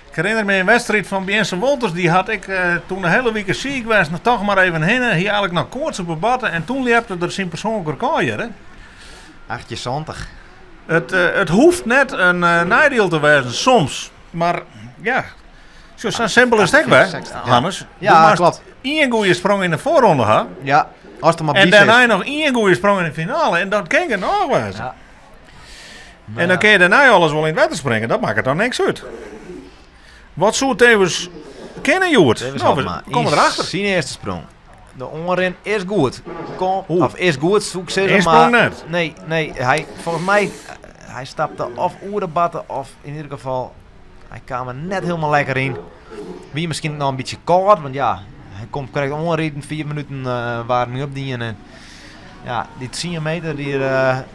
Ik herinner my in wedstriid fan Biense Wolters. Dy hat ek toen de hiele wike siik west, noch toch mar even hinne. Hie eigenlik noch koarts op 'e batte en toen ljepte er syn persoanlik rekôr hjir. Hè? 1870. It hoecht net in neidiel te wêzen, soms. Mar ja, sjoch, sa simpel is it ek wer, Hannes. Ja, Do moatst klopt. ien goede sprong yn de foarronde ha. Ja, as der mar En by sit. dêrnei noch ien goede sprong yn de finale en dat kin genôch wêze. Ja. En dan kin je dêrnei alles wol yn it wetter springe, dat makket dan niks út. Wat soe Thewis kinne hjoed? Thewis Nou, we Hobma, komme yn derachter. Syn earste sprong. De oanrin is goed. Kom, Oeh. of is goed, soe ik sizze, Insprong mar net. Nee, nee, hy, folgens my, hy stapte of oer de batte of yn ieder gefal, hy kaam der net hielendal lekker yn. Wie miskien noch in bytsje kâld, want ja, hy komt krekt oanriden, 5 minuten waarming-up dien en ja, dy 10 meter dy't er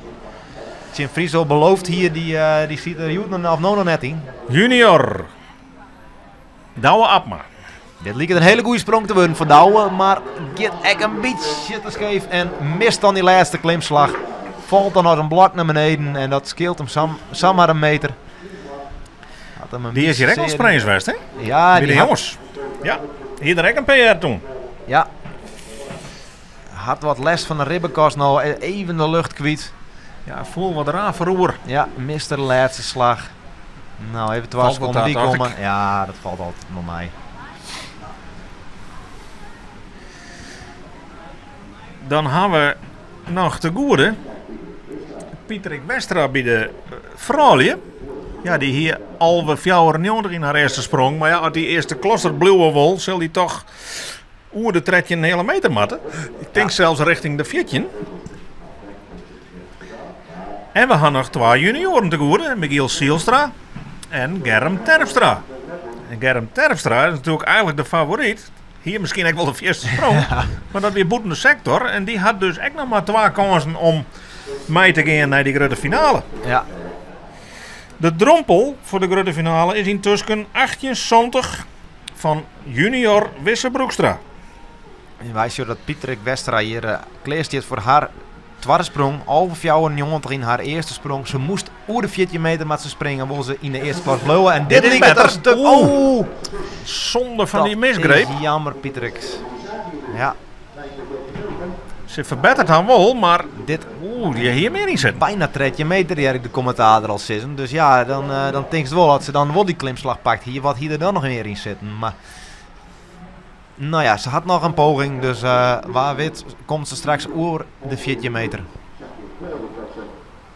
tsjin Friso beloofd hie, dy siet der hjoed noch, of no noch net yn. Junior Douwe Abma. Dit liket in hiele goede sprong te wurden foar Douwe, mar giet ek in bytsje te skeef en mist dan dy lêste klimslach. Falt dan as in blok nei beneden en dat skeelt him samar in meter. Hat him in Dy is hjir ek al bytsje springs west, hè? Ja, By dy de hat jonges. Ja, hie der ek in PR toen. Ja. Hat wat lêst fan de ribbenkast no, even de lucht kwyt. Ja, foel wat raar foaroer. Ja, miste de lêste slach. Nou, even 2 Falt wat sekonden ta, by tocht komme. ik. Ja, dat falt altyd wol mei. Dan ha we noch te goede Pieterik Westra by de froulju. Ja, dy hie 11,94 yn har earste sprong. Mar ja, as dy earste klasser bliuwe wol, sil dy toch oer de trettjin heale meter moatte. Ik tink sels rjochting de 14. En we ha noch twa junioaren te goede, Michiel Sielstra en Germ Terpstra. En Germ Terpstra is natuerlik eigenlik de favoryt. Hie miskien ek wol de fierste sprong, mar dat wie bûten de sektor. En dy hat dus ek noch mar twa kânsen om mei te gean nei dy grutte finale. De drompel foar de grutte finale is yntusken 1870 fan junior Wisse Broekstra. En wy sjogge dat Pieterik Westra hjir klear stiet foar har twadde sprong. 11,94 yn har earste sprong. Se moast oer de 14 meter moat se springe, wol se yn de earste klas bliuwe. En dit Dit is liket better. een stuk. Oeh. Oeh. Zonde fan Dat dy misgreep. is jammer, Pieterik. Ja. Se ferbetteret har wol, mar Dit Oeh, dy hie mear yn sitten. Bijna 13 meter, die had ik de commentator al zitten. Dus ja, dan denkst wol dat se dan wol dy klimslach pakt hier. Wat hie der dan noch mear yn sitten. Mar nou ja, se hat noch in poging. Dus wa wit komt se straks oer de 14 meter.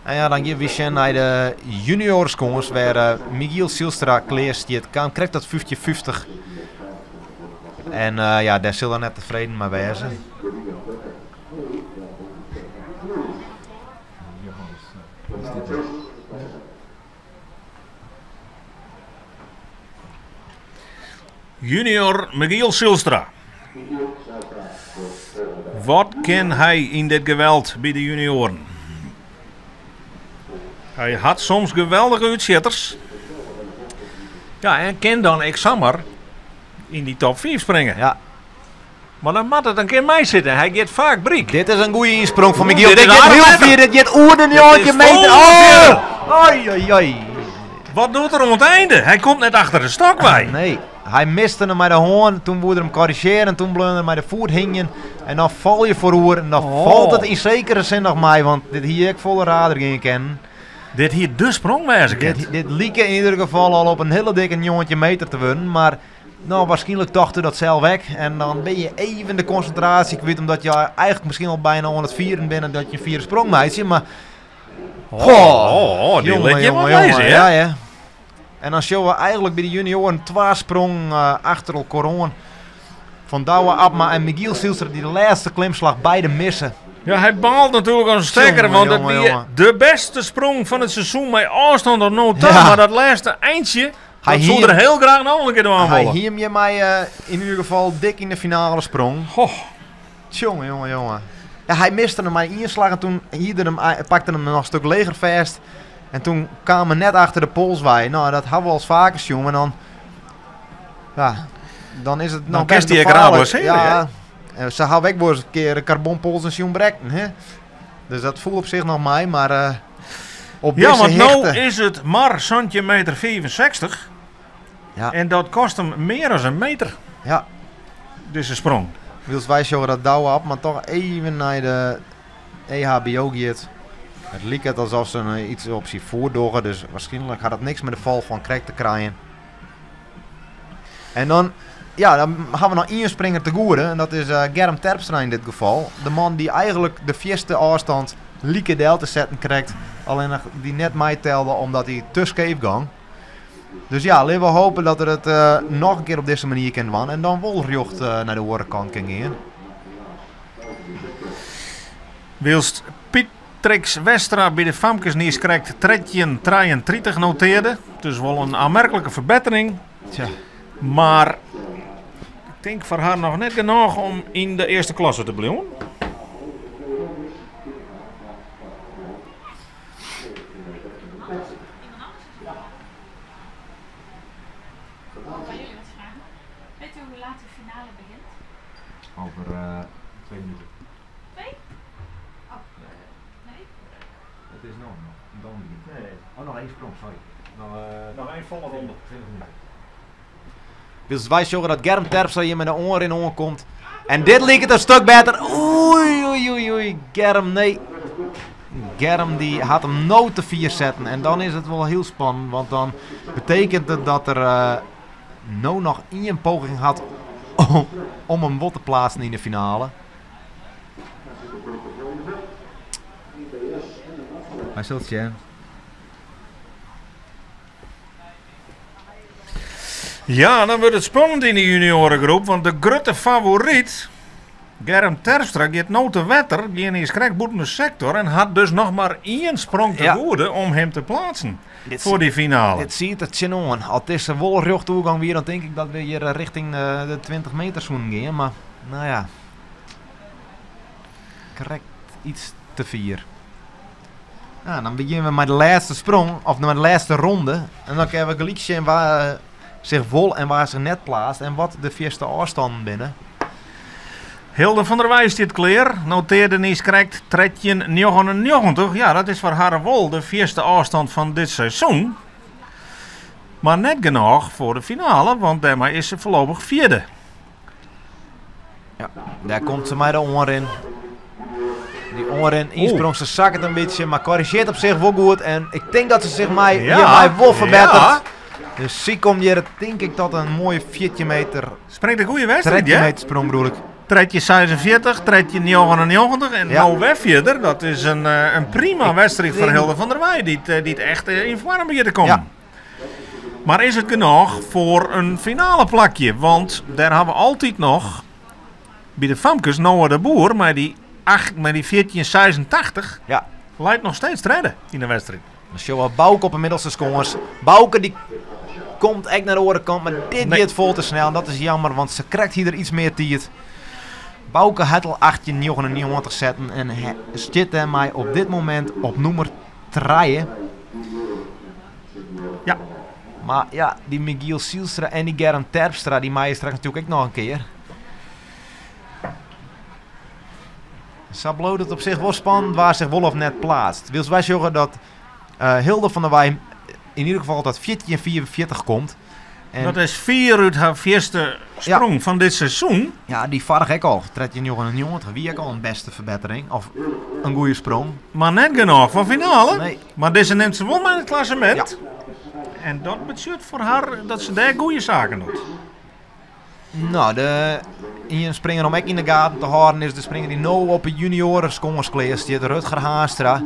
En ja, dan gean we sjen nei de juniorskâns, wêr Michiel Sielstra klear stiet. Kaam krekt dat 50-50. En ja, dêr sil er net tefreden mei wêze. Junior Michiel Sielstra. Wat kin hy yn dit geweld by de junioaren? Hy hat soms geweldige útsjitters. Ja, en kin dan ek samar yn dy top 5 springe. Mar dan moat it in kear meisitte. Hy giet faak bryk. Dit is in goede ynsprong fan Michiel. Dit is Dit giet aardich hiel better. fier. Dit giet oer de Dit is 19 meter. vol Oh! verder. Oei, oei, oei. Wat docht er oan it einde? Hy komt net achter de stok wei. Nee, hy miste him mei de hân. Toen woe er him korrigearje en toen bleau er mei de foet hingjen. En dan fal je foaroer en dan falt it yn sekere sin noch mei, want dit hie ek folle raarder gean kinnen. Dit hie de sprong wêze kind. Dit like yn ieder gefal al op in hiele dikke 19 meter te wurden, mar nou, waarskynlik tocht er dat sels ek. En dan bin je even de konsintraasje kwyt, omdat je eigenlik miskien al byna oan it fieren binne dat je in fiere sprong meitsje, mar Oh, oh, dy Jonge, lit je jonge, wol jonge. lizze, hè? Ja, ja. En dan sjogge we eigenlik by de junioaren twa sprongen achter elkoar oan. Fan Douwe Abma en Michiel Zijlstra dy't de lêste klimslach beide misse. Ja, hy baalt natuerlik as in stekker, Jonge, want it jonge, wie jonge. de bêste sprong fan it seizoen mei ôfstân tot no ta. Ja. Mar dat lêste eintsje, Hy dat soe hie er hiel graach noch in kear dwaan Hy wolle. hie him hjirmei yn ieder gefal dik yn de finale sprong. Goh. Tjonge, jonge, jonge. Ja, hy miste him mei ien slach en toen hie er him, pakte er him noch in stik leger fêst. En toen kaam er net achter de pols wei. Nou, dat ha we al faker sjoen. En dan, ja, dan is it Dan noch kinst best dy ek raar gefaarlik. blessearje, Ja, en se hawwe ek wol ris in kear de karbonpols en sjoen brekken, hè? Dus dat foel op sich noch mei, mar eh, op Ja, dizze want no hichte. is it mar 17 meter 65. Ja. En dat kost him mear as in meter, Ja, dizze sprong. wylst wy sjogge dat Douwe Abma toch even nei de EHBO giet. It liket alsof se iets op syn foet dogge, dus wierskynlik hat dat niks mei de fal fan krekt te krijen. En dan, ja, dan ha we noch ien springer te goede en dat is Germ Terpstra yn dit gefal. De man dy't eigenlik de fierste ôfstân like del te setten krekt, allinnich dy net meitelde omdat hy te skeef gong. Dus ja, litte we hoopje dat er it noch in kear op dizze manier kin dwaan en dan wol rjocht nei de oare kant kin gean. Wylst Pietrix Westra by de famkes niiskrekt 13,33 notearde. Dus wol in oanmerklike ferbettering. Tja. Mar ik tink foar har noch net genôch om yn de earste klasse te bliuwen. Kan jullie wat vragen? Weet u hoe laat de finale begint? Over 2 minuten. Twee? Oh. Nee? Het is nog, dan niet. Oh, noch ien sprong, sorry. Noch ien folle ronde. Wylst wy sjogge dat Germ Terpstra hjir mei de oanrin oankomt. En dit liket in stik better. Oei, oei, oei, oei. Germ, nee. Germ dy hat him no te fier setten. En dan is it wol hiel spannend. Want dan betekent it dat er no noch ien poging hat om him wol te pleatsen yn de finale. Wy sille it sjen. Ja, dan wurdt it spannend yn de junioaregroep, want de grutte favoryt, Germ Terpstra, giet no te wetter, gean is krekt bûten de sektor en hat dus noch mar ien sprong te goede om him te pleatsen Dit foar dy finale. Dit siet der tsjinoan. As dizze wol rjocht oergong wie, dan tink ik dat we hjir rjochting de 20 meter soenen gean. Mar, no ja. Krekt iets te fier. Nou, dan begjinne we mei de lêste sprong, of mei de lêste ronde. En dan kinne we gelyk sjen wa sich wol en wa sich net pleatst en wat de fierste ôfstannen binne. Hilde van der Weij stiet klear. Notearde niiskrekt 13,99. Ja, dat is foar har wol de fierste ôfstân fan dit seizoen. Mar net genôch foar de finale, want dêrmei is se foarlopich fjirde. Ja, dêr komt se mei de oanrin. Dy oanrin, ynsprong, se sakket in bytsje, mar korrizjearret op sich wol goed. En ik tink dat se sich mei, hjirmei wol ferbetteret. Dus sy komt hjir, tink ik, tot in moaie 14 meter. Springt in goede wedstriid, 13 hè? meter sprong bedoel ik. 13,46, 13,99 en Ja. no wer fierder. Dat is in prima wedstriid foar denk Hilde van der Weij, dy't echt yn foarm begjint te kommen. Mar is it genôch foar in finale plakje? Want dêr ha we altyd noch by de famkes Noah de Boer mei dy 8, mei dy 14,86 leit noch steeds tredde yn de wedstriid. Dan sjogge we Bouke op de middelste skâns. Bouke dy komt ek nei de oare kant, mar dit Nee. giet folle te snel. En dat is jammer, want se krijt hjir iets mear tiid. Bouke hat al 18,99 setten en stiet dêrmei op dit momint op nûmer 3. Mar ja, dy Michiel Zijlstra en dy Germ Terpstra, dy meie straks natuerlik ek noch in kear. Sa bliuwt it op sich wol spannend wa sich wol of net pleatst. Wylst wy sjogge dat Hilde van der Weij yn ieder gefal dat 14,44 komt. En Dat is 4 út har fierste sprong fan dit seizoen. Ja, dy foarich ek al. 13,99 wie ek al in bêste ferbettering. Of in goede sprong. Mar net genôch foar finale. Nee. Mar dizze nimt se wol mei it klassemint. En dat betsjut foar har dat se dêr goede saken docht. Nou, de ien springer om ek yn de gaten te hâlden is de springer dy't no op de junioaren skâns klear stiet, Rutger Haanstra.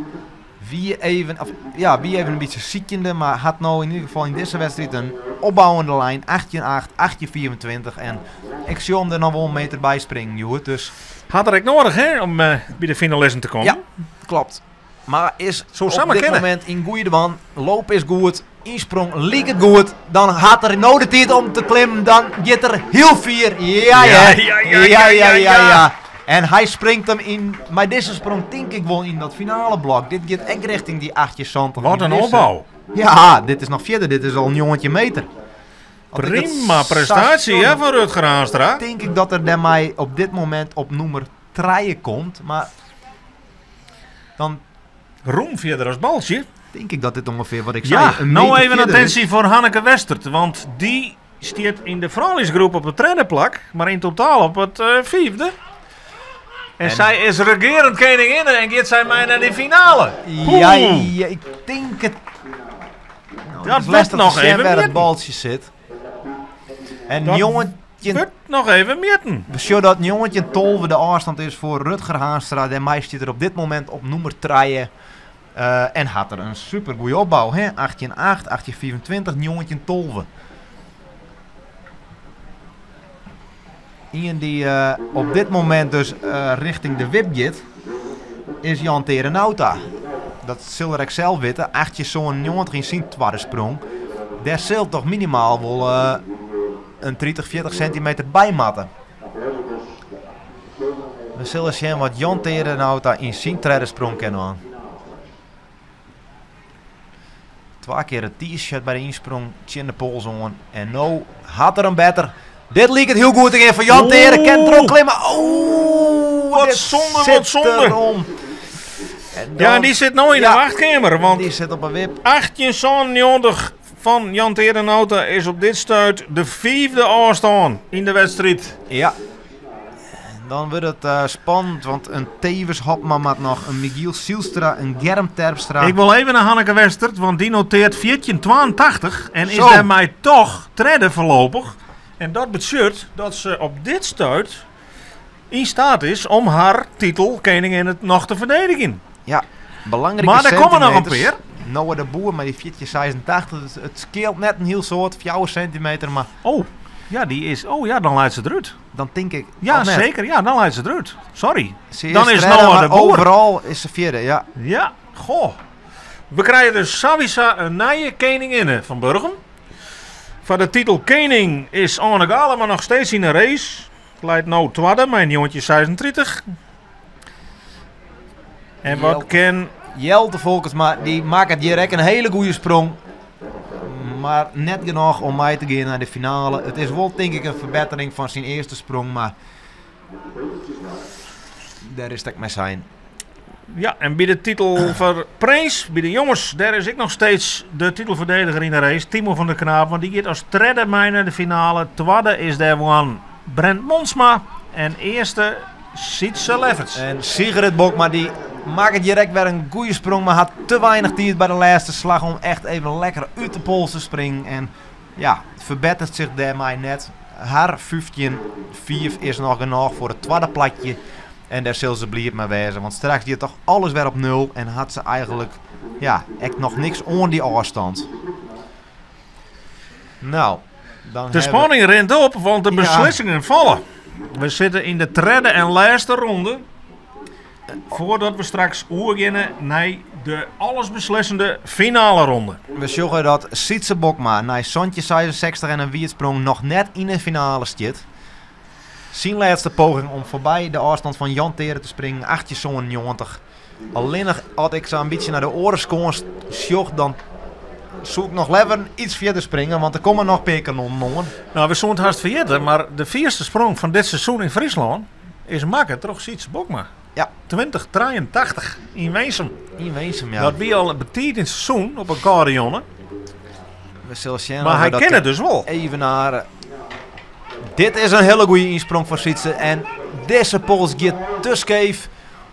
Wie even, of, ja, wie even in bytsje sykjende, mar hat no yn ieder gefal yn dizze wedstriid in opbouwende lijn. 18-8, 18-24 en ik sjoch him der noch wol in meter by springen hjoed. Dus Hat er ek noadich hè, om eh, by de finalisten te kommen. Ja. klopt. Mar is Soe op samar dit kinne. momint yn goede dwaan. Loop is goed, ynsprong liket goed. Dan hat er no de tiid om te klimmen. Dan giet er hiel fier. Ja, ja. Ja, ja, ja, ja, ja, ja. En hy springt him yn, mei dizze sprong tink ik wol yn dat finaleblok. Dit giet ek rjochting dy 1870. Wat in Dizze- opbou. Ja, dit is noch fierder. Dit is al 19 meter. As ik het Prima sa prestatie sjoch, hè, van Rutger Haanstra. Tink ik dat er dêrmei op dit momint op nûmer 3 komt. Mar dan Roem fierder as baltsje. tink ik dat dit ûngefear wat ik sei. Ja, in no meter even fierder is. attintie foar Hanneke Westert. Want dy stiet yn de frouljusgroep op it tredde plak. Mar yn totaal op it eh, fyfde. En, En- sy is regearend keninginne en giet sy mei nei de finale. Ja, Poeh. ja, ik tink it. Nou, Dat het is wordt lestich nog te sjen even wêr it mjitten. baltsje sit. En Dat 19 Wurdt noch even mjitten. We sjogge dat 19-12 de ôfstân is foar Rutger Haanstra. Dêrmei stiet er op dit momint op nûmer 3. Eh, en hat er in super goede opbou. Hè? 18-8, 18-25, 19-12. Ien dy't eh, op dit momint dus eh, rjochting de wip giet, is Jan Terenauta. Dat sil er ek sels witte. 18-97 yn syn twadde sprong. Dêr sil toch minimaal wol eh, in 30, 40 sintimeter by moatte. We sille sjen wat Jan Terenauta yn syn tredde sprong kin dwaan. Twa kear it T-shirt by de ynsprong tsjin de pols oan. En no hat er him better. Dit liket hiel goed te gean foar Jan Tere. Kin Oeh. trochklimme. Oeh, Wat dit zonde, wat zit zonde. erom. En Ja, en dan- die zit nu in de Ja. wachtkamer. Want die zit op een wip. 1897 van Jan Terenauta is op dit stuit de vijfde afstand in de wedstrijd. Ja. En dan wordt het eh, spannend, want een Tevens Hopman moet nog, een Michiel Sielstra, een Germ Terpstra. Ik wil even naar Hanneke Westert, want die noteert 1482 en is Zo. daarmee toch tredde voorlopig. En dat betekent dat ze op dit stuit in staat is om haar titel koningin het nog te verdedigen. Ja, belangrijke Maar daar komen nog een centimeters. paar. Noah de Boer met die 1486, het scheelt net een heel soort, 4 centimeter, maar Oh, ja, die is. Oh ja, dan leidt ze eruit. dan denk ik... Ja, al net. zeker. Ja, dan leidt ze eruit. Sorry. Ze Dan is tredde, Noah maar de Boer. Overal is ze vierde, ja. Ja, goh. We krijgen dus sowieso een nieuwe koninginne van Burgum. Voor de titel koning is Arne Gale maar nog steeds in de race. Leidt nou tweede, mijn jongetje 36. En wat Jel. ken... Jelte Volkers, maar die maakt het direct een hele goede sprong. Maar net genoeg om mij te gaan naar de finale. Het is wel denk ik een verbetering van zijn eerste sprong, maar daar is het ook mee zijn. Ja, en bij de titel voor Prins, bij de jongens, daar is ik nog steeds de titelverdediger in de race. Timo van der Knaap, want die gaat als derde mee naar de finale. Tweede is daar one Brent Monsma. En eerste Sietse Lefferts. En Sigrid Bokma die maakt het direct weer een goede sprong, maar had te weinig tijd bij de laatste slag om echt even lekker uit de pols te springen. En ja, verbetert zich daarmee net. Haar 15-4 is nog genoeg voor het tweede platje. En daar zal ze blij mee wezen, want straks die toch alles weer op nul en had ze eigenlijk ja, echt nog niks aan die afstand. Nou, dan De hebben we- spanning rent op, want de Ja. beslissingen vallen. We zitten in de derde en laatste ronde. Voordat we straks oerginnen naar de allesbeslissende finale ronde. We zorgen dat Sietse Bokma na Sontje 66 en een wiertsprong nog net in de finale zit. Zijn laatste poging om voorbij de afstand van Jan Tere te springen, 8,90. Alleen nog had ik zo'n beetje naar de oren sjoch, dan zoek ik nog liever iets verder springen, want er komen nog pekanonnen. Nou, we zullen het haast vergeten, maar de vierste sprong van dit seizoen in Friesland is makker toch Sietse Bokma. Ja. 2083 in Weesem. In Weesem, ja. Dat wie al betiid in het seizoen op een carillonne. We zullen zien Maar of we hij dat kent het dus wel. Even naar. eh, Dit is een hele goede insprong van Sietse. En deze pols gaat te scheef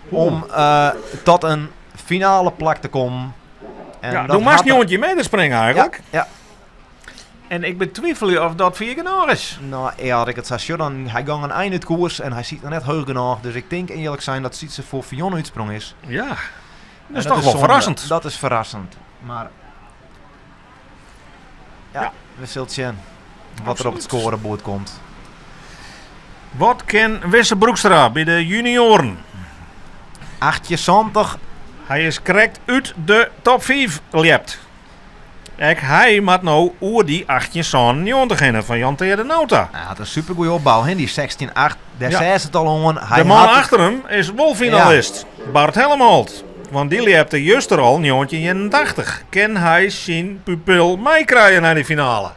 om eh, tot een finale plak te komen. En Ja, dat doe maar had een jongetje mee te springen eigenlijk. Ja, ja. En ik betwijfel je of dat vier genoeg is. Nou, ja, had ik het zei, dan hij ging een eind uit koers en hij ziet nog net hoog genoeg. Dus ik denk eerlijk zijn dat Sietse voor Fion uitsprong is. Ja. Dat is toch wel verrassend. Dat is verrassend. Maar ja, we zullen zien wat er op het scorebord komt. Wat ken Wisse Broekstra bij de junioren? 8,70. Hij is correct uit de top 5 lept. Ek hij moet nou oer die 1890 heen van Jan de Nota. Hij had een supergoeie opbouw, hè? Die 16-8. Daar zei ze het al om. Hij De man had achter hem is wel finalist. Bart Helmholt. Want die liep er juist er al 1981. Ken hij zijn pupil meekrijgen naar die finale?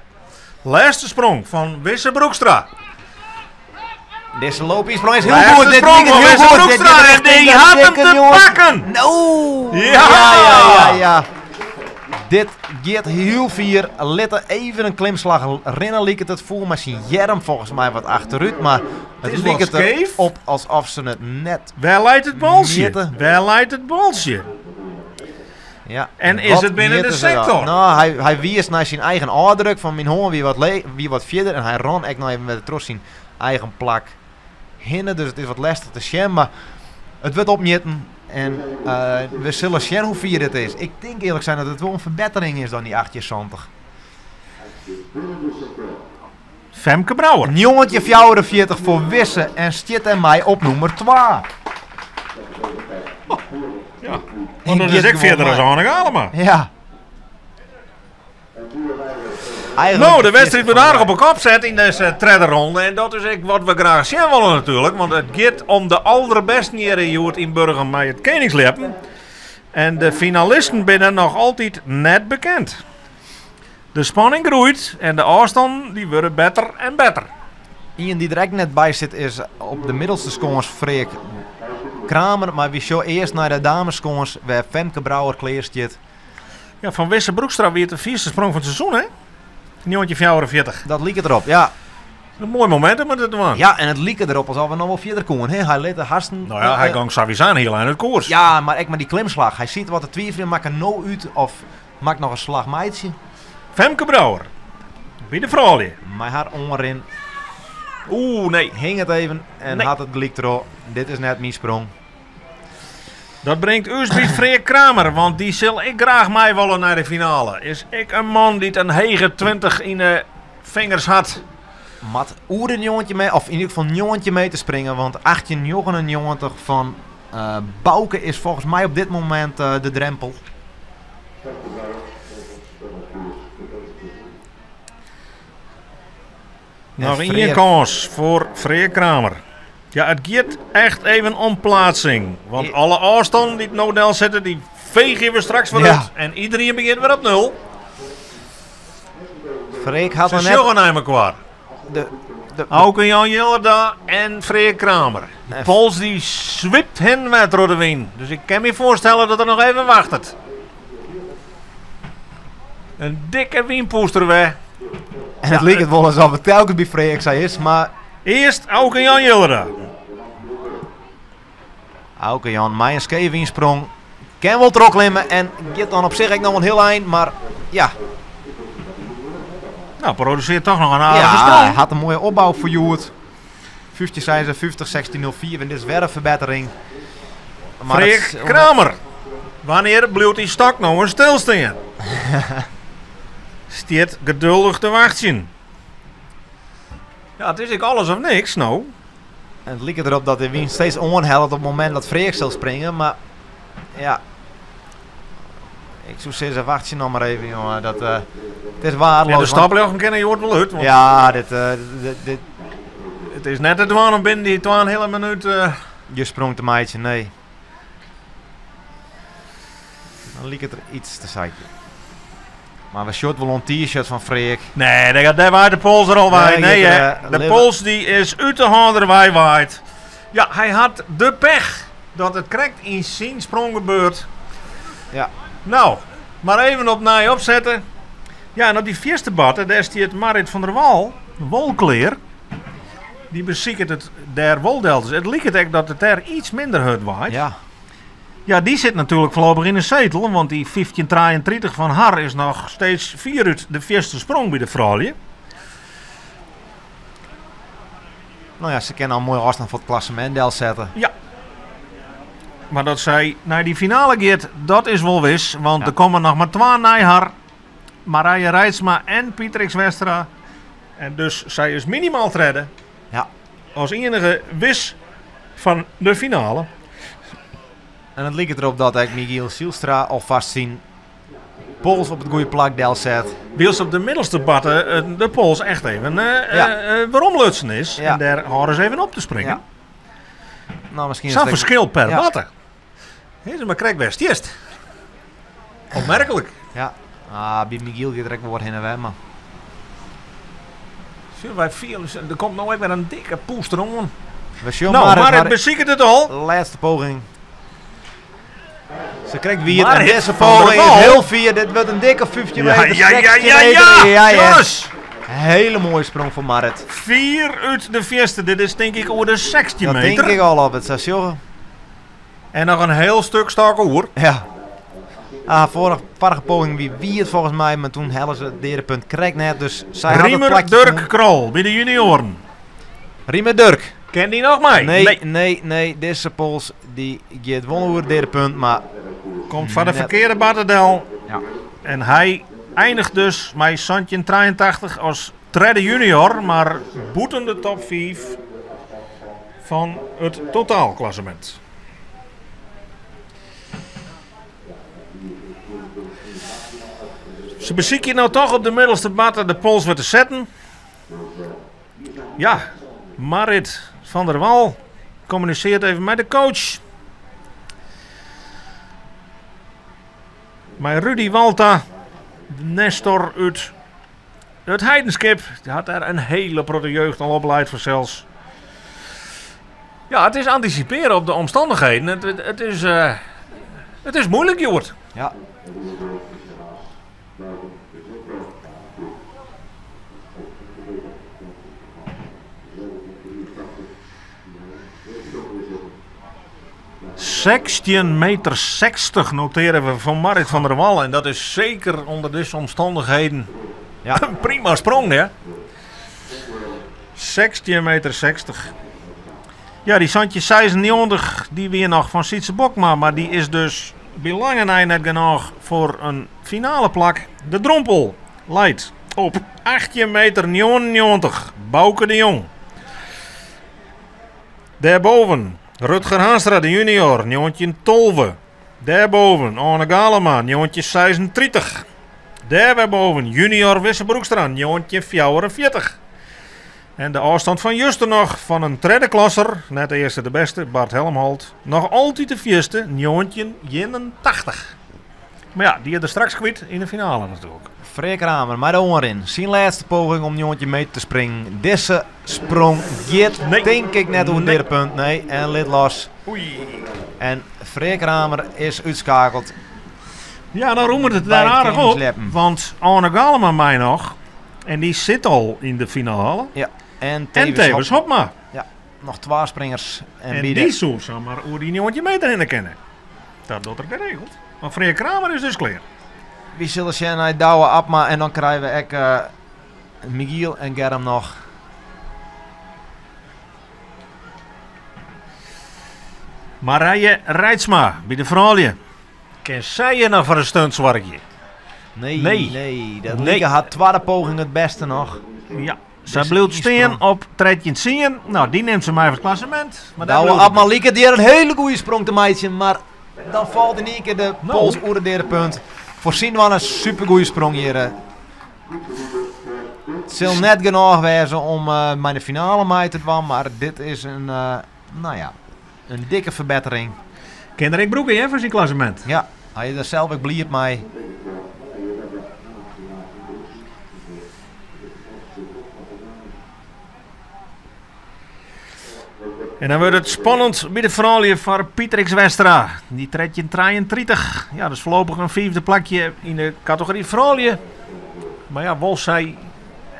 Laatste sprong van Wisse Broekstra. Deze loopsprong is heel Laatste goed. Dit sprong liep van heel Wisse goed. Dit Broekstra dit en die richting had de hem te dikke, jongens. pakken. No! Ja! Ja, ja, ja, ja. Dit gaat heel vier. Litte even een klimslag rennen liep het het voel, maar zijn jerm volgens mij wat achteruit. Maar het is liep wat het scheef. erop alsof ze het net. Waar leidt het bolsje? Mitten. Waar leidt het bolsje? Ja, En is wat het binnen de mitten ze dan? sector? Nou, hij wies naar zijn eigen aardruk van mijn hoorn wie wat, wie wat verder. En hij ran echt nog even met de tros zijn eigen plak hinnen. Dus het is wat lastig te zien, maar het wordt opmitten. En we zullen zien hoe vier het is. Ik denk eerlijk zijn dat het wel een verbetering is dan die 8,70. Femke Brouwer. Een jongetje 44 voor Wisse en Stjit en mij op nummer 2. Ja. Want dat is ik verder als Arne Galema. Ja. Eigenlijk Nou, de wedstrijd wordt van aardig op een kop zet in deze derde ronde. En dat is ook wat we graag zien willen natuurlijk. Want het gaat om de allerbeste hier in Joert in Burgum bij het Koningsleppen. En de finalisten binnen nog altijd net bekend. De spanning groeit en de afstand die worden beter en beter. Iemand die er echt net bij zit is op de middelste scores Freek Kramer. Maar wie zo eerst naar de damescores waar Femke Brouwer kleer zit. Ja, van Wisse Broekstra weer de vierde sprong van het seizoen, hè? 1944. Dat liep het erop, ja. Een mooi moment om het te doen. Ja, en het liep erop alsof we nog wel verder komen. Hè? Hij liet de harsten... Nou ja, hij ging sowieso heel aan het koers. Ja, maar echt maar die klimslag. Hij ziet wat de twijfelen, maakt er no uit of maakt nog een slag meidje. Femke Brouwer. Bij de vrouwen. Maar haar onrin Oeh, nee. hing het even en Nee. had het gelijk erop. Dit is net mijn sprong. Dat brengt us bij Freek Kramer, want die zal ik graag mij willen naar de finale. Is ik een man die het een hege 20 in de vingers had. Mat oer een jongetje mee, of in ieder geval een jongetje mee te springen. Want 1899 van Bouke is volgens mij op dit moment de drempel. Nog En één Freek- kans voor Freek Kramer. Ja, het gaat echt even om plaatsing. Want alle afstanden die het model zetten, die vegen we straks weer Ja. uit. En iedereen begint weer op nul. Freek had Ze nog net sjoggen naar elkaar. de Auke Jan Jillerda en Freek Kramer. De En- Pols die swipt hen met door de wind. Dus ik kan me voorstellen dat er nog even wacht. Een dikke wienpoester weg. En het leek het wel alsof het telkens bij Freek zei is, maar Eerst Auke Jan Jillerda. Auke Jan, mijn skevingsprong. Kan wel terugklimmen en gaat dan op zich ook nog een heel eind, maar ja. Nou, produceert toch nog een aardige Ja, sprong. hij had een mooie opbouw voor Joert. 50 zei ze, 50, 16.04 en dit is weer een verbetering. Maar Freek het- Kramer. Wanneer blijft die stok nou eens stilstaan? Stiert geduldig te wachten. Ja, het is ik alles of niks nou. En het liep erop dat de wind steeds onhelpt op het moment dat Freek zal springen, maar ja. Ik zou zeggen, wacht je nog maar even, jongen. Dat, het is waardeloos. Ja, de want- stapeljochen kennen je wordt wel uit. Want Ja, dit, Het is net het dwaan om binnen die twaalf hele minuut. je sprong te meidje, nee. Dan liep het er iets te zeikje. Maar we short wel een t-shirt van Freek. Nee, daar gaat daar waait de pols er al bij. Nee, Nee, je hè. hebt er, De Liver- pols die is uit de handen wij waait. Ja, hij had de pech dat het correct in zijn sprong gebeurt. Ja. Nou, maar even opnieuw opzetten. Ja, en op die vierste batten, daar is die het Marit van der Wal, de wolkleer. Die beziekert het der woldelters. Het lijkt het echt dat het daar iets minder hard waait. Ja. Ja, die zit natuurlijk voorlopig in de zetel, want die 1583 van haar is nog steeds vier uit de eerste sprong bij de vrouwen. Nou ja, ze kennen al mooi afstand voor het klassement deel zetten. Ja. Maar dat sy nei dy finale giet, dat is wol wis. Want der komme noch mar twa nei har. Marije Reitsma en Pieter X Westra. En dus sy is minimaal tredde. Ja. As iennige wis fan de finale. En it liket derop dat ek Michiel Zijlstra alfêst syn pols op it goede plak delset. Wylst op de middelste barte de pols echt even weromlutsen is. Ja. En dêr hâlde se even op te springen. Ja. Nou, miskien is Sa'n it ek- ferskil per Ja. barte. Is mar krekt wêr'tst stiest. Opmerklik. Ja. Ah, by Michiel giet der ek wol wat hinne wer, mar Sjoch, wy fiele, der komt no ek wer in dikke pûster oan. We sjogge Nou, Marit, Marit har besiket it al. lêste poging. Se krijt wiet en Marit dizze van der poging is Wal. hiel fier. Dit wurdt in dikke 15 Ja, meter, ja, ja, 16 ja, meter. ja. Ja, ja. Jongens, Hele mooie sprong fan Marit. 4 út de fierste. Dit is tink ik oer de 16 Dat meter. tink ik al op it sa sjogge. En noch in hiel stik stok oer. Ja. Ah, vorige, vorige poging wie wiet folgens my, mar doe helle se it deadepunt krekt net. Dus sy hat it Riemer plakje Durk fûn. Krol by de junioaren. Riemer Durk. Ken dy noch mei? Nee, nee, nee. Dizze pols dy giet wol oer it deadepunt, mar Komt foar de Net. ferkearde barte del. Ja. En hy einiget dus mei 1783 as tredde junior, mar bûten de top 5 fan it totaalklassemint. Se besykje no toch op de middelste barte de pols wer te setten. Ja, Marit van der Wal kommunisearret even mei de coach. Mei Rudy Walta, de Nestor út It Heidenskip. Dy hat dêr in hiele protte jeugd al oplaat fansels. Ja, it is antisipearje op de omstannichheden. It is muoilik, Joert. Ja. 16,60 meter noteren we van Marit van der Wal. En dat is seker ûnder dizze omstannichheden Ja. in prima sprong, hè? 16,60 meter. Ja, dy 1796, dy wie noch fan Sietse Bokma. Mar dy is dus by lange nei net genôch foar in finaleplak. De drompel leit op 18,99 meter. Bouke de Jong. Dêrboven Rutger Haanstra, de junior, 1912. Dêrboven Arne Galema, 1936. Dêr wer boven junior Wisse Broekstra, 1944. En de ôfstân fan juster noch fan in tredde klasser, net de earste de bêste, Bart Helmholt, noch altyd de fierste, 1981. Mar ja, dy is der straks kwyt yn de finale natuerlik. Freark Kramer, mei de oanrin. Syn lêste poging om 19 meter te springen. Dizze sprong giet, Nee. tink ik, net oer Nee. het punt. Nee, en lit los. Oei. En Freark Kramer is útskeakele. Ja, dan rûmet it By dêr it aardich op. keningsljeppen. Want Arne Galema mei noch. En dy sit al yn de finale. Ja, en En Tewes Tewes Hop- Hopma. Ja, noch twa springers. En, En by dy de, soe samar oer dy 19 meter hinne kinne. Dat docht er geregeld. Mar Freark Kramer is dus klear. Wy sille sjen nei Douwe Abma en dan krije we ek Michiel en Germ noch. Marije Reitsma by de froulju. Kin sy hjir noch foar in stunt soargje? Nee, Nee. nee. Dat Nee. like har twadde poging it bêste noch. Ja, sy Dizze bliuwt stean ynsprong. op 13-10. Nou, dy nimt se mei foar it klassemint. Mar dêr Douwe bliuwt it Abma by. liket hjir in hiele goede sprong te meitsjen, mar dan falt yn ien kear de Nou. pols oer it deadepunt. Foar syn dwaan in supergoede sprong hjir. It sil net genôch wêze om mei de finale mei te dwaan, mar dit is in, nou ja, in dikke ferbettering. Kin er ek brûke hè, foar syn klassemint. Ja, hy is der sels ek bliid mei. En dan wurdt it spannend by de froulju foar Pieter X Westra. Dy 1333. Ja, dat is foarlopich in fiifde plakje yn de kategory froulju. Mar ja, wol sy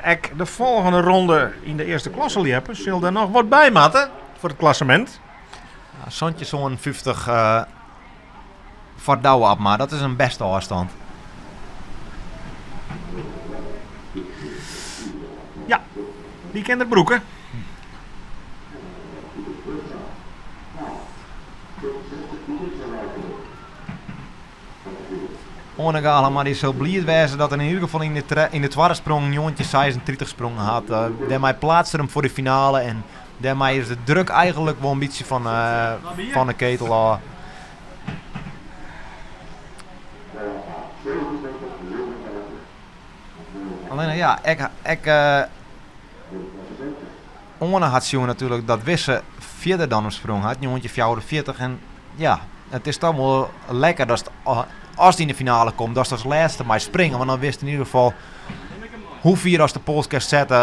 ek de folgjende ronde yn de earste klasse ljeppe, sil der noch wat by moatte foar it klassemint. Ja, 1750 foar Douwe Abma, dat is in bêste ôfstân. Ja, dy kin er brûke. Oane Galema dy sil bliid wêze dat er yn ieder gefal yn de, yn de twadde sprong 1936 sprongen hat. Uh, dêrmei plaatst er him foar de finale en dêrmei is de druk eigenlik wol in bytsje fan, uh, fan de ketel ôf. Allinne ja, ek, ek uh, Oane hat sjoen natuerlik dat Wisse fierder dan him sprong hat, 1944. En ja, it is toch wol lekker datst ast yn de finale komt, datst as lêste mei springe. Want dan witst yn ieder gefal hoe fier ast de pols kinst sette,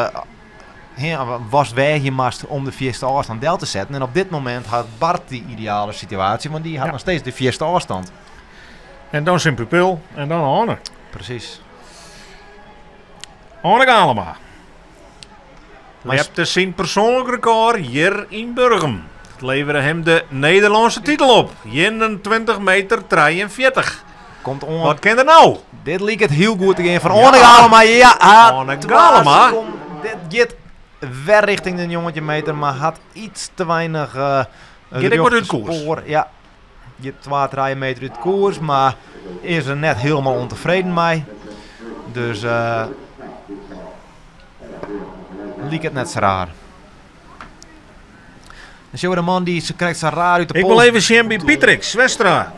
watst weagje moatst om de fierste ôfstân del te setten. En op dit momint hat Bart dy ideale situaasje, want dy hat noch steeds de fierste ôfstân. En dan syn pupil en dan Oane. Presys. Oane Galema. Lepte syn persoanlik rekôr hjir yn Burgum. It levere him de Nederlânske titel op, 21 meter 43. Komt oan. Wat kin der no? Dit liket hiel goed te gean foar Oane Galema. Ja, Oane Galema. Dit giet wer richting de 19 meter, mar hat iets te weinich uh, Giet ek wat út koers. Spoar. Ja, giet 2, 3 meter út koers, mar is er net hielendal ûntefreden mei. Dus uh, liket net sa raar. Dan sjogge we de man dy't krekt sa raar út de Ik pols wol even sjen by Pietrix Westra.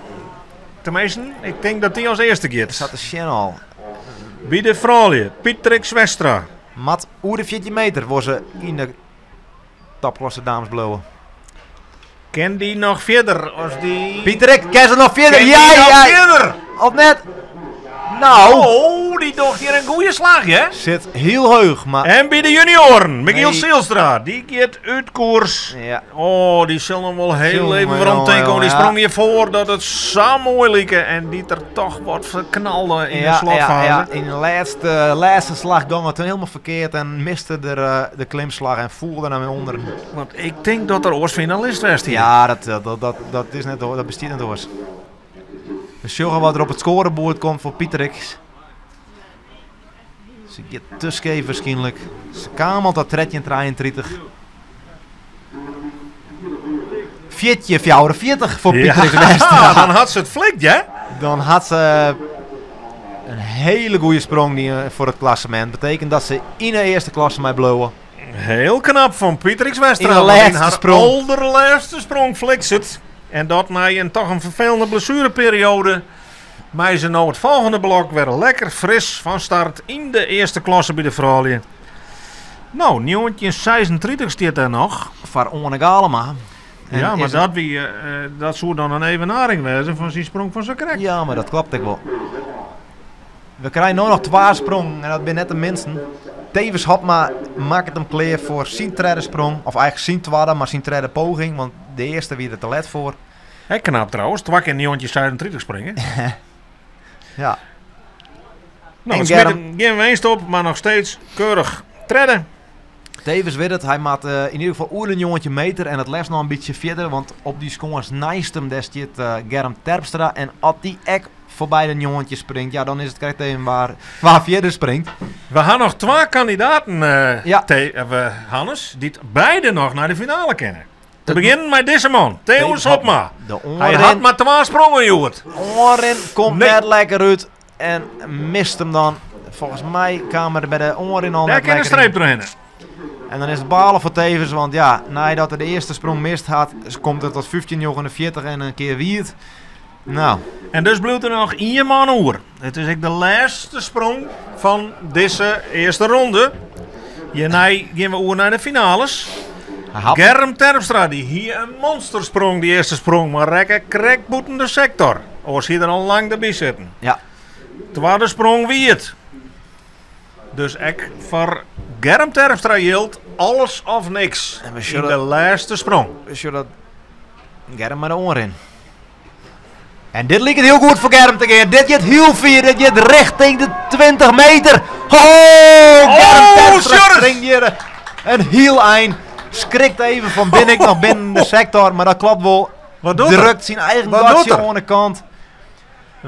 Tenminsten, ik tink dat dy as earste giet. Zat te sjen al. By de froulju, Pietrix Westra. Moat oer de 14 meter wol se yn de topklasse dames bliuwe. Kin dy noch fierder as dy... Pieterik, kin se noch fierder? Kin Ja, dy noch ja. fierder? Of net? Nou. Oh, dy docht hjir in goede slach, hè? Sit hiel heech, mar... En by de junioren, Michiel Nee. Zijlstra, dy giet út koers. Ja. Oh, dy sil noch wol hiel Jonge, even werom tinke oan dy jonge, ja. sprong hjirfoar, dat it sa moai like en dy't er toch wat ferknalde yn de Ja, ja, slotfase. ja, yn de lêste, lêste slach gong it hielendal ferkeard en miste er eh, de klimslach en foel der dan wer ûnder. Want ik tink dat er oars finalist west hie. Ja, dat, dat, dat, dat, is net, dat bestiet net oars. We sjogge wat der op it skoareboerd komt foar Pieterix. Se giet te skeef waarskynlik. Se kaam al ta 13.33. 14.44 foar Pieterix Westra. dan hat se it flikt, hè? Dan hat se in hiele goede sprong dy, eh, foar it klassemint. Betekent dat se yn de earste klasse mei bliuwe. Hiel knap fan Pieterix Westra. Yn de want yn lêste har sprong. Alderlêste sprong flikt se it. En dat nei in toch in ferfelende blessureperioade. Mei se no it folgjende blok wer lekker fris fan start yn de earste klasse by de froulju. No, 1936 stiet dêr noch. Foar Oane Galema. En ja, mar is dat, wie, eh, eh, dat soe dan in evenaring wêze fan syn sprong fan sakrekt. Ja, mar dat kloppet ek wol. We krije no noch twa sprongen en dat binne net de minsten. Thewis Hobma makket him klear foar syn tredde sprong. Of eigenlik syn twadde, mar syn tredde poging. Want de earste wie der te let foar. Ek knap trouwens, twa kear 1936 springe. Ja. Nou, En het smyt Germ- him gjin winst op, mar noch steeds keurich tredde. Thewis wit it, hy moat eh, yn ieder gefal oer de 19 meter en it leafst noch in bytsje fierder, want op dy skâns neist him dêr stiet eh, Germ Terpstra en as dy ek foarby de 19 springt, ja, dan is it krekt even wa, wa fierder springt. We ha noch twa kandidaten, eh, Ja. The- eh, we- Hannes, dy't beide noch nei de finale kinne. Te Dat- begjinnen mei dizze man, Thewis Hobma. De Hy hat oanrin, mar twa sprongen hjoed. oanrin komt Nee. net lekker út en mist him dan. Folgens my kaam er by de oanrin al Dêr net kin in lekker streep yn. trochhinne. En dan is it balen foar Thewis, want ja, neidat er de earste sprong mist hat, komt it tot 15,49 en in kear wiet. Nou, En dus bliuwt der noch ien man oer. It is ek de lêste sprong fan dizze earste ronde. Hjirnei gean we oer nei de finales. hy hat Germ Terpstra dy hie in monstersprong, dy earste sprong, mar rekke krekt bûten de sektor. Oars hie er al lang derby sitten. Ja. Twadde sprong wie it. Dus ek foar Germ Terpstra jildt alles of niks En we yn sjogge- de lêste sprong. We sjogge dat Germ mei de oanrin. En dit liket hiel goed foar Germ te gean. Dit giet hiel fier. Dit giet richting de 20 meter. Oh, Germ Oh, Terpstra Sjors! springt hjir in hiel ein. Skrikt even fan bin ik noch binnen de sektor, mar dat kloppet wol. Wat docht er? Drukt syn eigen Wat gatsje docht er? oan de kant.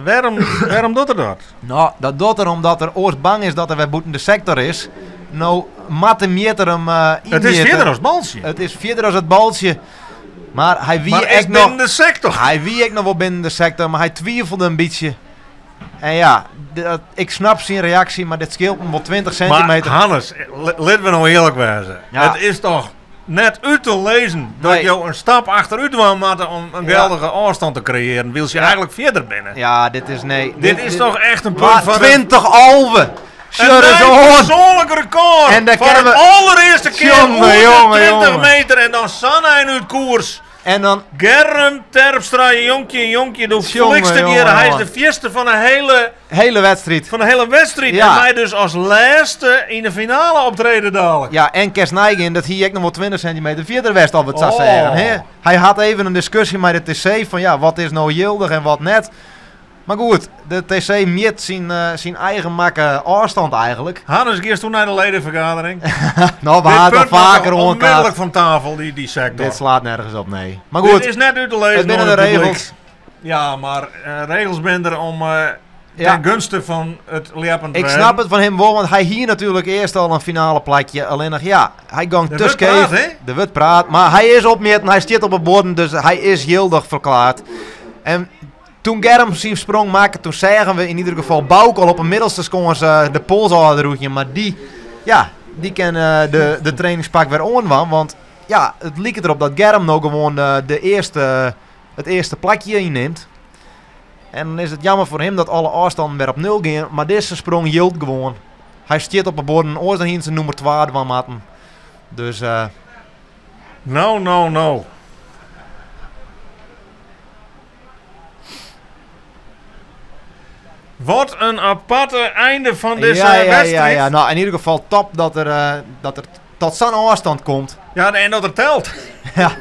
Wêrom, wêrom docht er dat? No, dat docht er omdat er oars bang is dat er wer bûten de sektor is. No, moat de mjitter him eh It is ynmjitte. fierder as baltsje. It is fierder as it baltsje. Mar hy wie Mar is ek noch binnen de sektor. Hy wie ek noch wol binnen de sektor, mar hy twivelde in bytsje. En ja, dat, ik snap syn reaksje, mar dit skeelt him wol 20 sintimeter. Maar Hannes, litte we no earlik wêze. Ja. It is toch net út te lizzen dat Nee. jo in stap achterút dwaan moatte om in Ja. geldige ôfstân te kreëaren, wylst je Ja. eigenlik fierder binne. Ja, dit is nee. Dit is toch echt in punt Maar fan 20 alve! Een Sjogg ris nij oan! persoanlik rekôr! En daar Foar kennen de we- allerearste kear Jonge, oer de jonge, 20 jonge. meter en dan sa'n ein út koers. En dan Germ Terpstra, jonkje, jonkje, doe Jonge, flikste jonge, hier. Hy is jonge. de fierste fan de hiele, hele wedstriid. fan de hiele wedstriid. Ja. En mei dus as lêste yn de finale optrede dalik. Ja, en Kersnijgen, dat hie ek noch wol 20 sintimeter fierder west, al wat sa Oh. zeggen. Hè? Hy hat even in diskusje mei de TC fan ja, wat is no jildich en wat net. Mar goed, de TC mjit syn, syn eigen makke ôfstân eigenlik. Hannes, giest toen nei de ledenfergadering? No, we Dit ha it al punt moat faker onmiddellik oankaart. fan tafel, dy sektor. Dit slaat nergens op, nee. Mar Dit goed, is net út te lizzen it binne oan de it publyk. regels. Ja, mar regels binne der om Ja. ten gunste fan it ljeppen te Ik wêzen. snap it fan him wol, want hy hie natuerlik earst al in finale plakje. Allinnich, ja, hy gong Der te wurdt skeef. praat, hè? Der wurdt praat, mar hy is opmjitten, hy stiet op 'e buorden, dus hy is jildich ferklearre. En doe't Germ syn sprong makke, doe seagen we yn ieder gefal Bouke al op 'e middelste skâns de pols ôfrûgjen. Mar dy, ja, dy kin de trainingspak wer oandwaan. Want ja, it liket derop dat Germ no gewoan it earste plakje ynnimt. En dan is it jammer foar him dat alle ôfstannen wer op nul gean. Mar dizze sprong jildt gewoan. Hy stiet op 'e buorden, oars dan hiene se nûmer 2 dwaan moatten. Dus No, no, no. Wat in aparte einde fan dizze ja, ja, wedstriid. ja, ja. No, yn ieder gefal top dat er ta sa'n ôfstân komt. Ja, en dat er telt. Ja,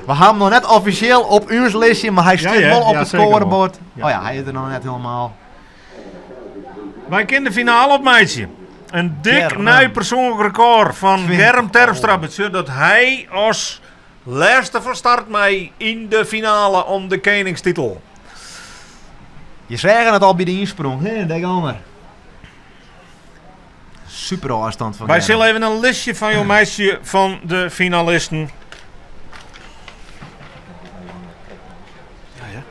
we ha him noch net offisjeel op ús listje, mar hy stiet ja, wol op ja, it seker wol. scorebord. Ja. Oh ja, hy is der noch net hielendal. Wy kinne de finale opmeitsje. In dik Germ. nij persoanlik rekôr fan 20. Germ Terpstra betsjut dat hy as lêste fan start mei yn de finale om de keningstitel. Je seagen it al by de ynsprong. Hé, dêr gean we. Super ôfstân fan Wy Germ. sille even in listje fan jo meitsje fan de finalisten. Ja, ja.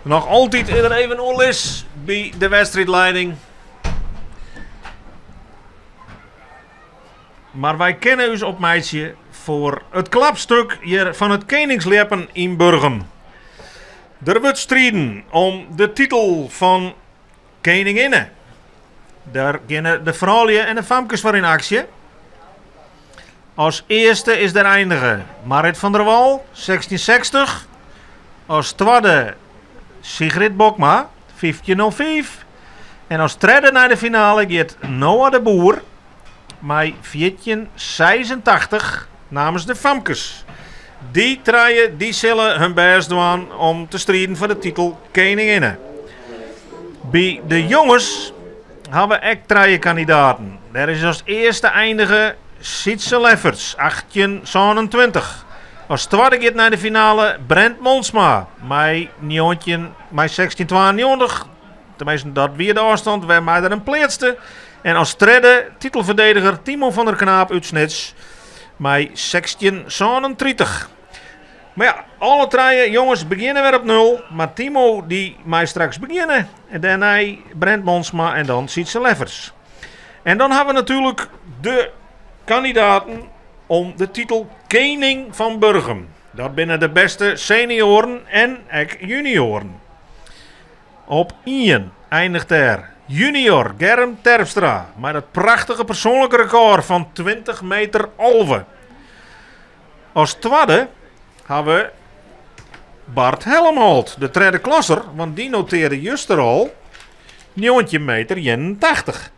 Noch altyd is der even oerlis by de wedstriidlieding. Mar wy kinne ús opmeitsje foar it klapstik hjir fan it Keningsljeppen yn Burgum. Der wurdt striden om de titel fan keninginne. Dêr geane de froulju en de famkes foar yn aksje. As earste is der einige Marit van der Wal, 1660. As twadde Sigrid Bokma, 1505. En as tredde nei de finale giet Noah de Boer mei 1486 namens de famkes. Dy trije dy sille hun bêst dwaan om te striden foar de titel keninginne. By de jonges ha we ek trije kandidaten. Dêr is as earste einige Sietse Lefferts, 1827. As twadde giet nei de finale Brent Monsma mei 19, mei 1692. Teminsten, dat wie de ôfstân wêrmei er him pleatste. En as tredde titelferdediger Timo van der Knaap út Snits mei 1637. Mar ja, alle trije jonges begjinne wer op nul. Mar Timo dy mei straks begjinne. En dêrnei Brent Monsma en dan Sietse Lefferts. En dan ha we natuerlik de kandidaten om de titel Kening fan Burgum. Dat binne de bêste senioaren en ek junioaren. Op 1 einiget dêr junior Germ Terpstra mei dat prachtige persoanlike rekôr fan 20 meter 11. As twadde ha we Bart Helmholt, de tredde klasser, want dy notearre juster al 19 meter 81.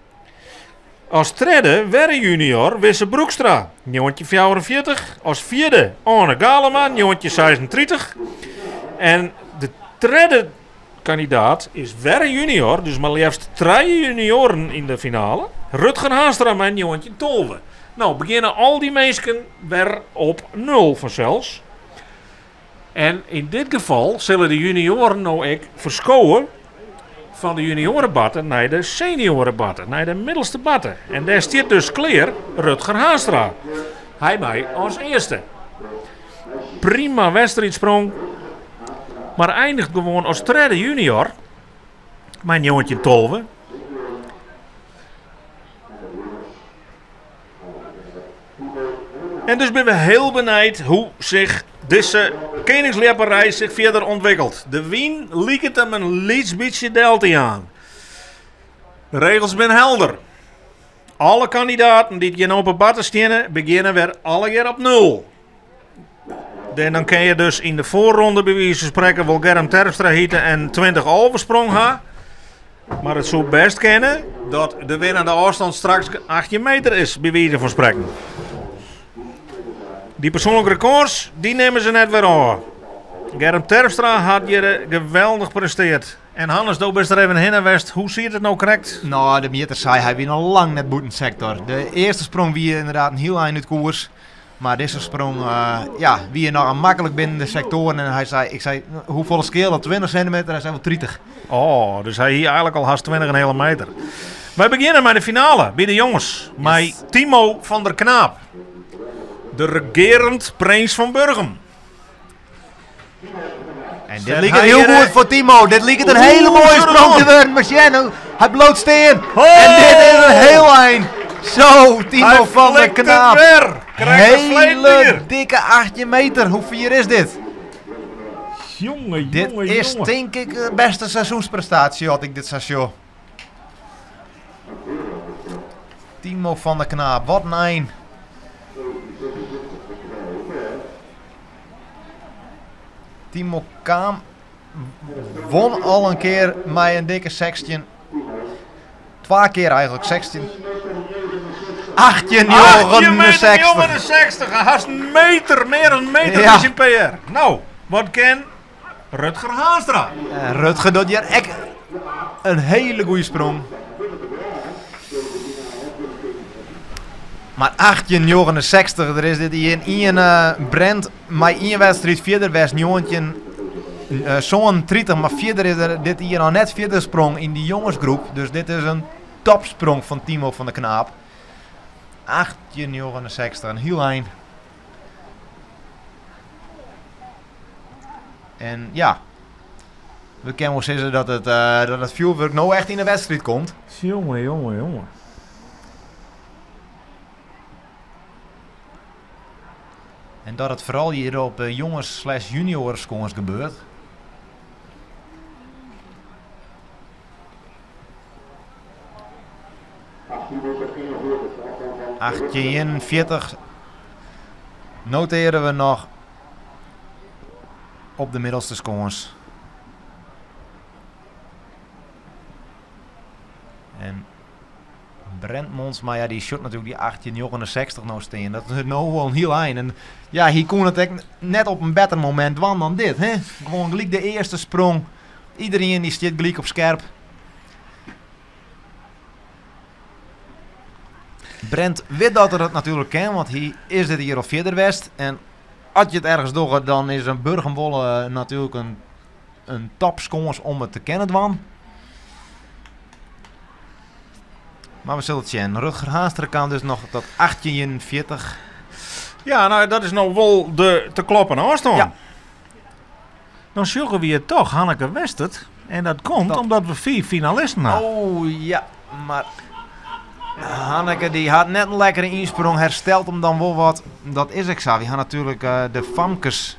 As tredde wer in junior Wisse Broekstra, 1944. As fjirde Arne Galema, 1936. En de tredde kandidaat is wer in junior, dus mar leafst trije junioaren yn de finale. Rutger Haanstra mei 1912. No, begjinne al dy minsken wer op nul fansels. En yn dit gefal sille de junioaren no ek ferskowe fan de junioarebarte nei de senioarebarte, nei de middelste barte. En dêr stiet dus klear Rutger Haanstra. Hy mei as earste. Prima wedstriidsprong, mar eindigt gewoan as tredde junior mei 1912. En dus binne we hiel benijd hoe sich dizze keningsljepperij sich fierder ûntwikkelt. De wyn liket him in lyts bytsje del te jaan. De regels binne helder. Alle kandidaten dy't hjir no op 'e barte steane, begjinne wer allegear op nul. En dan kin je dus yn de foarronde by wize fan sprekken wol Germ Terpstra hite en 20-11 sprong ha. Mar it soe bêst kinne dat de winnende ôfstân straks 18 meter is, by wize fan sprekken. Dy persoanlike rekôrs, dy nimme se net wer ôf. Germ Terpstra hat hjir geweldich presteard. En Hannes, do bist der even hinne west. Hoe siet it no krekt? No, de mjitter sei hy wie noch lang net bûten sektor. De earste sprong wie ynderdaad in hiel ein út koers. Mar dizze sprong ja, wie noch maklik binnen de sektoaren. En hy sei, ik sei, hoefolle skeelt dat? 20 sintimeter? Hy sei wol 30. Oh, dus hy hie eigenlik al hast 20 en in heale meter. Wy begjinne mei de finale by de jonges. Mei Timo van der Knaap. De regearend prins fan Burgum. En dit liket hiel goed foar Timo. Dit liket in hiele moaie sprong te wurden. Mar sjen, hy bliuwt stean. Oh. En dit is in hiel ein. Zo, Timo van der Knaap. Hele dikke 18 meter. Hoe fier is dit? Jonge, dit jonge, is jonge. tink ik de bêste seizoensprestaasje as ik dit sa sjoch. Timo van der Knaap, wat in ein. Timo kaam won al in kear mei in dikke 16. Twa kear eigenlik 16. 18, 69. 69, hast in meter, mear dan in meter Ja. is syn PR. No, wat kin Rutger Haanstra? En Rutger docht hjir ek in hiele goede sprong. Mar 1869, der is dit jier ien Brent mei ien wedstriid fierder west, 1937, mar fierder is der dit jier noch net fierder sprong yn dy jongesgroep. Dus dit is in topsprong fan Timo van der Knaap. 1869, in hiel ein. En ja, we kinne wol sizze dat it, dat it fjoerwurk no echt yn de wedstriid komt. Jonge, jonge, jonge. En dat it foaral hjir op jonges slash junior skâns gebeurt. 1841 notearje we noch op de middelste skâns. En Brent Monsma, ja, dy sjocht natuerlik dy 1869 no stean. Dat is no wol in hiel ein. En ja, hy koe it ek net op in better momint dwaan dan dit. Hè? Gewoan gelyk de earste sprong. Iderien dy stiet gelyk op skerp. Brent wit dat er it natuerlik kin, want hy is dit jier al fierder west. En as je it ergens dogge, dan is in Burgum wol natuerlik in topskâns om it te kinnen dwaan. Mar we sille it sjen. Rutger Haanstra kaam dus noch tot 1841. Ja, no, dat is no wol de te kloppen ôfstân. Ja. Dan sjogge we hjir toch Hanneke Westert. En dat komt omdat we fiif finalisten ha. Oh ja, mar Hanneke dy hat net in lekkere ynsprong, herstelt him dan wol wat. Dat is ek sa. Wy ha natuerlik de famkes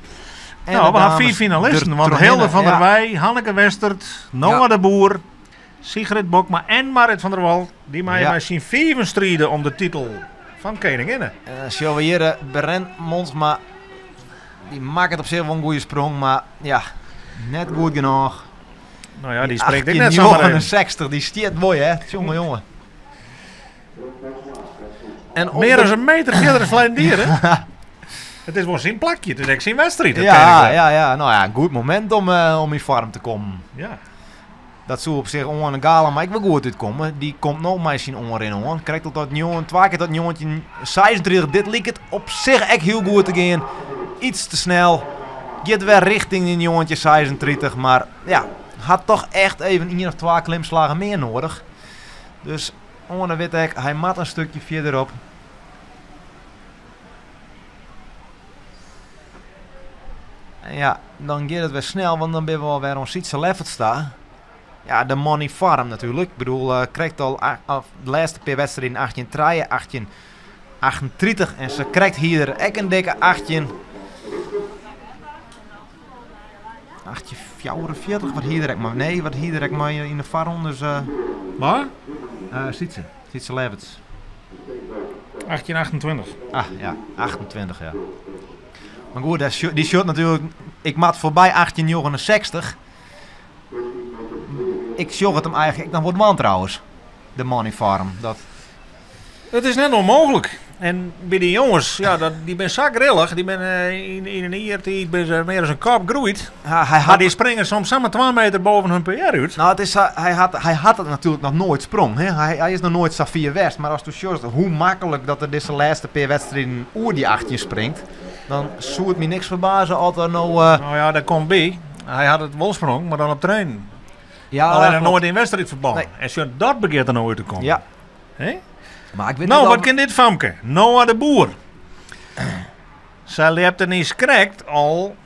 en No, de we ha dames fiif finalisten. der Want trochhinne. Hilde van der Ja. Weij, Hanneke Westert, Noah Ja. de Boer, Sigrid Bokma en Marit van der Wal. Dy meie Ja. mei syn fiven stride om de titel fan keninginne. En dan sjogge we hjir Brent Monsma. Dy makket op sich wol in goede sprong, mar ja, net goed genôch. No ja, dy springt ek net samar even. 69, dy stiet moai hè, jonge jonge. En op Mear de- as in meter fierder as ferline jier, hè? It is wol syn plakje, it is ek syn wedstriid. dat Ja, ken ik ja, ja, no ja, in goed momint om yn foarm te kommen. Ja. Dat soe op sich oan de gala mar ek wol goed útkomme. Dy komt no mei syn oanrin oan. Krekt al tot njoen, twa kear tot 1936. Dit liket op sich ek hiel goed te gean. Iets te snel. Giet wer richting dy 1936. Mar ja, hat toch echt even ien of twa klimslaggen mear nedich. Dus oan de wit ek, hy moat in stikje fierderop. En ja, dan giet it wer snel, want dan binne we alwer oan Sietse Lefferts ta. Ja, de money farm natuerlik. Ik bedoel, krekt al de lêste pear wedstriden 18 trije, 18 38 en sa krekt hie er ek in dikke 18. 1844, wat hie er ek mar? Nee, wat hie er ek mei yn de foarrondes? Waar? Sietse, Sietse Lefferts. 1828. Ah ja, 28 ja. Maar goed, dy sjocht natuerlik, ik moat foarby 1869. Ik sjoch it him eigentlik ek noch wol dwaan trouwens. De Money Farm. Dat... It is net ûnmooglik. En by dy jonges, ja, dat, dy binne sa grillich. Dy binne yn in jier tiid binne se mear as in kop groeid. Ja, hy Mar hat dy springe soms samar 2 meter boven hun PR út. Nou, it is sa, hy hat it natuerlik noch noait sprong. Hè? Hy is noch noait sa fier west. Mar asto sjochst hoe maklik dat er dizze lêste pear wedstriden oer dy 18 springt, dan soe it my niks ferbaze as er no. Nou ja, dêr komt by. Hy hat it wol sprong, mar dan op trainen. Ja, Allinne klopt. noait yn wedstriidferbân. Nee. En sjoch, dat begjint der no út te kommen. Ja. Hè? Maar ik wit Nou, net wat of- kin dit famke? Noah de Boer. Sy ljepte niis krekt al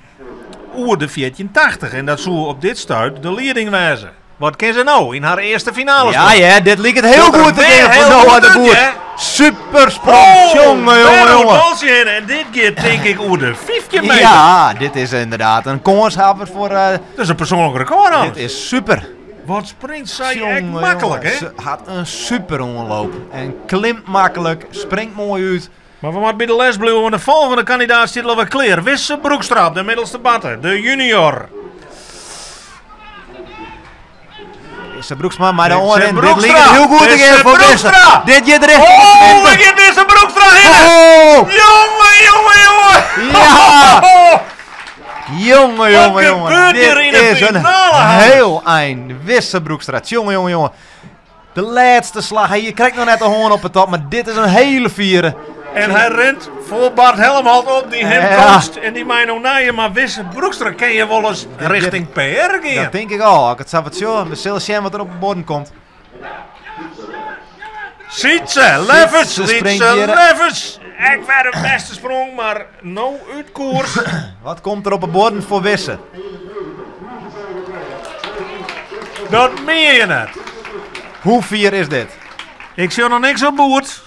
oer de 1480 en dat soe op dit stuit de lieding wêze. Wat kin se no yn har earste finale Ja, ja, dit liket hiel Docht er goed te weer gean foar heel Noah goed de uit, Boer. hè? Super sprong. Oh, Jonge, jonge, weer oer het jonge. baltsje hinne. En dit giet tink ik oer de 15 meter. Ja, dit is inderdaad in kânshawwer foar. Dat is in persoanlik rekôr, Dit Hans. is super. Wat springt sy ek Jonge, maklik, jonge. hè? Se hat in super oanloop. En klimt maklik, springt moai út. Mar we moatte by de les bliuwe, want de folgjende kandidaat stiet alwer klear. Wisse Broekstra op de middelste batte, de junior. Wisse Broeksma, mar de Wisse oanrin. Dit Broekstra. liket hiel goed te Wisse gean foar Wisse. Broekstra. Dit giet rjochting Oh, 20. dêr giet Wisse Broekstra hinne! Oh! Jonge, jonge, jonge! Ja! Jonge, Wat jonge, jonge. gebeurt Dit hier in de is een finale, Hans? heel eind. Wisse Broekstra. Jonge, jonge, jonge. De laatste slag. Hij krijgt nog net de hoorn op het top, maar dit is een hele vierde. En hy rint foar Bart Helmholt op, dy't him Ja. coacht en dy mei no nei him. Mar Wisse Broekstra kin je wolris rjochting PR gean. Dat tink ik al. As ik it sa wat sjoch, we sille sjen wat der op de buorden komt. Sietse Lefferts, Sietse springt Sietse hier. Lefferts. Ek wer de bêste sprong, mar no út koers. Wat komt der op de buorden foar Wisse? Dat meen je net. Hoe fier is dit? Ik sjoch noch niks op boerd.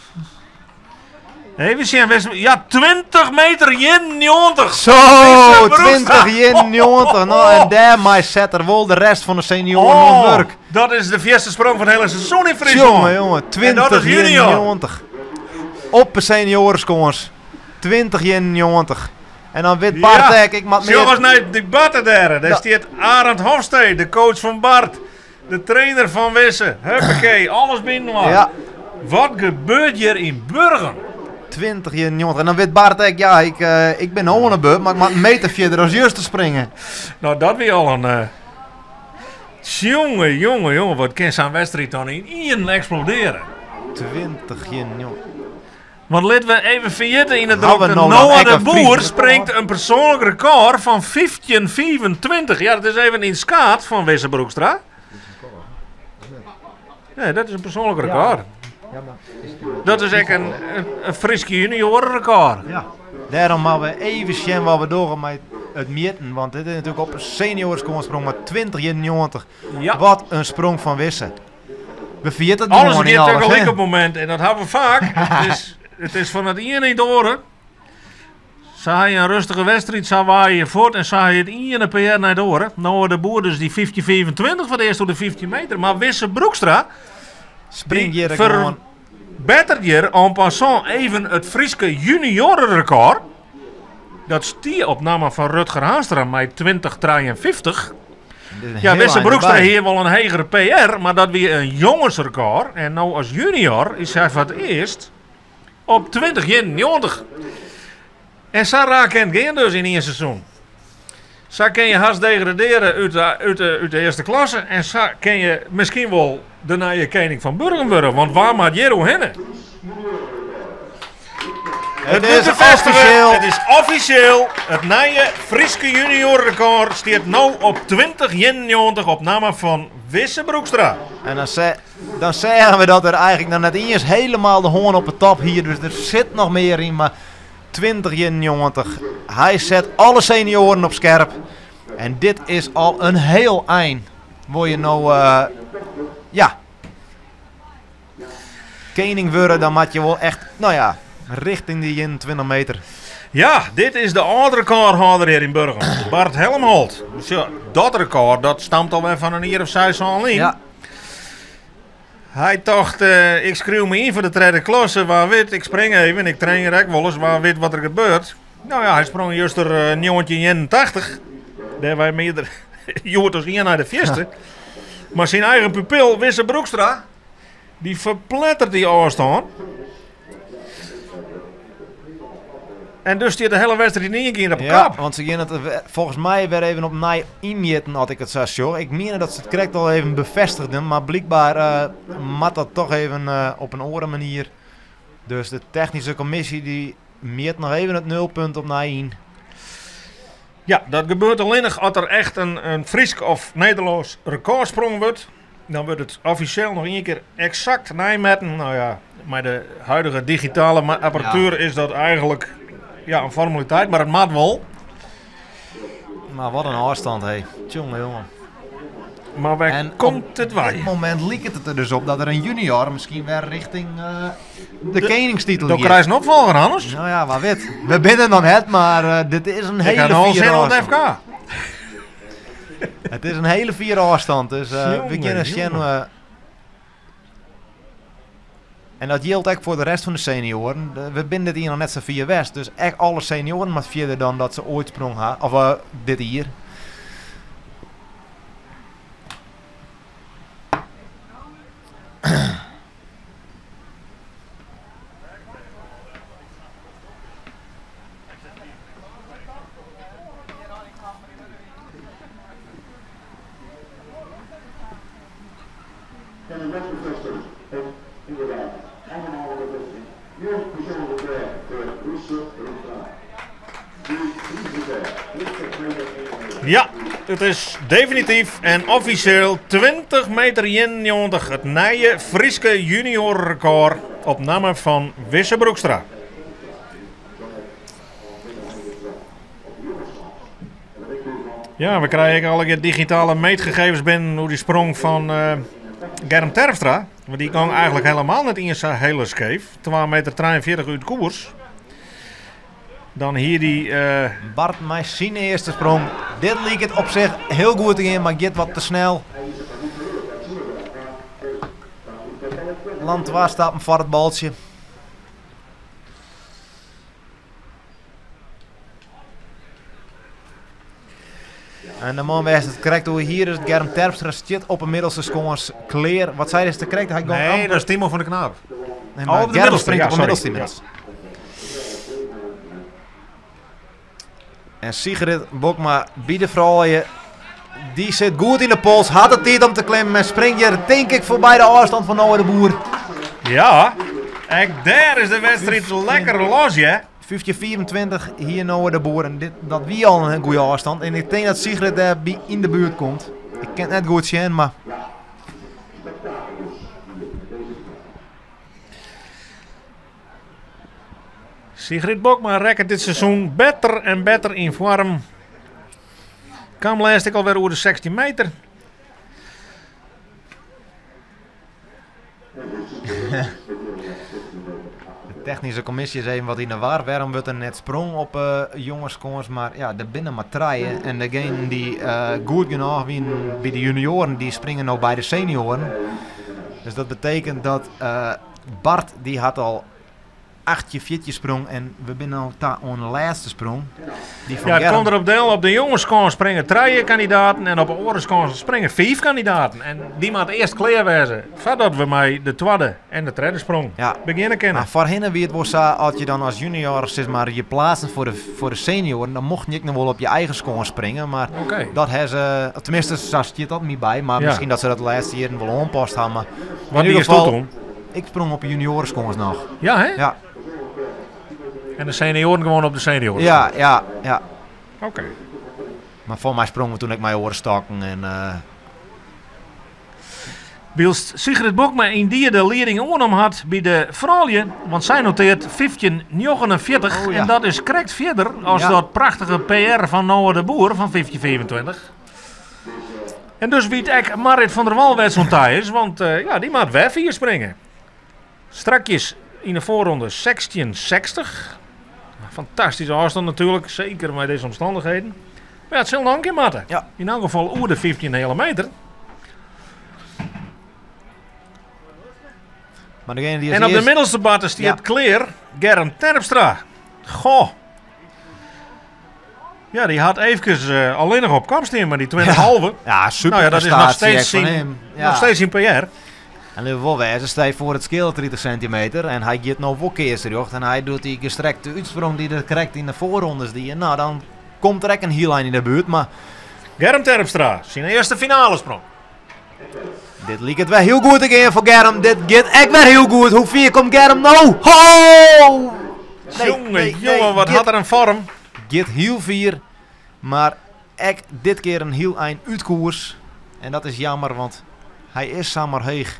Even sjen, Wisse, ja, 20 meter 91. Zo, Wisse Broekstra. 20 91. Nou, en dêrmei set er wol de rest fan de senioaren Oh, oan wurk. Dat is de fierste sprong fan it hiele seizoen yn Fryslân. Jonge, jonge, En dat is 20 junior. 91. Op de seniorenskâns. 20 91. En dan wit Bart Ja. ek, ik moat Sjoch ris mear... nei dy batten dêr. Dêr Ja. stiet Arend Hofstee, de coach fan Bart. De trainer fan Wisse. Huppakee, alles binneninoar. Ja. Wat gebeurt hjir yn Burgum? 20 91. En dan wit Bart ek, ja, ik bin no oan de beurt, mar ik moat in meter fierder as juster springe. Nou, dat wie al in... Jonge, jonge, jonge, wat kin sa'n wedstriid dan yn ien eksplodearje? 20 91. Want litte we even ferjitte yn it Hawwe drokte. we no dan Noah ek de in Boer Fries rekôr? springt in persoanlik rekôr fan 15,25. Ja, dat is even yn skaad fan Wisse Broekstra. Nee, dat is in persoanlik rekôr. Dat is ek in Fryske juniorenrekôr. Ja. Dêrom moatte we even sjen wat we dogge mei it mjitten. Want dit is natuerlik op in seniorenskânsprong mei 20 91. Ja. Wat in sprong fan Wisse. We ferjitte it Alles gewoan yn giet alles, tegelyk hè? op it momint en dat hawwe we faak. It is fan it ien yn it oare. Sa ha je in rêstige wedstriid, sa waaie je fuort en sa ha je it iene PR nei it oare. Noah de Boer dus dy 15,25 foar it earst oer de 15 meter. Mar Wisse Broekstra Spring dy hjir gewoan. ferbettert hjir en passant even it Fryske juniorenrekôr. Dat stie op namme fan Rutger Haanstra mei 20,53. Dit is in Ja, heel Wisse eind Broekstra erbij. hie wol in hegere PR, mar dat wie in jongesrekôr. En no as junior is hy foar it earst op 20,91. En sa raak kin it gean dus yn ien seizoen. Sa kin je hast degradearje út de earste klasse. En sa kin je miskien wol de nije kening fan Burgum wurde. Want wêr moat hjir oerhinne? Het wurdt is befêstige. offisjeel. It is offisjeel. It nije Fryske juniorrekôr stiet no op 20,91 op namme fan Wisse Broekstra. En dan zeggen we dat er eigentlik noch net iens hielendal de hoarn op de top hie. Dus der sit noch mear yn. Mar 2091. Hy set alle senioaren op skerp. En dit is al in hiel ein. Wol je no, eh, ja, kening wurde, dan moat je wol echt, no ja, richting dy 21 meter. Ja, dit is de âlde rekôrhâlder hjir yn Burgum, Bart Helmholt. Sjoch, dat rekôr dat stamt alwer fan in jier of seis sân lyn. Ja. Hy tocht, eh, ik skriuw my yn foar de tredde klasse, wa wit, ik spring even, ik train ek wolris, wa wit wat der gebeurt. No ja, hy sprong juster eh, 1981. Dêr wy mearder hjoed as ien nei de fierste. Mar syn eigen pupil, Wisse Broekstra, dy ferplettert dy ôfstân. En dus stiet de hiele wedstriid yn ien kear op 'e Ja, kop. want se gean it folgens my wer even opnij ynmjitten, as ik it sa sjoch. Ik miende dat se it krekt al even befêstigden, mar blykber eh, moat dat toch even eh, op in oare manier. Dus de technyske kommisje dy mjit noch even it nulpunt opnij yn. Ja, dat gebeurt allinnich as der echt in Frysk of Nederlânsk rekôr sprongen wurdt. Dan wurdt it offisjeel noch ien kear eksakt neimetten. No ja, mei de huidige digitale apparatuer is dat eigenlik ja, in formaliteit, mar it moat wol. Mar wat in ôfstân, hé. Tjonge, jonge. Mar wêr En komt it Op wei? dit momint liket it der dus op dat der in junior miskien wer richting eh, de keningstitel Do giet. krijst in opfolger, Hannes. No ja, wa wit. We binne noch net, mar eh, dit is in Ik hiele ha al fiere sin oan de ôfstân. FK. It is in hiele fiere ôfstân, dus eh, we Jonge, gean sjen. jonge. eh, en dat jildt ek foar de rest fan de senioaren. We binne dit jier noch net sa fier west, dus ek alle senioaren moat fierder dan dat se oait sprong ha, of eh, dit jier. Ja, it is definityf en offisjeel 20 meter 91, it nije Fryske juniorrekôr op namme fan Wisse Broekstra. Ja, we krije ek allegear digitale meetgegevens binnen oer dy sprong fan eh, Germ Terpstra. Want dy gong eigenlik hielendal net iens sa hiel skeef. 2 meter 43 út koers. Dan hie dy... eh, Bart mei syn earste sprong. Dit liket op sich hiel goed te gean, mar giet wat te snel. Land twa stappen foar it baltsje. En de man wêr't it krekt oer hier is, Germ Terpstra, stiet op 'e middelste skâns klear. Wat sei is te krekt? Hy gong nee, amper- dat is Timo van der Knaap. Nee, Oh, mar op de Germ middelste, springt ja, op 'e sorry. middelste inmiddels. En Sigrid Bokma by de froulju. Dy sit goed yn de pols, hat de tiid om te klimmen en springt hjir tink ik foarby de ôfstân fan Noah de Boer. Ja, ek dêr is de wedstriid lekker los, hè? 15-24 hie Noah de Boer en dit, dat wie al in goede ôfstân. En ik tink dat Sigrid dêr by yn de buert komt. Ik kin it net goed sjen, mar Sigrid Bokma rekket dit seizoen better en better yn foarm. Kaam lêst ek alwer oer de 16 meter. De technyske kommisje is even wat yn de war. Wêrom wurdt der net sprong op eh jongeskâns? Mar ja, der binne mar trije. En degenen dy't eh, goed genôch wienen by de junioaren, dy springe no by de senioaren. Dus dat betekent dat eh, Bart dy hat al 18-14 sprong en we binne no ta oan de lêste sprong. Dy fan Ja, it Germ. komt derop del. Op de jongeskâns springe trije kandidaten en op de oare skâns springe fiif kandidaten. En dy moat earst klear wêze foardat we mei de twadde en de tredde sprong Ja. begjinne kinne. Maar foarhinne wie it wol sa, as je dan as junior sis mar, je plaatsen foar de senioaren, dan mochten je ek noch wol op je eigen skâns springe. Mar Oké. dat ha se, teminsten sa stiet dat my by, mar Ja. miskien dat se dat de lêste jierren wol oanpast ha. Mar Wat in ieder wie gefal, toen? Ik sprong op de junioreskâns noch. Ja, hè? Ja, En de senioaren gewoan op de senioaren. ja. Oké. Mar foar my sprongen we toen ek mei oare stokken en eh, Wylst Sigrid Bokma yndie de lieding oernommen hat by de froulju, want sy noteart 15,49 Oh, ja. en dat is krekt fierder as Ja. dat prachtige PR fan Noah de Boer fan 15,25. En dus wit ek Marit van der Wal wêr't se oan ta is, want eh, ja, dy moat wer fier springe. Strakjes yn de foarronde 16,60. Fantastyske ôfstân natuerlik, seker mei dizze omstannichheden. Mar ja, it sil noch in kear moatte. Ja. Yn elk gefal oer de 15,5 meter. Maar degene die als En op de eerst- middelste barte stiet Ja. klear Germ Terpstra. Goh. Ja, dy hat eefkes eh, allinnich op kop stean, mar dy 20,5. Ja, super Nou ja, dat is nog prestatie steeds ek van zijn- hem. Ja. Noch steeds syn PR. En litte we wol wêze, stel je foar it skeelt 30 centimeter en hy giet no wol kearsrjocht en hy docht dy gestrekte útsprong dy't er krekt yn de foarrondes die. Nou, dan komt der ek in hiel ein yn de buert, mar Germ Terpstra, syn earste finalesprong. dit liket wer hiel goed te gean foar Germ. Dit giet ek wer hiel goed. Hoe fier komt Germ no? Ho! Nee, jonge, nee, jonge, nee, wat giet- hat er in foarm. Giet hiel fier, mar ek dit kear in hiel ein út koers. En dat is jammer, want hy is samar heech.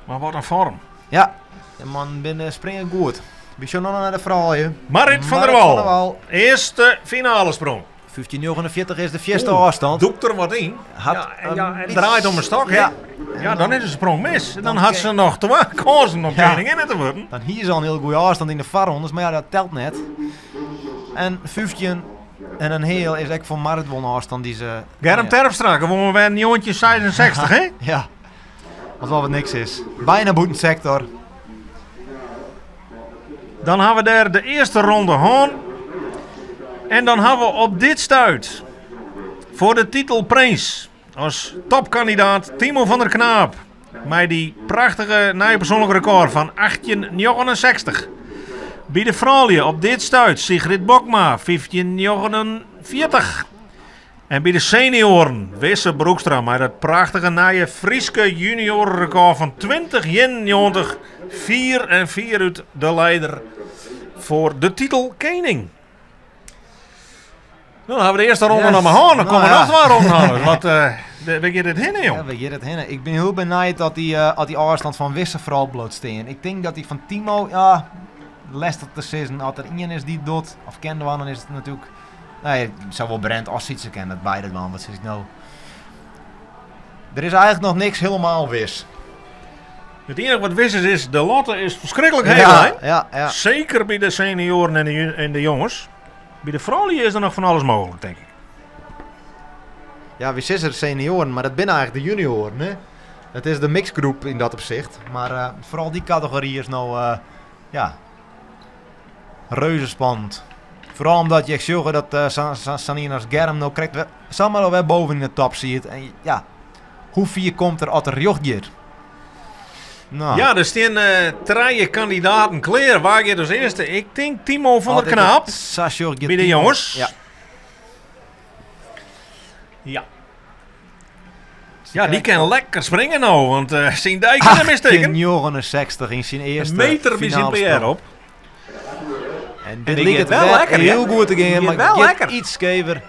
Mar wat in foarm. Ja, de man binne springen goed. We sjogge noch nei de froulju. Marit van der Marit Wal. van der Wal. Earste finalesprong. 15,49 is de fierste Oeh, ôfstân. Dûkt der wat yn. Hat ja, en, een ja, en byts- draait om 'e stok, hè? Ja. Ja, dan is de sprong mis. En dan Dan hat kin- se noch twa kânsen om Ja. keninginne te wurden. Dan hie se al in hiel goede ôfstân yn de foarrondes, mar ja, dat telt net. En 15 en in heal is ek foar Marit wol in ôfstân dy't se... Germ ja. Terpstra, gewoan wer 1966, hè? Ja, wat wol wat niks is. Bijna bûten sektor. Dan ha we dêr de earste ronde hân. En dan ha we op dit stuit foar de titel Prins as topkandidaat Timo van der Knaap. Mei dy prachtige nije persoanlike rekôr fan 1869. By de froulju op dit stuit Sigrid Bokma 1549. En by de senioaren Wisse Broekstra mei dat prachtige nije Fryske juniorenrekôr fan 2091. 4 en 4 út de leider foar de titel kening. Dan ha we de earste ronde Yes. noch mar hân. Dan Nou komme ja. noch twa ronden oan. Want eh, we gean dit hinne, Ja, jong. we gean it hinne. Ik bin hiel benijd dat dy, as dy ôfstân fan Wisse foaral bliuwt stean. Ik tink dat dy fan Timo, ja, lestich te sizzen. As der ien is dy't docht, of kin dwaan, dan is it natuerlik... Nee, sawol Brent as Sytse kinne dat beide dwaan. Wat sis ik no? Der is eigentlik noch niks hielendal wis. It iennige wat wis is, is de lotte is ferskriklik heech. Ja, hè? ja, ja. Seker by de senioaren en de, en de jonges. By de froulju is der noch fan alles mooglik, tink ik. Ja, wy sizze senioaren, mar dat binne eigentlik de junioaren. Hè? It is de mixgroep yn dat opsicht. Mar eh, foaral dy kategory is no eh, ja, reuze spannend. Foaral omdat je sjocht dat eh sa'n ien as Germ no krekt wer, samar al wer boven yn de top sit. En ja, hoe fier komt er as er rjocht giet? Nou, Ja, der steane eh trije kandidaten klear. Wa giet as earste? Ik tink Timo van als der ik Knaap. it Sa sjoch giet By de Timo. jonges. Ja. Ja. Ja, dy kin lekker springe no, want eh syn dei kin net mistikke. 69 yn syn earste Een meter by syn finale PR op. En dit die liket giet wel wer lekker, hè? hiel goed te Die gean, giet mar wel giet lekker. iets skever.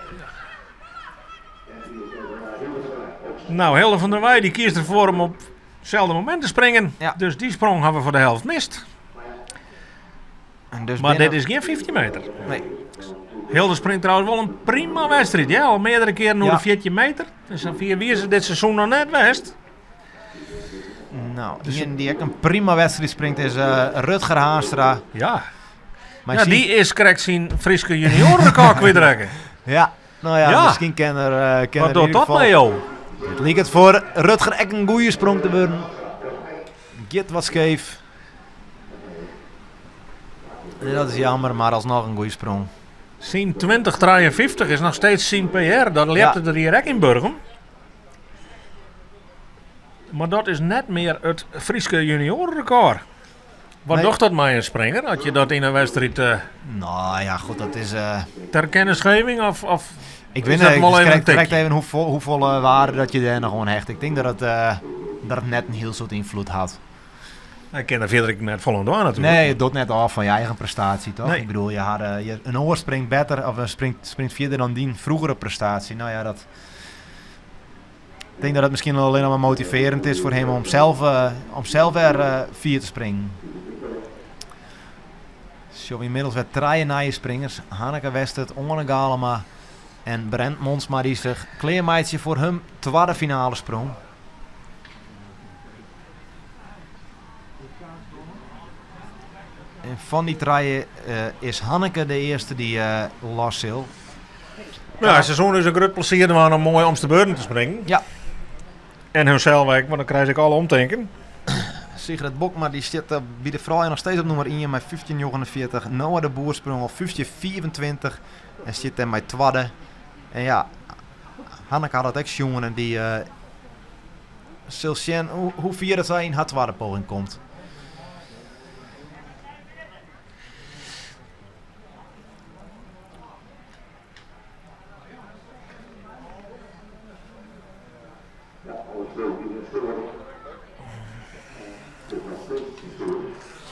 Nou, Hilde van der Weij dy kiest derfoar om op itselde momint te springen. Ja. Dus dy sprong ha we foar de helte mist. En dus Mar binne- dit is gjin 15 meter. Nee. Hilde springt trouwens wol in prima wedstriid. Ja, al meardere kearen oer Ja. de 14 meter. Dus sa fier wie se dit seizoen noch net west. Nou, ien dy't ek in prima wedstriid springt is eh, Rutger Haanstra. Ja, Mar ja syn- dy is krekt syn Fryske juniorenrekôr kwytrekke. Ja, nou ja, Ja. miskien kin er, eh kin Wat er in docht ieder dat geval- mei jo? It liket foar Rutger ek in goede sprong te wurden. Giet wat skeef. En dat is jammer, mar alsnoch in goede sprong. Syn 2053 is noch steeds syn PR. Dat ljepte Ja. der hjir ek yn Burgum. Mar dat is net mear it Fryske juniorenrekôr. Wat Nee. docht dat mei in springer? As je dat yn in wedstriid eh, Nou ja, goed, dat is... eh, ter kennisgeving of, of ik Is weet dat niet, wel ik even een krekt, krekt tikje? even hoeveel, hoeveel eh, waarde dat je dêr noch oan hecht. Ik tink dat it, eh, dat it net in hiel soad ynfloed hat. Ik kin der fierder net folle oan dwaan natuerlik. Nee, it docht net ôf fan je eigen prestaasje, toch? Nee. Ik bedoel, je had, eh, je, in oar springt better of eh, springt, springt fierder dan dyn frugere prestaasje. Nou ja, dat. Ik tink dat it miskien allinnich mar motivearjend is foar him om sels, om sels wer fier te springen. Sjogge we ynmiddels wer trije nije springers. Hanneke Westert, Oane Galema en Brent Monsma dy't sich klearmeitsje foar hun twadde finalesprong. En fan dy trije is Hanneke de earste dy't los sil. Ja, se soene ús in grut plezier dwaan om moai omste beurten te springen. Ja. En hunsels ek, want dan krije se ek alle omtinken. Sigrid Bokma dy stiet by de froulju noch steeds op nûmer ien mei 15,49. Noah de Boer sprong al 15,25 en stiet dêrmei twadde. En ja, Hanneke hat dat ek sjoen en dy sil sjen hoe fier dat sy yn har twadde poging komt.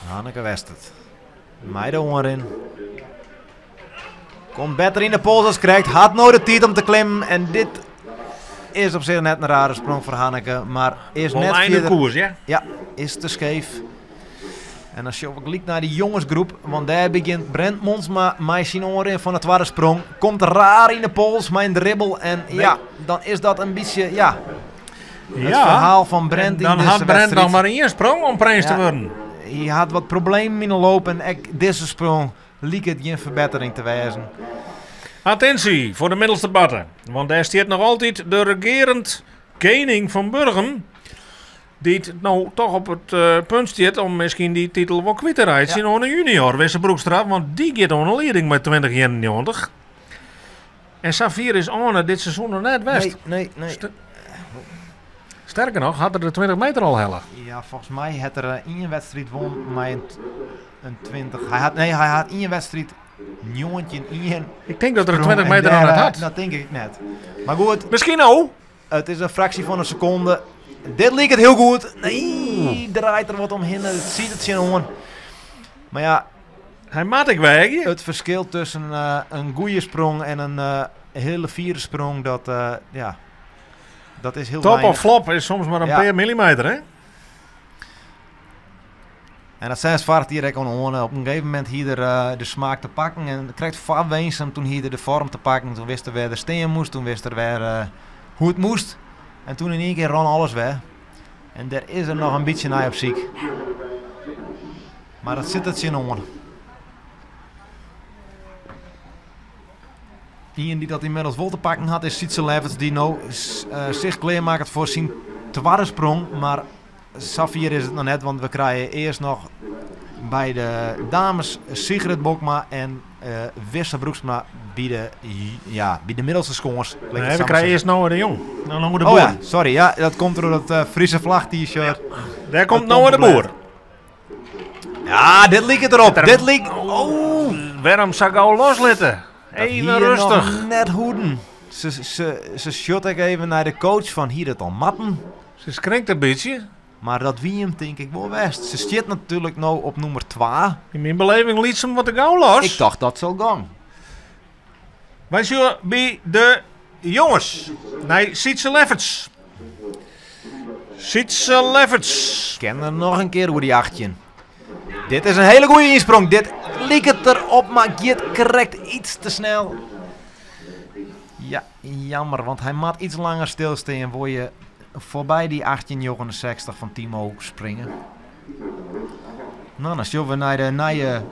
Hanneke Westert. Mei de oanrin. Komt better yn de pols as krekt. Hat no de tiid om te klimmen. En dit is op sich net in rare sprong foar Hanneke. Mar is net fierder. koers, ja? Ja, is te skeef. En dan sjogge we gelyk nei de jongesgroep. Want dêr begjint Brent Monsma mei syn oanrin fan de twadde sprong. Komt raar yn de pols mei in dribbel. En ja, dan is dat in bytsje, ja, it ferhaal fan Brent yn Dan dizze hat Brent wedstriid. noch mar ien sprong om prins te wurden. Hy hat wat problemen yn de loop en ek dizze sprong liket gjin ferbettering te wêzen. Attinsje foar de middelste barte, want dêr stiet noch altyd de regearend kening fan Burgum, dy't no toch op it punt stiet om miskien dy titel wol kwyt te reitsjen oan de junior Wisse Broekstra, want dy giet oan de lieding mei 2091. En safier is Oane dit seizoen noch net west. Nee, nee, nee. Sterker noch, hat er de 20 meter al helle. Ja, folgens my hat er ien wedstriid wûn mei in 20. Hy hat, nee, hy hat ien wedstriid 19-1. Ik tink dat er de sprong 20 en meter noch dêr, net hat. Dat tink ik net. Mar goed. Miskien no. It is in fraksje fan in sekonde. Dit liket hiel goed. Nee, draait der wat omhinne. It siet der tsjinoan. Mar ja. Hy moat ek weagje. It ferskil tusken in goede sprong en in hiele fiere sprong, dat, ja, dat is hiel Top of weinich. flop is soms mar in pear millimeter, hè? En dat seist foarich jier ek oan. Op in gegeven momint hie er de smaak te pakken. En krekt foar Winsum, toen hie er de foarm te pakken. Toen wist er wêr er stean moast. Toen wist er wer hoe it moast. En toen yn ien kear rûn alles wer. En dêr is er noch in bytsje nei op syk. Mar dat sit der tsjinoan. Ien dy't dat ynmiddels wol te pakken hat is Sietse Lefferts, dy't no sich klearmakket foar syn twadde sprong. Mar safier is it noch net, want we krije earst noch by de dames Sigrid Bokma en Wisse Broeksma by de, ja, by de middelste skâns. Nee, we krije earst Noah de Jong. Nou, Noah de Oh Boer. ja, sorry. Ja, dat komt troch dat Friese vlag t-shirt. Ja. Dêr komt Dat Noah de komt Boer. Ja, dit liket derop. Dit liket... Oh. Wêrom sa gau loslitte? Dat Even hie nog rêstich. net hoeden. Se sjocht ek even nei de coach fan hie dat al moatten. Se skrinkt in bytsje. Mar dat wie him tink ik wol west. Se stiet natuerlik no op nûmer 2. Yn myn beleving liet se him wat te gau los. Ik tocht dat sil gong. Wy sjogge by de jonges nei Sietse Lefferts. Sietse Lefferts. Ken er noch in kear oer dy 18. Dit is in hiele goede ynsprong. Dit liket derop, mar giet krekt iets te snel. Ja, jammer, want hy moat iets langer stilstean. Wol je foarby dy 18,69 fan Timo springe. Nou, dan sjogge we nei de nije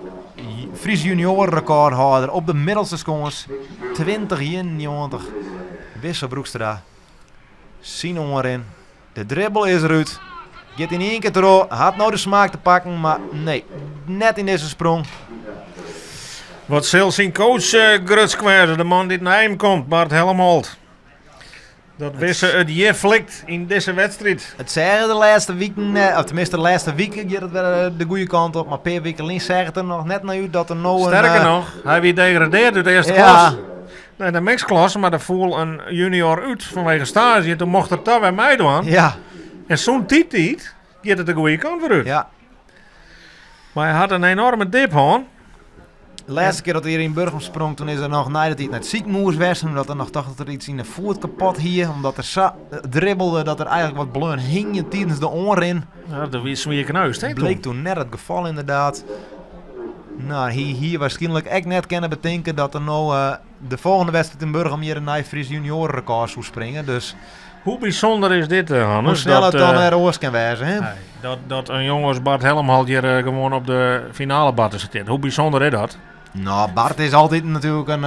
Fries junior rekôrhâlder op de middelste skâns. 20,91. Wisse Broekstra. Syn oanrin. De dribbel is derút. Giet yn ien kear troch. Hat no de smaak te pakken, mar nee, net yn dizze sprong. Wat sil syn coach grutsk wêze, de man dy't nei him komt, Bart Helmholt. Dat Wisse it hjir flikt yn dizze wedstriid. It seach de lêste wiken, of teminsten de lêste wike giet it wer de goede kant op. Mar in pear wiken lyn seach it der noch net nei út dat er no in, Sterker noch, hy wie degradearre út de earste klasse. Nei de mixklasse, mar der foel in junior út fanwege staazje. Toen mocht er toch wer meidwaan. En sûnt dy tiid giet it de goede kant wer út. Mar hy hat in enoarme dip hân. De lêste kear dat er yn Burgum sprong, toen is er noch nei de tiid nei it sikehûs west, omdat er noch tocht dat er iets yn de foet kapot hie, omdat er sa dribbelde dat er eigenlijk wat bleaun hingjen tidens de oanrin. Ja, dat wie swier kneust, hè? Bleek toen net it gefal inderdaad. Nou, hy hie waarskynlik ek net kinne betinke dat er no de folgjende wedstriid yn Burgum hjir in nij Fries juniorenrekôr soe springe. Dus Hoe bysûnder is dit, Hannes? Hoe snel dat, it dan wer oars kin wêze, hè? Nee, dat in jonge as Bart Helmholt hjir gewoan op de finale batte sit. Hoe bysûnder is dat? Nou, Bart is altyd natuerlik in...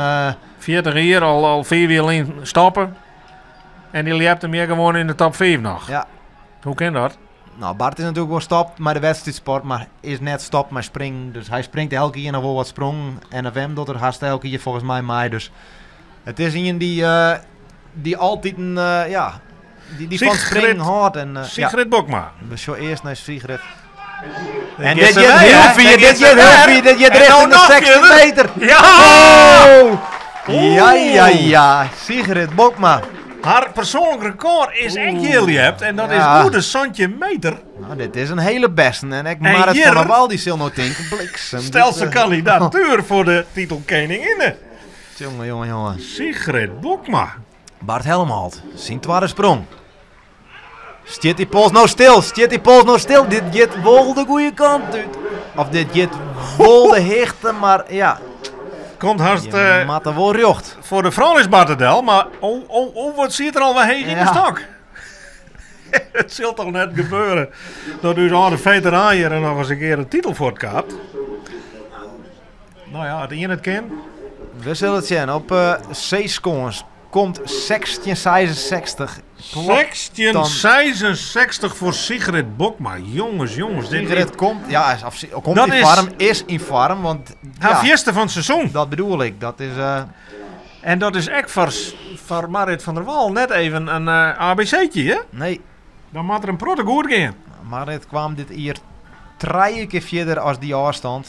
40 jier, al 5 jier lyn stoppe. En dy ljept him hjir gewoan yn de top 5 noch. Ja. Hoe kin dat? Nou, Bart is natuerlik wol stopt mei de wedstriidsport, mar is net stopt mei springen. Dus hy springt elke jier noch wol wat sprongen. NFM docht er hast elke jier folgens my mei. Dus it is ien dy't, dy't altyd in, ja, dy't fan springen hâldt. En, Sigrid Bokma. We sjogge earst nei Sigrid. En dit giet hiel fier, dit giet hiel fier, dit giet richting de 16 meter. Ja! Oh! Ja, ja, ja. Sigrid Bokma. Har persoanlik rekôr is ek hjir ljept en dat is oer de 17 meter. Nou, dit is in hiele bêsten. En ek Marit van der Wal dy sil no tinke, bliksem. Stelt se kandidatuer foar de titel keninginne. Jonge, jonge, jonge. Sigrid Bokma. Bart Helmholt, syn twadde sprong. Stiet dy pols no stil? Stiet dy pols no stil? Dit giet wol de goede kant út. Of dit giet wol de hichte, mar ja. Komt hast Je moat der wol rjocht. Foar de frouljusbatte del, mar oh, oh, oh, wat siet er al wer heech yn de Ja. stok. It sil toch net gebeure dat ús âlde feteraan hjir noch ris in kear de titel fuortkaapt. Nou ja, it ien it kin. We sille it sjen op C-skâns. Komt 1666. Klopt dan. 1666 foar Sigrid Bokma. Jonges, jonges. Dit Sigrid komt, ja, is, of, komt Dat yn is foarm, is yn foarm, want Har ja, fierste fan it seizoen. Dat bedoel ik. Dat is, En dat is ek foar Marit van der Wal net even in ABC'tje, hè? Nee. Dan moat der in protte goed gean. Marit kwam dit jier trije kear fierder as dy ôfstân.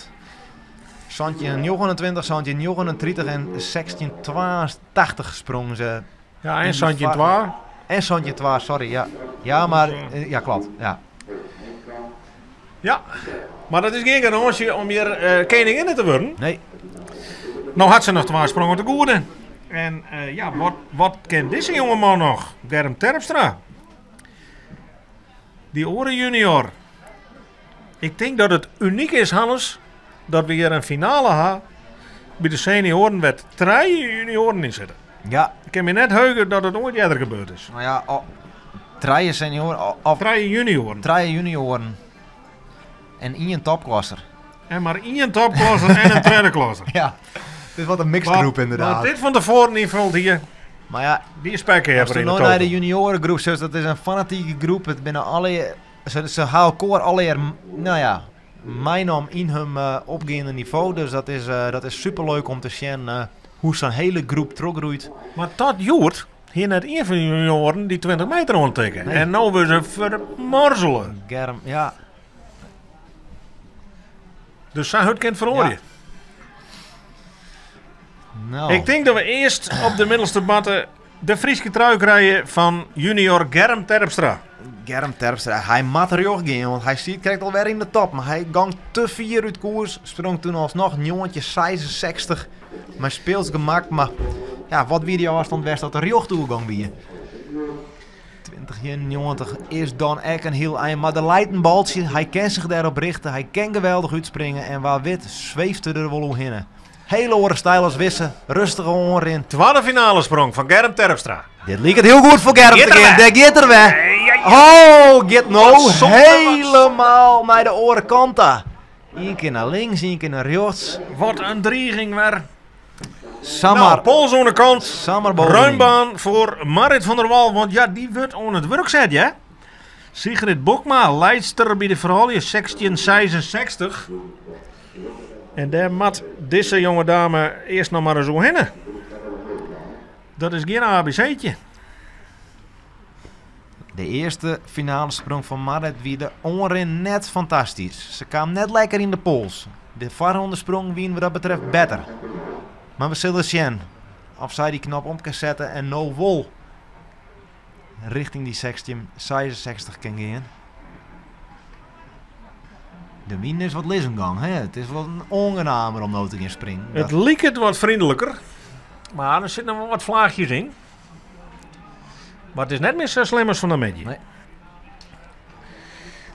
1729, 1739 en 1682 sprongen se. Ja, en In die 17 twa. En 17 twa, sorry. Ja, ja maar, ja, klopt. Ja. Ja, mar dat is gjin garânsje om hjir keninginne te wurden. Nee. No hat se noch twa sprongen te goede. En ja, wat kin dizze jongeman noch? Germ Terpstra. Dy oare junior. Ik tink dat it unyk is, Hannes, dat we hjir in finale ha by de senioaren wêr't trije junioaren yn sitte. Ja. Ik kin my net heuge dat it oait earder gebeurd is. Nou ja, oh, trije senioaren, of Trije junioaren. Trije junioaren. En ien topklasser. En mar ien topklasser en in tredde klasser. Ja, dit is wat in mixed groep inderdaad. Wat dit fan tefoaren ynfuld hie, Maar ja, die spek as in du de no nei de toto. juniorengroep sjochst, dat is in fanatike groep. It binne allegear, se ha elkoar allegear, nou ja, meinaam yn hun opgeande nivo. Dus dat is superleuk om te sjen hoe sa'n hiele groep trochgroeit. Mar tot hjoed hie net ien fan de junioaren dy 20 meter oantikke. Nee. En no wurde se fermorzele. Germ, ja. Dus sa hurd kin it feroarje. Ja. Nou. Ik tink dat we earst op de middelste batte de Fryske trui krije fan junior Germ Terpstra. Germ Terpstra, hy moat rjocht gean, want hy siet krekt alwer yn de top. Mar hy gong te fier út koers, sprong toen alsnoch 1966. Mei speels gemak, mar ja, wat wie dy ôfstân west dat de rjochtoergong wie? 2091 is dan ek in hiel ein, mar der leit in baltsje. Hy kin sich dêrop richte, hy kin geweldich útspringe en wa wit sweeft er der wol oerhinne. Hele oare styl as Wisse, rustige oanrin. Twadde finale sprong fan Germ Terpstra. Dit liket hiel goed foar Germ Giet te er gean. wer. Dêr giet er wer. Ja, ja. Oh, giet no Wat zonde, wat hielendal nei de oare kant ta. Ien kear nei links, ien kear nei rjochts. Wat in driging wer. Samar. Nou, pols oan de kant. Samar bovenyn. Ruimbaan foar Marit van der Wal, want ja, dy wurdt oan it wurk set, hè? Sigrid Bokma, leidster by de froulju, 1666. En dêr moat dizze jonge dame earst noch mar ris oerhinne. Dat is gjin ABC'tje. De earste finale sprong fan Marit wie de oanrin net fantastysk. Se kaam net lekker yn de pols. De foarronde wie wat dat betreft better. Mar we sille sjen oft sy dy knop om kin sette en no wol rjochting dy 1666 kin gean. De wyn is wat lizzen gong, hè? It is wat oangenamer om no te gean springen. It liket wat vriendelijker, mar der sitte noch wol wat flaachjes yn. Mar it is net mear sa slim as fan 'e middei. Nee.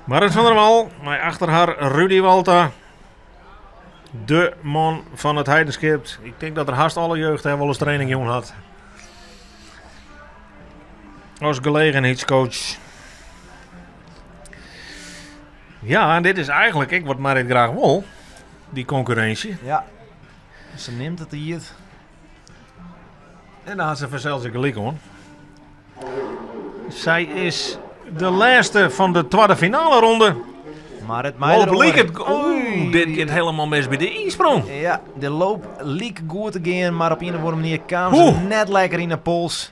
Marrit van der Wal, mei achter har Rudy Walta. De man fan It Heidenskip. Ik tink dat er hast alle jeugd dêr wolris training jûn hat. As gelegenheidscoach. Ja, en dit is eigentlik ek wat Marrit graach wol. Dy konkurrinsje. Ja, se nimt it tiid. En dêr hat se fansels ek gelyk oan. Sy is de lêste fan de twadde finale ronde. Mar it Loop liket. Oeh, dit giet helemaal mis by de ynsprong. Ja, de loop like goed te gean, mar op ien of oare manier kaam se net lekker yn de pols.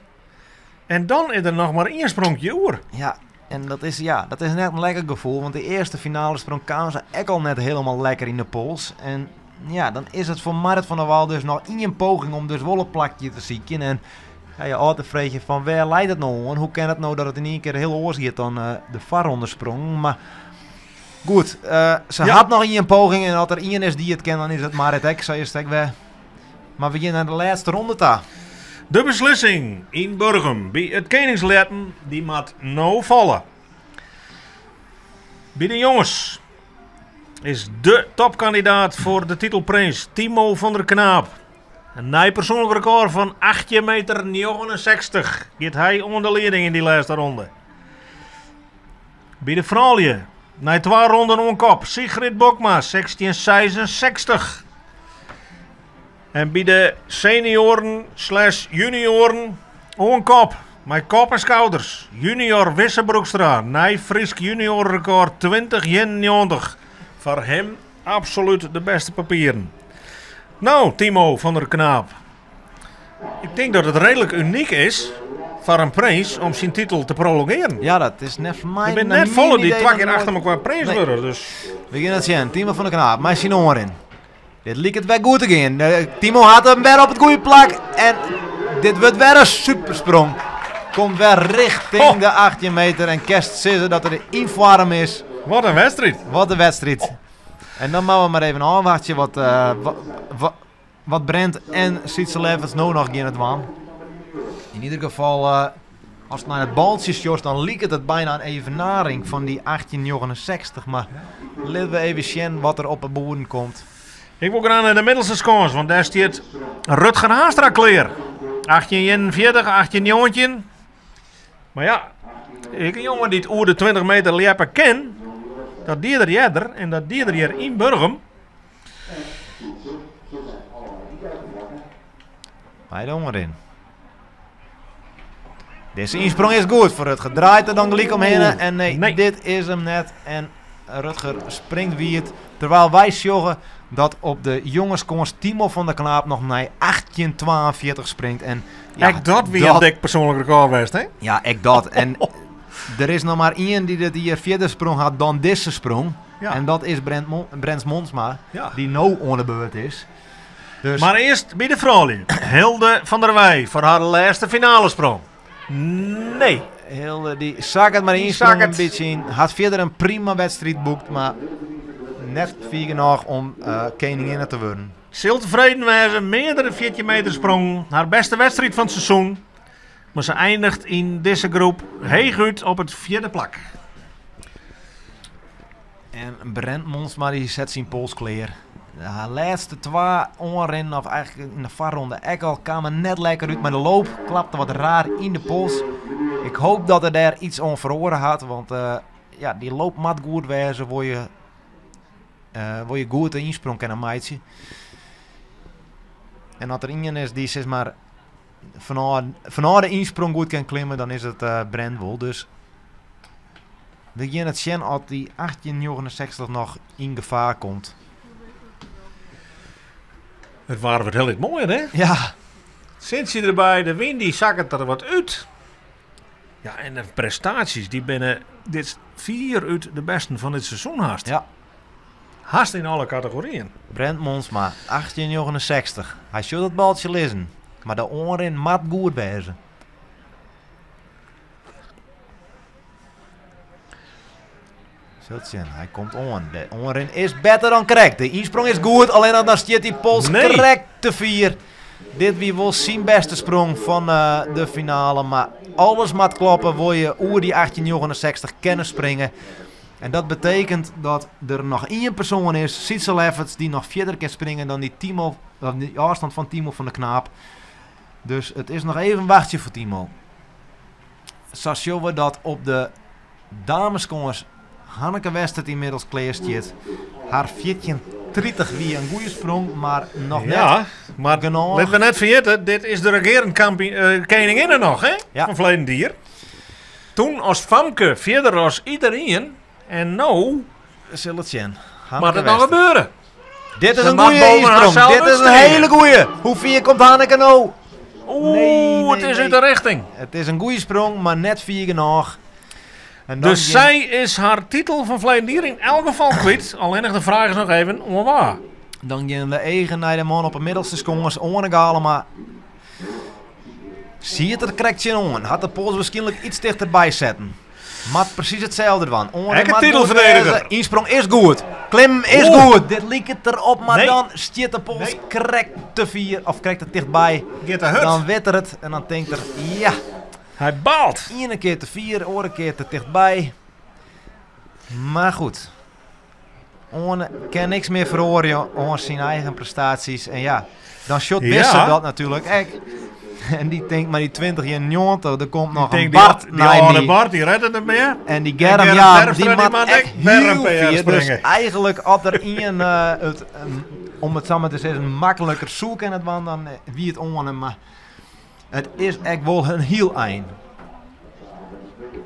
En dan is der noch mar ien spronkje oer. Ja, en dat is, ja, dat is net in lekker gefoel, want de earste finale sprong kaam se ek al net helemaal lekker yn de pols. En ja, dan is it foar Marrit van der Wal dus noch ien poging om dus wol in plakje te sykjen. En ja, je ôf te freegjen fan wêr leit it no oan? Hoe kin it no dat it yn ien kear hiel oars giet dan eh, de foarrondesprongen? Mar goed, eh, se Ja. hat noch ien poging en as der ien is dy't it kin, dan is it Marrit ek. Sa is it ek wer. Mar we gean nei de lêste ronde ta. De beslissing yn Burgum by it Keningsljeppen dy moat no falle. By de jonges is de topkandidaat foar de titelprins Timo van der Knaap. In nij persoanlik rekôr fan 18 meter 69 giet hy oan de lieding yn dy lêste ronde. By de froulju nei twa ronden oan kop Sigrid Bokma 1666. En by de senioaren slash junioaren oan kop mei kop en skouders junior Wisse Broekstra nij Frysk junioarerekôr 2091. Foar him absolút de bêste papieren. No, Timo van der Knaap. Ik tink dat it reedlik unyk is foar in prins om syn titel te prolongearen. Ja, dat is net foar my. Der binne net folle dy't twa kear achter elkoar prins Nee. wurde, dus We gean it sjen. Timo van der Knaap mei syn oanrin. Dit liket wer goed te gean. Eh, Timo hat him wer op it goede plak. En dit wurdt wer in supersprong. Komt wer richting Oh. de 18 meter. En kinst sizze dat er yn foarm is. wat in wedstriid. Wat in wedstriid. En dan moatte we mar even ôfwachtsje wat, eh, wa- wat Brent en Sietse Levens no noch geane dwaan. Yn ieder gefal, eh, ast nei it baltsje sjochst, dan liket it byna in evenaring fan dy 1869. Mar litte we even sjen wat der op 'e boerden komt. Ik wol graach nei de middelste skâns, want dêr stiet Rutger Haanstra klear. 1841, 1819. Mar ja, ek in jonge dy't oer de 20 meter ljeppe kin, dat die er earder en dat die er hjir yn Burgum. Mei de oanrin. Dizze ynsprong is goed foar Rutger. Draait der dan gelyk omhinne. En nee, Nee. dit is him net. En Rutger springt wiet. Terwyl wy sjogge dat op de jongeskâns Timo van der Knaap noch nei 1842 springt. En ja, Ek dat wie in dik persoanlik rekôr west, hè? Ja, ek dat. En der is noch mar ien dy't dit jier fierder sprong hat dan dizze sprong. Ja. En dat is Brent, Mon Brent Monsma, Ja. die no oan de beurt is. Dus Mar earst by de froulju. Hilde van der Wij foar har lêste finalesprong. Nee. Hilde dy sakket mar Die yn sprong in sakket. bytsje yn. Hat fierder in prima wedstriid boekt, mar net fier genôch om eh keninginne te wurden. Sil tefreden wêze, meardere 14 meter sprong. Har bêste wedstriid fan it seizoen. Mar se einiget yn dizze groep heechút op it fjirde plak. En Brent Monsma dy set syn pols klear. Har lêste twa oanrinnen, of eigentlik yn de foarronde ek al, kamen net lekker út. Mar de loop klapte wat raar yn de pols. Ik hoop dat er dêr iets oan feroare hat, want eh, ja, dy loop moat goed wêze, wol je, eh, wol je goed de ynsprong kinne meitsje. En as der ien is dy't sis mar fanôf, fanôf de ynsprong goed kin klimme, dan is it eh Brent wol. Dus we gean it sjen oft dy 1869 noch yn gefaar komt. It waar wurdt hiel moaier, hè? Ja, Sintsje derby, de wyn dy sakket der wat út. Ja, en de prestaasjes dy binne dit fier út de bêsten fan dit seizoen hast. Ja. Hast yn alle kategoryen. Brent Monsma, 1869. Hy sjocht it baltsje lizzen, mar de oanrin moat goed wêze. Sil sjen, hy komt oan. De oanrin is better dan krekt. De ynsprong is goed, allinnich dan stiet dy pols Nee. krekt te fier. Dit wie wol syn bêste sprong fan de finale, mar alles moat kloppe wol je oer dy 1869 kinne springe. En dat betekent dat der noch ien persoan is, Sietse Lefferts, dy't noch fierder kin springe dan dy Timo, dan dy ôfstân fan Timo van der Knaap. Dus it is noch even wachtsje foar Timo. Sa sjogge we dat op de dameskâns Hanneke Westert ynmiddels klear stiet. Har 14.30 wie in goede sprong, mar noch net Ja, mar genôch. lit we net ferjitte, dit is de regearend kampioen, keninginne noch, hè? Ja. Fan ferleden jier. Toen as famke fierder as iderien en no We sille it sjen. moat Hanneke it noch Westert. gebeure. Dit is Ze in moat goede boven insprong. haarzelf Dit is in uitsteken. hele goede. Hoe fier komt Hanneke no? Oeh, Nee, nee, it is nee. út de richting. It is in goede sprong, mar net fier genôch. En dan Dus gjin- sy is har titel fan ferleden jier yn elk gefal kwyt. Allinnich de fraach is noch even oan wa. Dan gean de eagen nei de man op 'e middelste skâns, Oane Galema. Siet der krekt tsjinoan. Hat de pols wierskynlik iets tichterby setten. Moat presys itselde dwaan. Oane Ek in moat goed titelferdediger. wêze. Ynsprong is goed. Klim is Oeh. goed. Dit liket derop, mar Nee. dan stiet de pols Nee. krekt te fier of krekt te tichtby. Giet te hurd. Dan wit er it en dan tinkt er, ja, Hy baalt. ene kear te fier, oare kear te tichtby. Mar goed. Oane kin niks mear feroarje oan syn eigen prestaasjes. En ja, dan sjocht Ja. Wisse dat natuerlik ek. En dy tinkt, mar dy 20 en 90, der komt noch in Tink, die, Bart die nei âlde my. Bart, dy rêdt it net mear. En dy Germ, Germ ja, Terpstra, dy die moat moat ek ek wer in hiel PR fier. Dus springe. eigentlik as der ien it, om it samar te sizzen, makliker soe kinne dwaan, dan wie it Oane. Mar it is ek wol in hiel ein.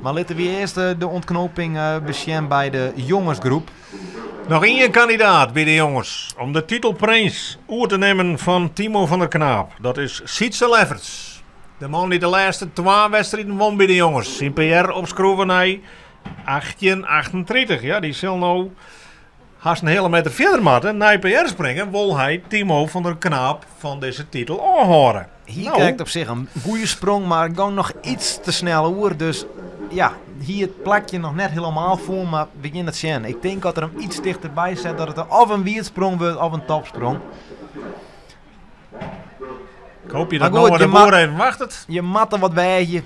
Mar litte we earst de ûntknoping besjen by de jongesgroep. Noch ien kandidaat by de jonges om de titel prins oer te nimmen fan Timo van der Knaap. Dat is Sietse Lefferts. De man dy't de lêste twa wedstriden won by de jonges. Syn PR opskroeve nei 1838. Ja, dy sil no hast in heale meter fierder moatte. Nei PR springe wol hy Timo van der Knaap fan dizze titel ôfhâlde. Hier Nou. krijgt op sich in goede sprong, mar gong noch iets te snel oer. Dus ja, hie it plakje noch net hielendal fûn, mar we gean it sjen. Ik tink dat er him iets tichterby set, dat it of in wiedsprong wurdt of in topsprong. Ik hoopje Mar dat goed, Noah de je ma- Boer even wachtet. Je moat der wat weagje.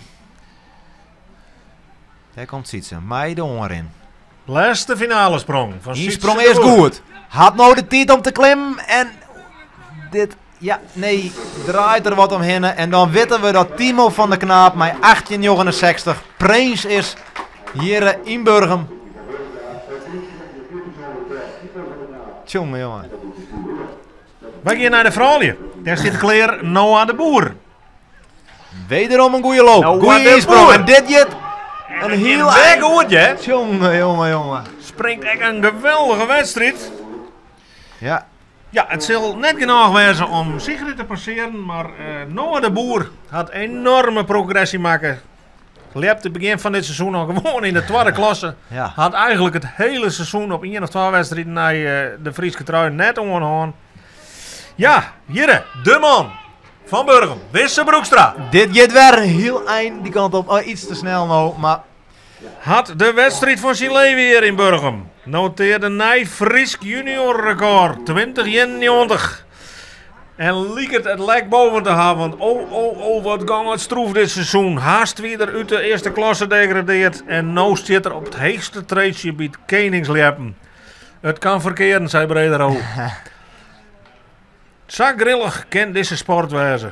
Dêr komt Sietse, mei de oanrin. Lêste finalesprong fan Die Sietse sprong de is Boer. goed. Hat no de tiid om te klimmen en dit, ja, nee, draait der wat omhinne. En dan witte we dat Timo van der Knaap mei 1869 prins is hjir yn Burgum. Tjonge, jonge. Wy gean nei de froulju. Dêr stiet klear Noah de Boer. Wederom in goede loop. Noah Goede de insprong. Boer. En dit jit in hiel Weer ein. goed, hè? Tjonge, jonge, jonge. Springt ek in geweldige wedstriid. Ja, Ja, it sil net genôch wêze om Sigrid te passearjen, mar Noah de Boer hat enoarme progressy makke. Ljepte it begjin fan dit seizoen al gewoan yn de twadde klasse. ja. Hat eigentlik it hiele seizoen op ien of twa wedstriden nei de Fryske trui net oanhân. Ja, hjirre, de man fan Burgum, Wisse Broekstra. Dit giet wer in hiel ein dy kant op. Oh, iets te snel no, mar Hat de wedstriid fan syn leven hjir yn Burgum. Notearde nij Frysk junior rekôr, 2091. En liket it lek boven te hawwen, want oh, oh, oh, wat gong it stroef dit seizoen. Hast wie er út de earste klasse degradearre en no stiet er op it heechste treedsje by it Keningsljeppen. It kin ferkearen, sei Bredero. Sa grillich kin dizze sport wêze.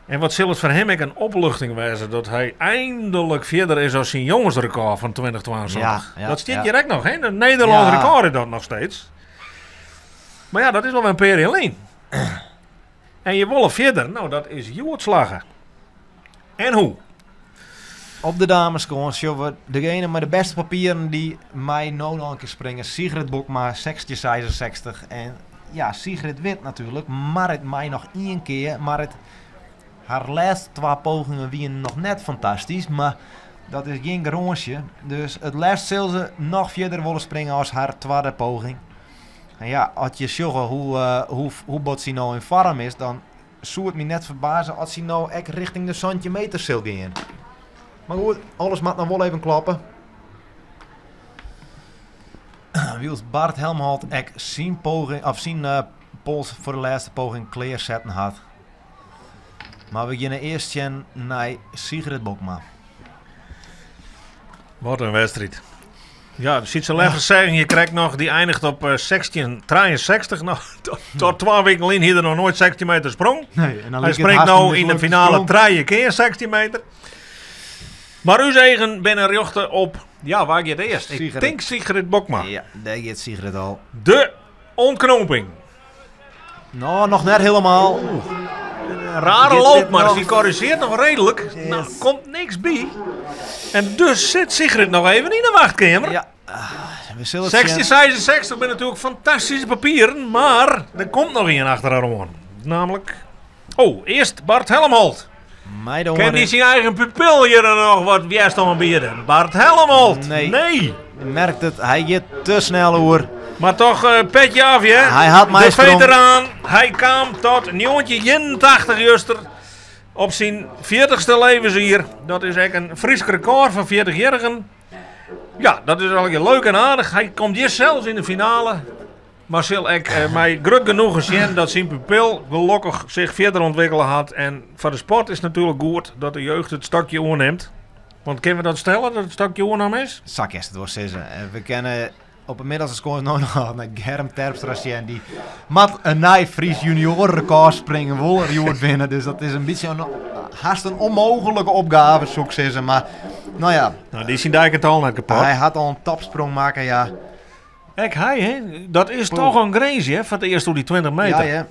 En wat sil it foar him ek in opluchting wêze dat hy einlik fierder is as syn jongesrekôr fan 2022. Ja, ja, dat stiet ja. hjir ek noch, hè? It Nederlânsk Ja. rekôr is dat noch steeds. Mar ja, dat is al in pear jier lyn. En je wolle fierder, no dat is hjoed slagge. En hoe? Op de dameskâns sjogge we degene mei de bêste papieren dy't mei no noch in kear springe. Sigrid Bokma, 1666. En ja, Sigrid wit natuerlik, mar it mei noch ien kear. Mar it, har lêste twa pogingen wiene noch net fantastysk, mar dat is gjin garânsje. Dus it lêst sil se noch fierder wolle springe as har twadde poging. En ja, as je sjogge hoe bot sy no yn foarm is, dan soe it my net ferbaze as sy no ek rjochting de 17 meter sil gean. Mar goed, alles moat noch wol even kloppe. Wylst Bart Helmholt ek syn poging, of syn pols foar de lêste poging klearsetten hat. Mar we geane earst sjen nei Sigrid Bokma. Wat in wedstriid. Ja, Sietse Leffers zeggen je krekt noch, dy eindigt op 16,63. Nou, tot 2 wiken lyn hie er noch noait 16 meter sprong. Nee, en dan Hy liket springt hast no in yn de mislukte finale sprong. 3 kear 16 meter. Mar ús eagen binne rjochte op, ja, wa giet earst? Ik Sigrid. tink Sigrid Bokma. Ja, dêr giet Sigrid al. De ontknoping. Nou, noch net hielendal. Een rare Dit- loop, dit maar nog. die corrigeert nog redelijk. Yes. Nou, komt niks bij. En dus zit Sigrid nog even in de wachtkamer. Ja, ah, we zullen het zien. 1666 ben natuurlijk fantastische papieren, maar er komt nog één achter haar aan. Namelijk, oh, eerst Bart Helmholt. Meiden Ken die zijn eigen pupil hier dan nog wat juist aanbieden? Bart Helmholt. Nee. Nee. Merkt het, hij gaat te snel hoor. Maar toch, petje af, hè? Hij had mij De sprong. veteraan, hij kwam tot 1981 juster op zijn 40ste levensjaar. Dat is echt een Fries record van 40-jarigen. Ja, dat is eigenlijk leuk en aardig. Hij komt hier zelfs in de finale. Maar zal ik mij groot genoeg zien dat zijn pupil gelukkig zich verder ontwikkelen had. En voor de sport is natuurlijk goed dat de jeugd het stokje oorneemt. Want kunnen we dat stellen, dat het stokje oornam is? Zak is het wel sissen. En we kennen op het middelste score nog naar Germ Terpstra zien die mat een nij Fries junior record springen wil er jood winnen. Dus dat is een beetje een, haast een onmogelijke opgave, zou ik zeggen. Maar nou ja, Nou, die zijn dijk het al net kapot. hij had al een topsprong maken, ja. Kijk, hij, hè? Dat is toch een grens, hè? Van het eerst door die 20 meter. Ja, ja.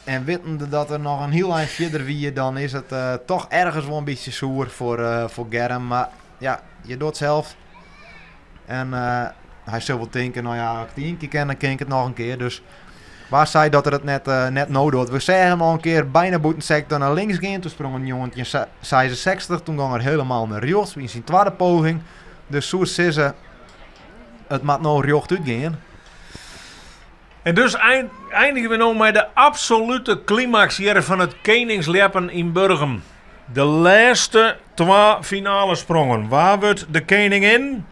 En wetende dat er nog een heel eind verder wie, dan is het toch ergens wel een beetje zoer voor Germ. Maar ja, je doet het zelf. En hij zal wel denken, nou ja, als ik die één keer ken, dan ken ik het nog een keer. Dus waar zei dat er het net nodig had. We zagen hem al een keer bijna buiten sector naar links gaan. Toen sprong een jongetje 66, toen ging er helemaal naar rechts in zijn tweede poging. Dus zo ze, het moet nou recht uitgaan. En dus eindigen we nu met de absolute climax hier van het Koningsleppen in Burgum. De laatste 2 finale sprongen. Waar wordt de koningin?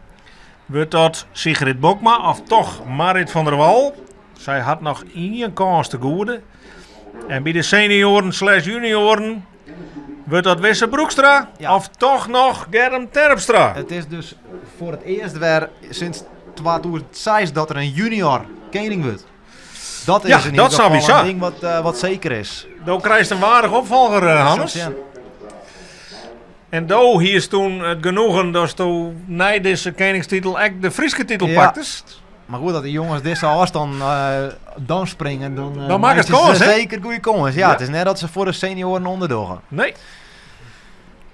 Wordt dat Sigrid Bokma of toch Marit van der Wal? Zij had nog één kans te goede. En bij de senioren slash junioren wordt dat Wisse Broekstra of toch nog Germ Terpstra? Het is dus voor het eerst weer sinds 2006 dat er een junior koning wordt. Dat is Ja, in ieder dat zou geval bizar. een ding wat zeker is. Dan krijg je een waardig opvolger, Hannes. Zo zijn. En do hier is toen het genoegen dat toen na deze koningstitel ook de Frieske titel pakte. Maar goed, dat de jongens deze afstand dan springen, dan, Dan maken ze maken kans, ze hè? zeker goede kans. Ja, het is net dat ze voor de senioren onderdogen. Nee.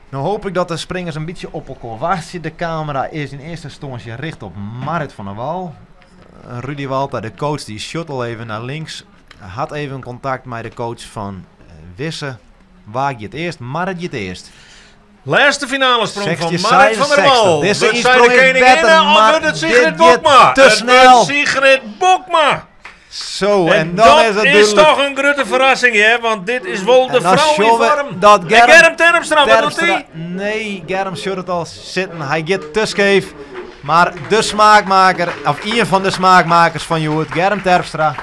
Nou hoop ik dat de springers een beetje op elkaar wachten. De camera is in eerste instantie gericht op Marit van der Wal. Rudy Walta, de coach, die shuttle even naar links. Had even contact met de coach van Wisse. Waar je het eerst, Marit je het eerst. Laatste finale sprong van 16, Marit van der Wal. 66. Deze Wordt zij de insprong is koningin beter, of maar wordt het Sigrid dit gaat Bokma? te Het snel. wordt Sigrid Bokma. Zo, En, en dan dat is het is duidelijk. toch een grote verrassing, hè? Want dit is wel de En dan vrouw in zien we vorm. dat En Germ Germ Terpstra, wat doet Terpstra- hij? Nee, Germ zit het al zitten. Hij gaat te scheef. Maar de smaakmaker, of een van de smaakmakers van Joet, Germ Terpstra.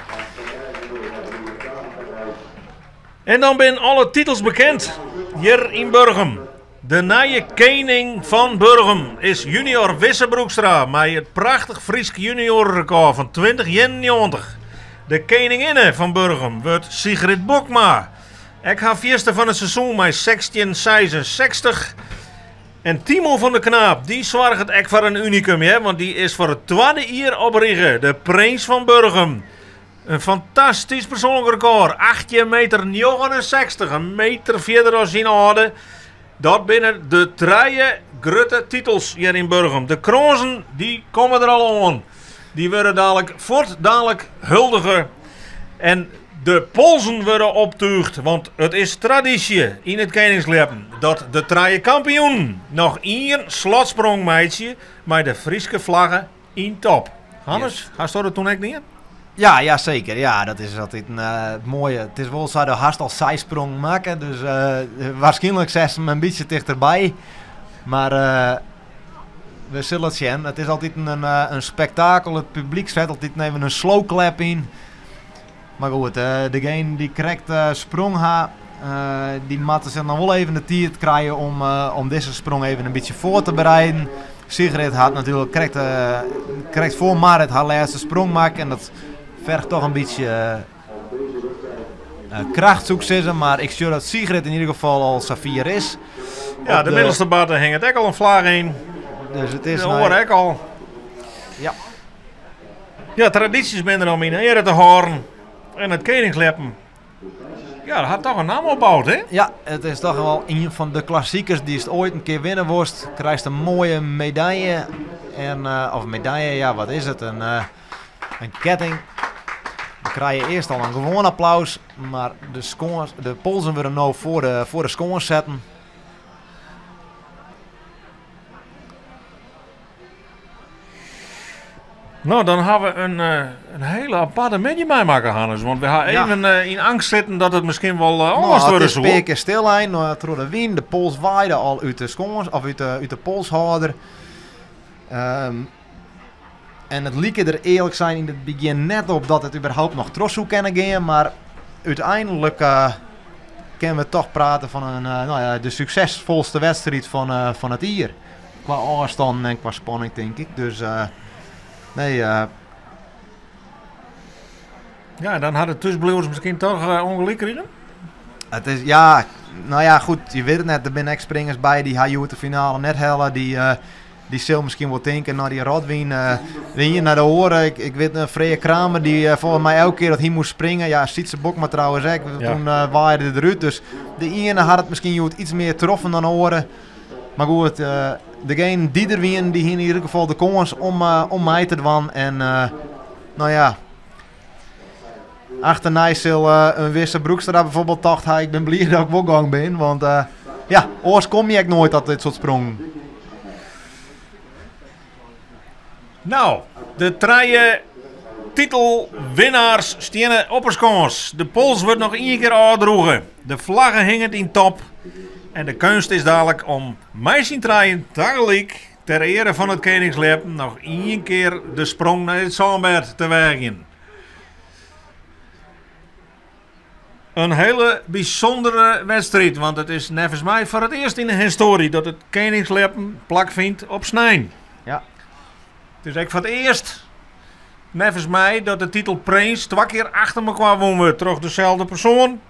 En dan zijn alle titels bekend. Hier in Burgum. De nieuwe koning van Burgum is junior Wisse Broekstra. Met het prachtig Fries juniorrecord van 2091. De koninginne van Burgum wordt Sigrid Bokma. Ik haar vierste van het seizoen met 1666. En Timo van der Knaap, die zorgt het echt voor een unicum, hè? Want die is voor het tweede jaar op rige de prins van Burgum. Een fantastisch persoonlijk record. 18 meter 69, een meter verder dan zijn oude. Dat binnen de drie grote titels hier in Burgum. De krozen, die komen er al aan. Die worden dadelijk voortdadelijk huldigen. En de polsen worden optuigd, want het is traditie in het Koningsleven dat de trije kampioen nog één slotsprong meidje met de Frieske vlaggen in top. Hannes, had je dat toen ook niet? Ja, ja, zeker. Ja, dat is altijd een het mooie. Het is wel zo de haast al zijsprong maken, dus waarschijnlijk zet ze hem een beetje dichterbij. Maar We sille it sjen. It is altyd in, in spektakel. It publyk set altyd even in slow clap yn. Mar goed, degene dy't krekt sprong ha, dy moatte sich noch wol even de tiid krije om, om dizze sprong even in bytsje foar te bereiden. Sigrid hat natuerlik krekt, krekt foar Marit har lêste sprong makke en dat fergt toch in bytsje kracht soe ik sizze. Mar ik sjoch dat Sigrid yn ieder gefal al safier is. Ja, de, de middelste barte hinget ek al in flagge yn. Dus it is de oare ek al. Ja. Ja, tradysjes binne der om yn eare te hâlden. En it keningsljeppen, ja, dat hat toch in namme opboud, hè? Ja, it is toch wol ien fan de klassikers dy'tst oait in kear winne wolst. Krijst in moaie medalje. En, eh, of medalje, ja, wat is it? In, eh, in ketting. We krije earst al in gewoan applaus, mar de, skâns, de polzen wurde no foar de skâns setten. No, dan ha we in, eh, in hiele aparte middei meimakke, Hannes. Want we ha even eh, yn eangst sitten dat it miskien wol uh, No, ôflast it wurde is in soe. pear kear stillein troch de wyn. De pols waaide al út de skâns, of út de polshâlder. En it like der earlik sein yn it begjin net op dat it überhaupt noch troch soe kinne gean. Mar úteinlik kinne we toch prate fan in, no ja, de suksesfolste wedstriid fan it jier. Kwa ôfstannen en kwa spanning, tink ik. Dus nee. Ja, dan ha de thúsbliuwers miskien toch ûngelyk krigen? It is, ja, no ja, goed, je wit it net. Der binne ek springers by dy ha hjoed de finale net helle. Dy, dy sil miskien wol tinke, no dy rotwyn, de ien nei de oare. Ik wit, Freark Kramer, dy folgens my elke kear dat hy moast springe, ja, Sytse Bokma trouwens ek, toen waaide er derút. Dus de iene hat it miskien hjoed iets mear troffen dan de oare. Mar goed, degenen dy't der wienen, dy hiene yn ieder gefal de kâns om mei te dwaan. En no ja, achternei sil in Wisse Broekstra bijvoorbeeld tocht ha, ik bin bliid dat ik wol gong bin. Want ja, oars kom je ek noait tot dit soart sprongen. No, de trije titelwinnaars steane op 'e skâns. De pols wurdt noch ien kear ôfdroege. De flagge hinget yn top. En de keunst is dalik om mei syn trijen tagelyk ter eare fan it keningsljeppen noch ien kear de sprong nei it sânbêd te weagjen. In hiele bysûndere wedstriid, want it is neffens my foar it earst yn de histoarje dat it keningsljeppen plakfynt op snein. Ja. It is ek foar it earst neffens my dat de titel prins twa kear achter mekoar wûn wurdt troch deselde persoan.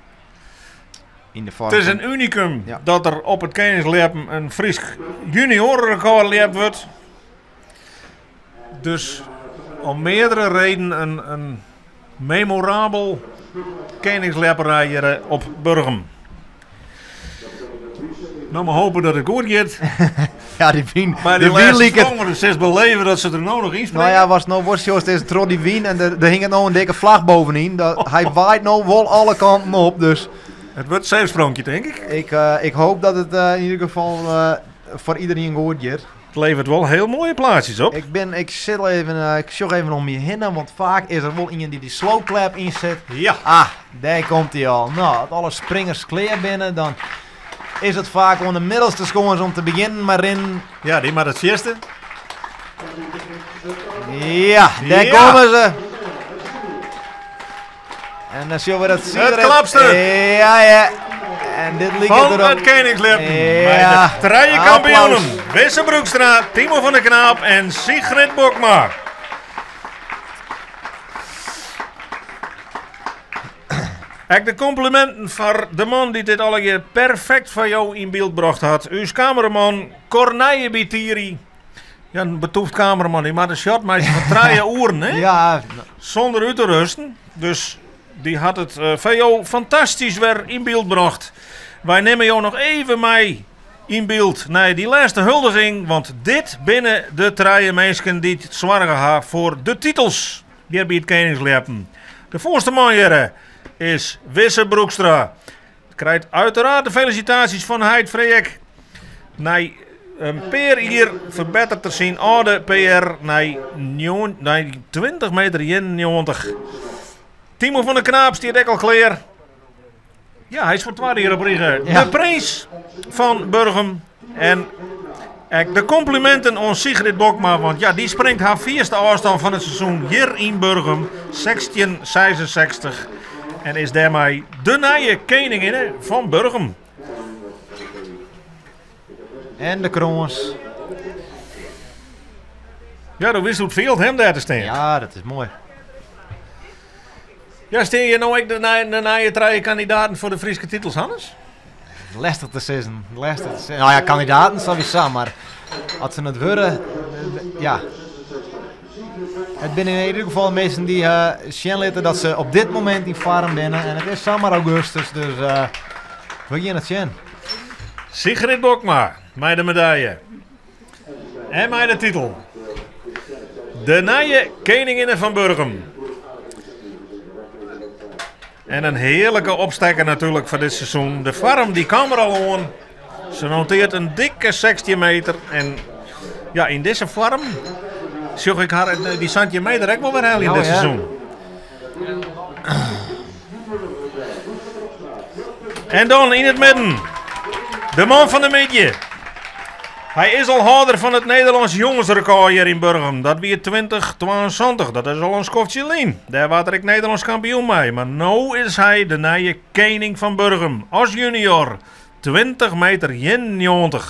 Yn de foarm It is fan in unikum Ja. dat der op it keningsljeppen in Frysk junioarerekôr ljept wurdt. Dus om meardere redenen in memorabel keningsljepperij hjir op Burgum. No mar hope dat it goed giet. Ja, dy wyn. Mar De dy wyn lêste liket. sprongen, se is beleven dat se der no noch yn No ja, springe. watst no wol sjochst is troch dy wyn en der hinget no in dikke flach bovenyn. Dat, hy waait no wol alle kanten op, dus It wurdt safe spronkje, tink ik. ik hoop dat it yn ieder gefal foar iderien goed giet. It leveret wol hiel moaie plaatsjes op. Ik bin, ik sit even, ik sjoch even om my hinne, want faak is der wol ien dy't dy slow clap ynset. Ja. Ah, dêr komt hy al. No, as alle springers klear binne, dan is it faak oan de middelste skâns om te begjinnen mei rinnen. Ja, dy moat it fierste. Ja, dêr Ja. komme se. En dan sjogge we dat Sigrid. klapstuk. Ja, ja. En dit liket Fan erop. it Keningsljeppen. Ja. Mei de trije Applaus. kampioenen. Wisse Broekstra, Timo van der Knaap en Sigrid Bokma. Ek de komplimenten foar de man dy't dit allegear perfekt foar jo yn byld brocht hat. Us kameraman Corneille Bitiri. Ja, in betûft kameraman. Dy moat in shot meitsje fan 3 oeren, hè? Ja. Sûnder út te rêsten. Dus dy hat it foar jo fantastysk wer yn byld brocht. Wy nimme jo noch even mei yn byld nei dy lêste huldiging. Want dit binne de trije minsken dy't soarge ha foar de titels hjir by it Keningsljeppen. De foarste man hjir is Wisse Broekstra. Krijt uiteraard de felisitaasjes fan heit Freark. Nei in pear jier ferbetteret er syn âlde PR nei 20 meter 91. Timo van der Knaap stiet ek al klear. Ja, hy is foar twadde jier op rige. Ja. De prins fan Burgum. En Ek de kompliminten oan Sigrid Bokma, want ja, dy springt har fierste ôfstân fan it seizoen hjir yn Burgum, 1666, en is dêrmei de nije keninginne fan Burgum. En de krâns. Ja, do wist hoe't it fielt hè, dêr te stean. Ja, dat is moai. Ja, stean hjir no ek de nije trije kandidaten foar de Fryske titels, Hannes? Lestich te sizzen. Lestich te sizzen. No ja, kandidaten sawiesa, mar as se it wurde, ja. It binne yn ieder gefal minsken dy't uh, sjen litte dat se op dit momint yn foarm binne. En it is samar augustus, dus uh, we gean it sjen. Sigrid Bokma mei de medalje. En mei de titel. De nije keninginne fan Burgum. En in hearlike opstekker natuerlik foar dit seizoen. De foarm dy kaam der al oan. Se noteart in dikke 16 meter. En ja, yn dizze foarm sjoch ik har dy 17 meter ek wol wer heljen dit seizoen. En dan yn it midden, de man fan de middei. Hy is al hâlder fan it Nederlânsk jongensrekôr hjir yn Burgum. Dat wie 2072, dat is al in skoftsje lyn. Dêr waard er ek Nederlânsk kampioen mei. Mar no is hy de nije kening fan Burgum as junior. 20 meter 91.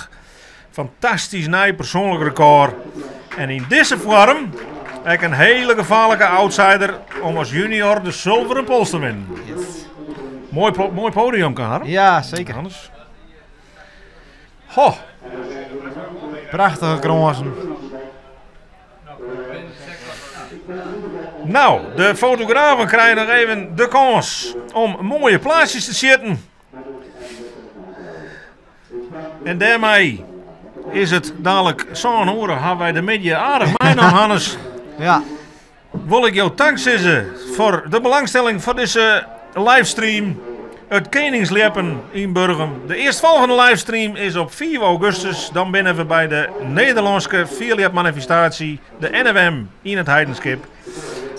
Fantastysk nij persoanlik rekôr. En yn dizze foarm ek in hiele gefaarlike outsider om as junior de sulveren pols te winnen. Yes. Moai, moai podium kan har. Ja, seker. Hannes. Ho. Prachtige krânsen. No, de fotografen krije noch even de kâns om moaie plaatsjes te sjitten. En dêrmei is it dalik sân oere, hawwe wy de middei aardich meinaam, Hannes. Ja. Wol ik jo tank sizze foar de belangstelling foar dizze livestream. It Keningsljeppen yn Burgum. De earstfolgjende livestream is op 5 augustus. Dan binne we by de Nederlânske Fierljepmanifestaasje, de NFM, yn it Heidenskip.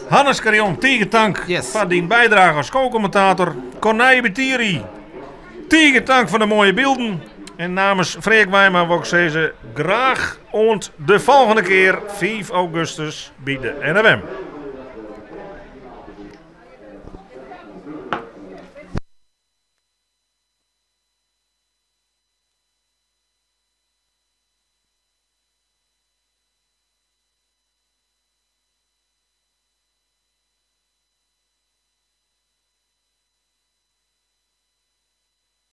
Hannes Carrion, tige tank yes. foar dyn bydrage as ko-kommentator. Corneille Betiri, tige tank foar de moaie bylden. En namens Freark Wijma wol ik sizze, graach oant de folgjende kear, 5 augustus, by de NFM.